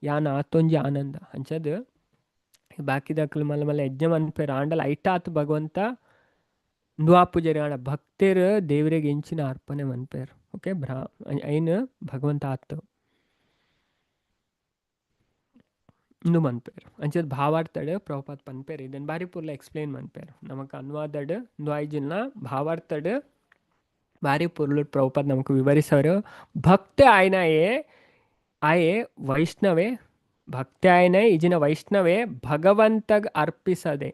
ಯಾನ್ ಆತೊಂಜಿ ಆನಂದ. ಅಂಚದ್ ಬಾಕಿದಕ್ಲು ಮಲ್ಲ ಮಲ್ಲ ಯಜ್ಞ ಮನ್ಪೆರ್ ಆಂಡಲ ಐಟಾತ್ ಭಗವಂತ ಪೂಜಾರಿ ಆಂಡ ಭಕ್ತೆರ್ ದೇವರಿಗೆ ಎಂಚಿನ ಅರ್ಪಣೆ ಮನ್ಪೆರ್. ಓಕೆ, ಐನ್ ಭಗವಂತ ಆತ್ ಇಂದು ಮನ್ಪೆರ್. ಅಂಚದ ಭಾವಾರ್ಥಡ್ ಪ್ರಭುಪಾದ್ ಪನ್ಪೆರ್. ಇದನ್ ಬಾರಿ ಪೂರ್ಲ ಎಕ್ಸ್ಪ್ಲೇನ್ ಮನ್ಪೆರ್. ನಮಕ್ ಅನುವಾದಡ್ ಇಂದು ಆಯ್ಜಿನ ಭಾವಾರ್ಥಡ್ ಬಾರಿ ಪೊರ್ಲು ಪ್ರಭುಪಾದ್ ನಮಕ್ ವಿವರಿಸವರು. ಭಕ್ತೆ ಆಯ್ನಾಯೆ ಆಯೆ ವೈಷ್ಣವೇ, ಭಕ್ತೆ ಆಯ್ನ ಇಜಿನ ವೈಷ್ಣವೇ ಭಗವಂತಗ್ ಅರ್ಪಿಸದೆ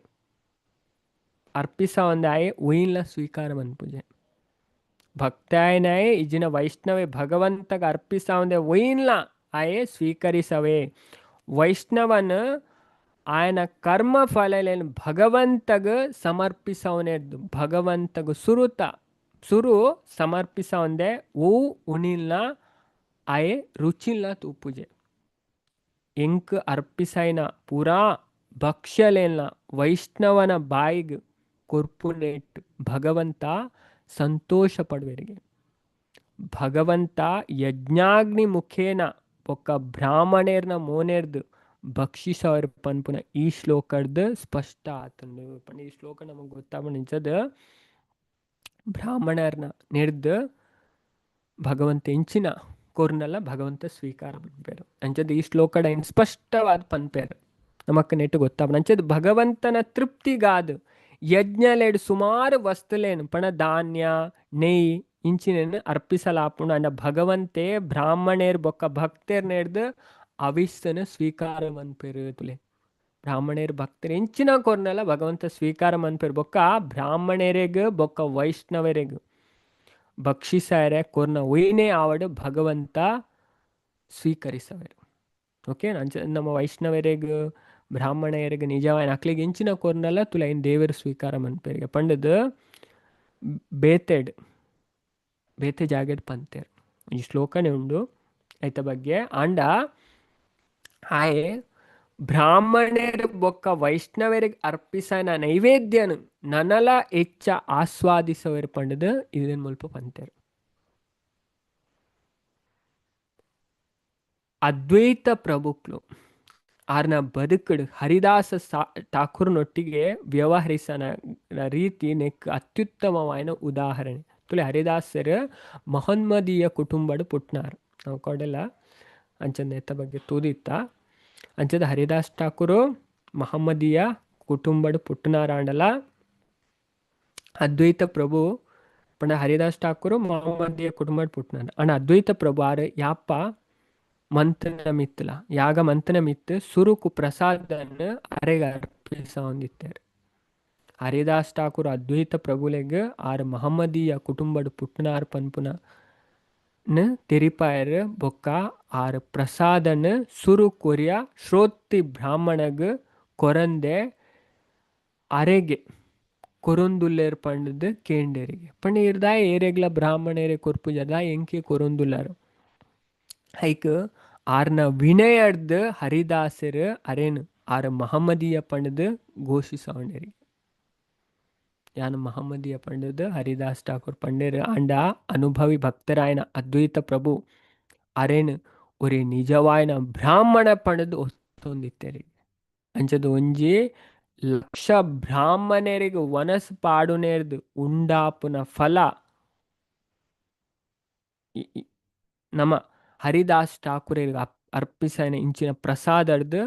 ಅರ್ಪಿಸವಂದೆ ಆಯೆ ಒಯಿನ್ಲ ಸ್ವೀಕಾರ ಮನ್ಪುಜೆ. ಭಕ್ತೆ ಆಯ್ನಾಯೆ ಇಜಿನ ವೈಷ್ಣವೇ ಭಗವಂತಗ್ ಅರ್ಪಿಸವಂದೆ ಒಯಿನ್ಲ ಆಯೆ ಸ್ವೀಕರಿಸವೆ. ವೈಷ್ಣವನ ಆಯನ ಕರ್ಮ ಫಲಲೇನು ಭಗವಂತಗ್ ಸಮರ್ಪಿಸವನೆರ್ದು ಭಗವಂತಗ್ ಸುರುತ ಸುರು ಸಮರ್ಪಿಸವಂದೆ ಓ ಉಣಿಲ್ನ ಆಯೆ ರುಚಿಲ್ನ ತೂಪುಜೆ. ಎಂಕ್ ಅರ್ಪಿಸೈನ ಪೂರಾ ಭಕ್ಷ್ಯಲೇನ ವೈಷ್ಣವನ ಬಾಯಿಗ್ ಕೊರ್ಪುನೇಟ್ ಭಗವಂತ ಸಂತೋಷ ಪಡುವೆರಿಗೆ. ಭಗವಂತ ಯಜ್ಞಾಗ್ನಿ ಮುಖೇನ ಬೊಕ್ಕ ಬ್ರಾಹ್ಮಣೇರ್ನ ಮೋನೆರ್ದು ಭಕ್ಷಿಸವರು ಪನ್ಪುನ ಈ ಶ್ಲೋಕರ್ದು ಸ್ಪಷ್ಟ ಆತಂಡು. ಪಂಡ ಈ ಶ್ಲೋಕ ನಮಗೆ ಗೊತ್ತಾಪುಂಡು ನಿಜದ ಬ್ರಾಹ್ಮಣರ್ನ ನೆರ್ದು ಭಗವಂತ ಎಂಚಿನ ಕೊರ್ನಲ್ಲ ಭಗವಂತ ಸ್ವೀಕಾರ ಪನ್ಪೆರ್. ಅಂಚದ ಈ ಶ್ಲೋಕಡ ಐನ್ ಸ್ಪಷ್ಟವಾದ ಪನ್ಪೆರ್ ನಮಕ್ ನೆಟ್ಟು ಗೊತ್ತಾಪುಂಡು. ಅಂಚದ ಭಗವಂತನ ತೃಪ್ತಿಗಾದ್ ಯಜ್ಞಲೆಡ್ ಸುಮಾರು ವಸ್ತುಲೇನು ಪಣ ಧಾನ್ಯ ನೆಯ್ ಇಂಚಿನ ಅರ್ಪಿಸಲಾಪುಂಡು. ಅಂಡ ಭಗವಂತೆ ಬ್ರಾಹ್ಮಣೇರ್ ಬೊಕ್ಕ ಭಕ್ತೆರ್ ನೆರ್ದು ಅವಿස්සನ ಸ್ವೀಕಾರ ಮನ್ಪೆರ್. ತುಲೆ ಬ್ರಾಹ್ಮಣೇರ್ ಭಕ್ತರು ಎಂಚಿನ ಕೊರ್ನಲ ಭಗವಂತ ಸ್ವೀಕಾರ ಮನ್ಪೆರ್. ಬೊಕ್ಕ ಬ್ರಾಹ್ಮಣರಿಗೆ ಬೊಕ್ಕ ವೈಷ್ಣವರಿಗೆ ಭಕ್ಷಿಸಾರೆ ಕೊರ್ನ ಒಯ್ನೇ ಆವಡ್ ಭಗವಂತ ಸ್ವೀಕರಿಸವೆರ್. ಓಕೆ, ಅಂಚ ನಮ್ಮ ವೈಷ್ಣವರಿಗೆ ಬ್ರಾಹ್ಮಣರಿಗೆ ನಿಜವಾದ ಅಕ್ಲಿಗೆ ಎಂಚಿನ ಕೊರ್ನಲ ತುಲೆ ಐನ್ ದೇವರು ಸ್ವೀಕಾರ ಮನ್ಪೆರಿಗೆ ಪಂಡದು ಬೇತೆಡ್ ಬೇತೆ ಜಾಗೆಡ್ ಪಂತೇರ್. ಈ ಶ್ಲೋಕನೇ ಉಂಡು ಐತ ಬಗ್ಗೆ. ಆಂಡ ಆಯೆ ಬ್ರಾಹ್ಮಣರು ಬೊಕ್ಕ ವೈಷ್ಣವರಿಗೆ ಅರ್ಪಿಸನ ನೈವೇದ್ಯನು ನನಲ ಹೆಚ್ಚ ಆಸ್ವಾದಿಸವರು ಪಂಡದು ಇದನ್ ಮುಲ್ಪ ಪಂತೇರ್. ಅದ್ವೈತ ಪ್ರಭುಕ್ಲು ಆರ್ನ ಬದುಕುಡು ಹರಿದಾಸ ಠಾಕೂರ್ನೊಟ್ಟಿಗೆ ವ್ಯವಹರಿಸನ ರೀತಿ ನೆಕ್ ಅತ್ಯುತ್ತಮವಾದ ಉದಾಹರಣೆ. ತುಲೆ ಹರಿದಾಸರು ಮಹಮ್ಮದೀಯ ಕುಟುಂಬಡು ಪುಟ್ನಾರ್. ನಾವು ಕೊಡಲ ಅಂಚಂದ ಎತ್ತ ಬಗ್ಗೆ ತೂದಿತ್ತ. ಅಂಚದ ಹರಿದಾಸ್ ಠಾಕೂರು ಮಹಮ್ಮದೀಯ ಕುಟುಂಬಡು ಪುಟ್ಟನಾರಾಂಡಲ ಅದ್ವೈತ ಪ್ರಭು ಪಂಡ ಹರಿದಾಸ್ ಠಾಕೂರು ಮಹಮ್ಮದೀಯ ಕುಟುಂಬಡ್ ಪುಟ್ಟನಾರ್. ಅಂಡ ಅದ್ವೈತ ಪ್ರಭು ಆರ್ ಯಾಪ ಮಂತನ ಮಿತ್ತಲ ಯಾಗ ಮಂತನ ಮಿತ್ತು ಸುರುಕು ಪ್ರಸಾದನ್ನು ಅರೆಗ ಅರ್ಪಿಸವೊಂದಿತ್ತೆರ್. ಹರಿದಾಸ್ ಠಾಕೂರ್ ಅದ್ವೈತ ಪ್ರಭುಲೆಗ್ ಆರ್ ಮಹಮ್ಮದೀಯ ಕುಟುಂಬಡ್ ಪುಟ್ಟನಾರ್ ಪನ್ಪುನ ತೆರಿಪಾಯರ್. ಬೊಕ್ಕ ಆರ್ ಪ್ರಸಾದನ್ ಸುರು ಕೊರಿಯ ಶ್ರೋತಿ ಬ್ರಾಹ್ಮಣಗ್ ಕೊರಂದೆ ಅರೆಗೆ ಕೊರೊಂದುಲ್ಲೆರ್ ಪಂಡ್ದ್ ಕೇಂಡೆರಿಗೆ. ಪಂಡ ಇರ್ದಾಯ ಏರೆಗ್ಲ ಬ್ರಾಹ್ಮಣರೇ ಕೊರ್ಪುಜ ದಾಯ ಎಂಕೆ ಕೊರೊಂದುಲ್ಲಾರು. ಐಕ್ ಆರ್ನ ವಿನಯರ್ದ್ ಹರಿದಾಸರು ಅರೇನು ಆರ್ ಮಹಮ್ಮದೀಯ ಪಂಡ್ದ್ ಘೋಷಿಸವೊಂಡೆರಿಗೆ. ಯಾನ್ ಮಹಮ್ಮದೀಯ ಪಂಡ್ದ್ ಹರಿದಾಸ್ ಠಾಕೂರ್ ಪಂಡೇರ್. ಆಂಡ ಅನುಭವಿ ಭಕ್ತರಾಯನ ಅದ್ವೈತ ಪ್ರಭು ಅರೇನು ಒರಿ ನಿಜವಾಯನ ಬ್ರಾಹ್ಮಣ ಪಂಡ್ದ್ ಒತ್ತೊಂದಿತ್ತೆರ್. ಅಂಚದ ಒಂಜಿ ಲಕ್ಷ ಬ್ರಾಹ್ಮಣರಿಗೆ ವನಸ್ ಪಾಡುನೇರ್ದು ಉಂಡಾಪುನ ಫಲ ನಮ್ಮ ಹರಿದಾಸ್ ಠಾಕೂರಿಗೆ ಅರ್ಪಿಸನ ಇಂಚಿನ ಪ್ರಸಾದರ್ದು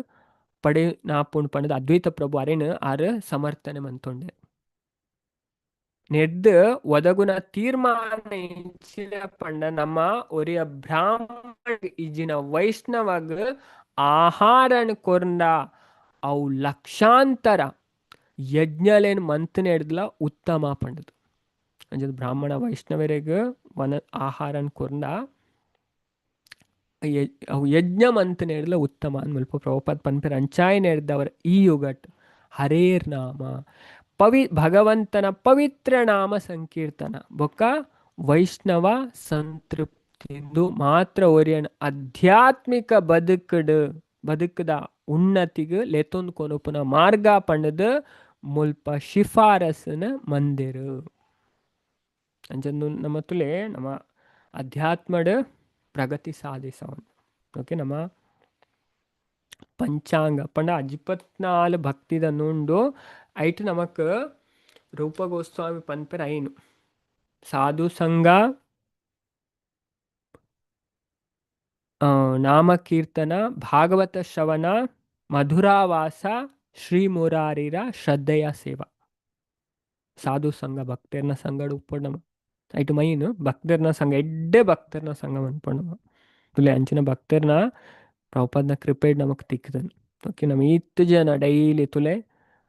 ಪಡೆ ನಾಪುಂಡು ಪಂಡದು ಅದ್ವೈತ ಪ್ರಭು ಅರೇನು ಆರ್ ಸಮರ್ಥನೆ ಮಂತೊಂಡೆ. ನೆಡ್ದು ಒದಗುನ ತೀರ್ಮಾನ ಇಂಚಿನ ಪಂಡ ನಮ್ಮ ಒರಿಯ ಬ್ರಾಹ್ಮಣ ಇಜ್ಜಿನ ವೈಷ್ಣವಗ್ ಆಹಾರನ್ ಕೊರ್ಂಡ ಅವು ಲಕ್ಷಾಂತರ ಯಜ್ಞಲೇನ್ ಮಂತ್ನೆಡ್ದ್ಲ ಉತ್ತಮ ಪಂಡದು. ಅಂಚದ ಬ್ರಾಹ್ಮಣ ವೈಷ್ಣವರೆಗ್ ವನ ಆಹಾರನ್ ಕೊರ್ಂಡ ಅವು ಯಜ್ಞ ಮಂತ್ನೆಡ್ದ್ಲ ಉತ್ತಮ ಅಂದ್ ಮುಲ್ಪ ಪ್ರಭುಪಾದ ಪನ್ಪೆರ್. ಅಂಚಾಯಿನೆಡ್ದ್ ಈ ಯುಗಟ್ ಹರೇರ್ ನಾಮ ಭಗವಂತನ ಪವಿತ್ರ ನಾಮ ಸಂಕೀರ್ತನ ಬೊಕ್ಕ ವೈಷ್ಣವ ಸಂತೃಪ್ತಿಂದು ಮಾತ್ರ ಒರಿಯನ್ ಆಧ್ಯಾತ್ಮಿಕ ಬದುಕುಡು ಬದುಕುದ ಉನ್ನತಿಗ್ ಲೆತೊಂದು ಕೊನೊಪುನ ಮಾರ್ಗ ಪಂಡದು ಮುಲ್ಪ ಶಿಫಾರಸನ ಮಂದಿರು. ಅಂಚಂದು ನಮ್ಮ ತುಲೆ ನಮ್ಮ ಅಧ್ಯಾತ್ಮಡ್ ಪ್ರಗತಿ ಸಾಧಿಸವನ್. ಓಕೆ, ನಮ್ಮ ಪಂಚಾಂಗ ಪಂಡ 24 ಭಕ್ತಿದ ನುಂಡು ಐಟ್ ನಮಕ್ ರೂಪ ಗೋಸ್ವಾಮಿ ಪನ್ಪೆರ್ ಐನು ಸಾಧು ಸಂಘ, ನಾಮಕೀರ್ತನ, ಭಾಗವತ ಶ್ರವಣ, ಮಧುರಾವಾಸ, ಶ್ರೀ ಮುರಾರಿರ ಶ್ರದ್ಧೆಯ ಸೇವಾ. ಸಾಧು ಸಂಘ ಭಕ್ತರ್ನ ಸಂಗಡ ಉಪ್ಪೊಡು ನಮ. ಐಟ್ ಮೈನ್ ಭಕ್ತರ್ನ ಸಂಘ, ಎಡ್ಡೆ ಭಕ್ತರ್ನ ಸಂಘ ಮನ್ಪೊಡು ನಮ. ತುಲೆ ಅಂಚಿನ ಭಕ್ತರ್ನ ಪ್ರಭುಪಾದನ ಕೃಪೆಡ್ ನಮಕ್ ತಿಕ್ಕದನ್. ಓಕೆ, ನಮ ಈತ್ ಜನ ಡೈಲಿ ತುಲೆ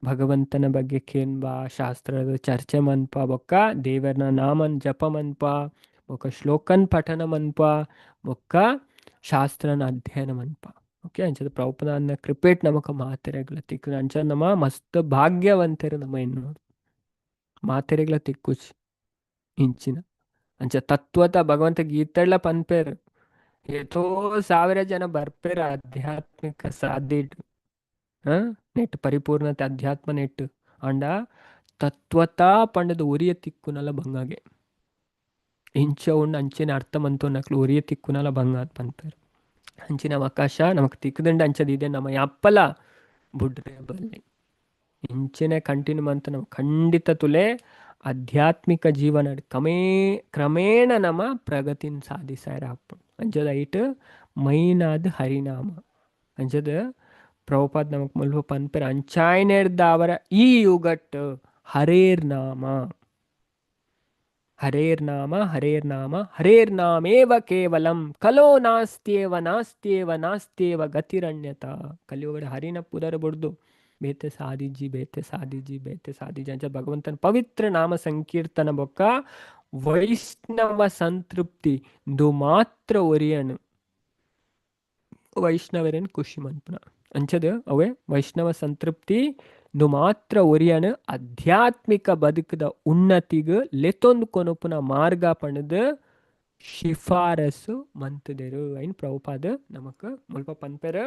ಭಗವಂತನ ಬಗ್ಗೆ ಕೇನ್ಬ, ಶಾಸ್ತ್ರದ ಚರ್ಚೆ ಮನ್ಪ, ಬೊಕ್ಕ ದೇವರ್ನ ನಾಮನ್ ಜಪ ಮನ್ಪ, ಬೊಕ್ಕ ಶ್ಲೋಕನ್ ಪಠನ ಮನ್ಪ, ಬೊಕ್ಕ ಶಾಸ್ತ್ರನ ಅಧ್ಯಯನ ಮನ್ಪ. ಓಕೆ, ಅಂಚದ ಪ್ರಭುಪಾದನ ಕೃಪೆಟ್ ನಮಕ ಮಾತೆರೆಗ್ಲ ತಿಕ್ಕುದು. ಅಂಚ ನಮ ಮಸ್ತ್ ಭಾಗ್ಯವಂತರು ನಮ ಇನ್ನು ಮಾತೆರೆಗ್ಲ ತಿಕ್ಕುಚಿ ಇಂಚಿನ ಅಂಚ ತತ್ವತ ಭಗವಂತ ಗೀತೆಡ್ಲ ಪನ್ಪೆರ್. ಏತೋ ಸಾವಿರ ಜನ ಬರ್ಪೆರ್ ಆಧ್ಯಾತ್ಮಿಕ ಸಾದಿಡ್, ನೆಟ್ ಪರಿಪೂರ್ಣತೆ ಅಧ್ಯಾತ್ಮ ನೆಟ್ ಅಂಡ ತತ್ವತಾ ಪಂಡದ ಒರಿಯ ತಿಕ್ಕುನಲ ಬಂಗಾಗೆ ಇಂಚ ಉಂಡು ಅಂಚಿನ ಅರ್ಥ ಮಂತೊನಕ್ಲು ಒರಿಯ ತಿಕ್ಕುನಲ ಬಂಗ ಪನ್ಪೆರ್. ಅಂಚಿನ ಅವಕಾಶ ನಮಕ್ ತಿಕ್ಕುದುಂಡ ಅಂಚದ ಇದೆ ನಮ್ಮ ಯಪ್ಪಲ ಬುಡ್ರೆ ಬಲ್ಲಿ. ಇಂಚಿನ ಕಂಟಿನ್ಯೂ ಮಂತ ನಮ ಖಂಡಿತ ತುಲೆ ಆಧ್ಯಾತ್ಮಿಕ ಜೀವನ ಕ್ರಮೇಣ ನಮ ಪ್ರಗತಿನ ಸಾಧಿಸಾರ ಆಪುಂಡು. ಅಂಚದ ಐಟ್ ಮೈನಾದ್ ಹರಿನಾಮ. ಅಂಚದ ಪ್ರಭುಪಾದ್ ನಮಕ್ ಮುಲ್ಪ ಪನ್ಪೆರ್ ಅಂಚಾಯಿನೆಡ್ದ್ ಅವರ ಈ ಯುಗಟ್ ಹರೇರ್ ನಾಮ ಹರೇರ್ ನಾಮ ಹರೇರ್ ನಾಮ ಹರೇರ್ ನಾಮೇವ ಕೇವಲಂ ಕಲೋ ನಾಸ್ತ್ಯೇವ ನಾಸ್ತ್ಯೇವ ನಾಸ್ತ್ಯೇವ ಗತಿರಣ್ಯತ. ಕಲಿಯುಗಡ ಹರಿನ ಪುದರ್ ಬುಡ್ದು ಬೇತೆ ಸಾಧಿಜಿ ಬೇತೆ ಸಾಧಿಜಿ ಬೇತೆ ಸಾಧಿಜಿ ಅಂಚ ಭಗವಂತನ ಪವಿತ್ರ ನಾಮ ಸಂಕೀರ್ತನ ಬೊಕ್ಕ ವೈಷ್ಣವ ಸಂತೃಪ್ತಿ ದು ಮಾತ್ರ ಒರಿಯನು ವೈಷ್ಣವರನ್ ಖುಷಿ ಮನ್ಪುನ. ಅಂಚದ ಅವೇ ವೈಷ್ಣವ ಸಂತೃಪ್ತಿ ದು ಮಾತ್ರ ಒರಿಯನು ಆಧ್ಯಾತ್ಮಿಕ ಬದುಕದ ಉನ್ನತಿಗ್ ಲೆತೊಂದು ಕೊನೊಪುನ ಮಾರ್ಗ ಪಂಡದು ಶಿಫಾರಸು ಮಂತುದೆರು ಐನ್ ಪ್ರಭುಪಾದ ನಮಕ್ ಮುಲ್ಪ ಪನ್ಪೆರ್.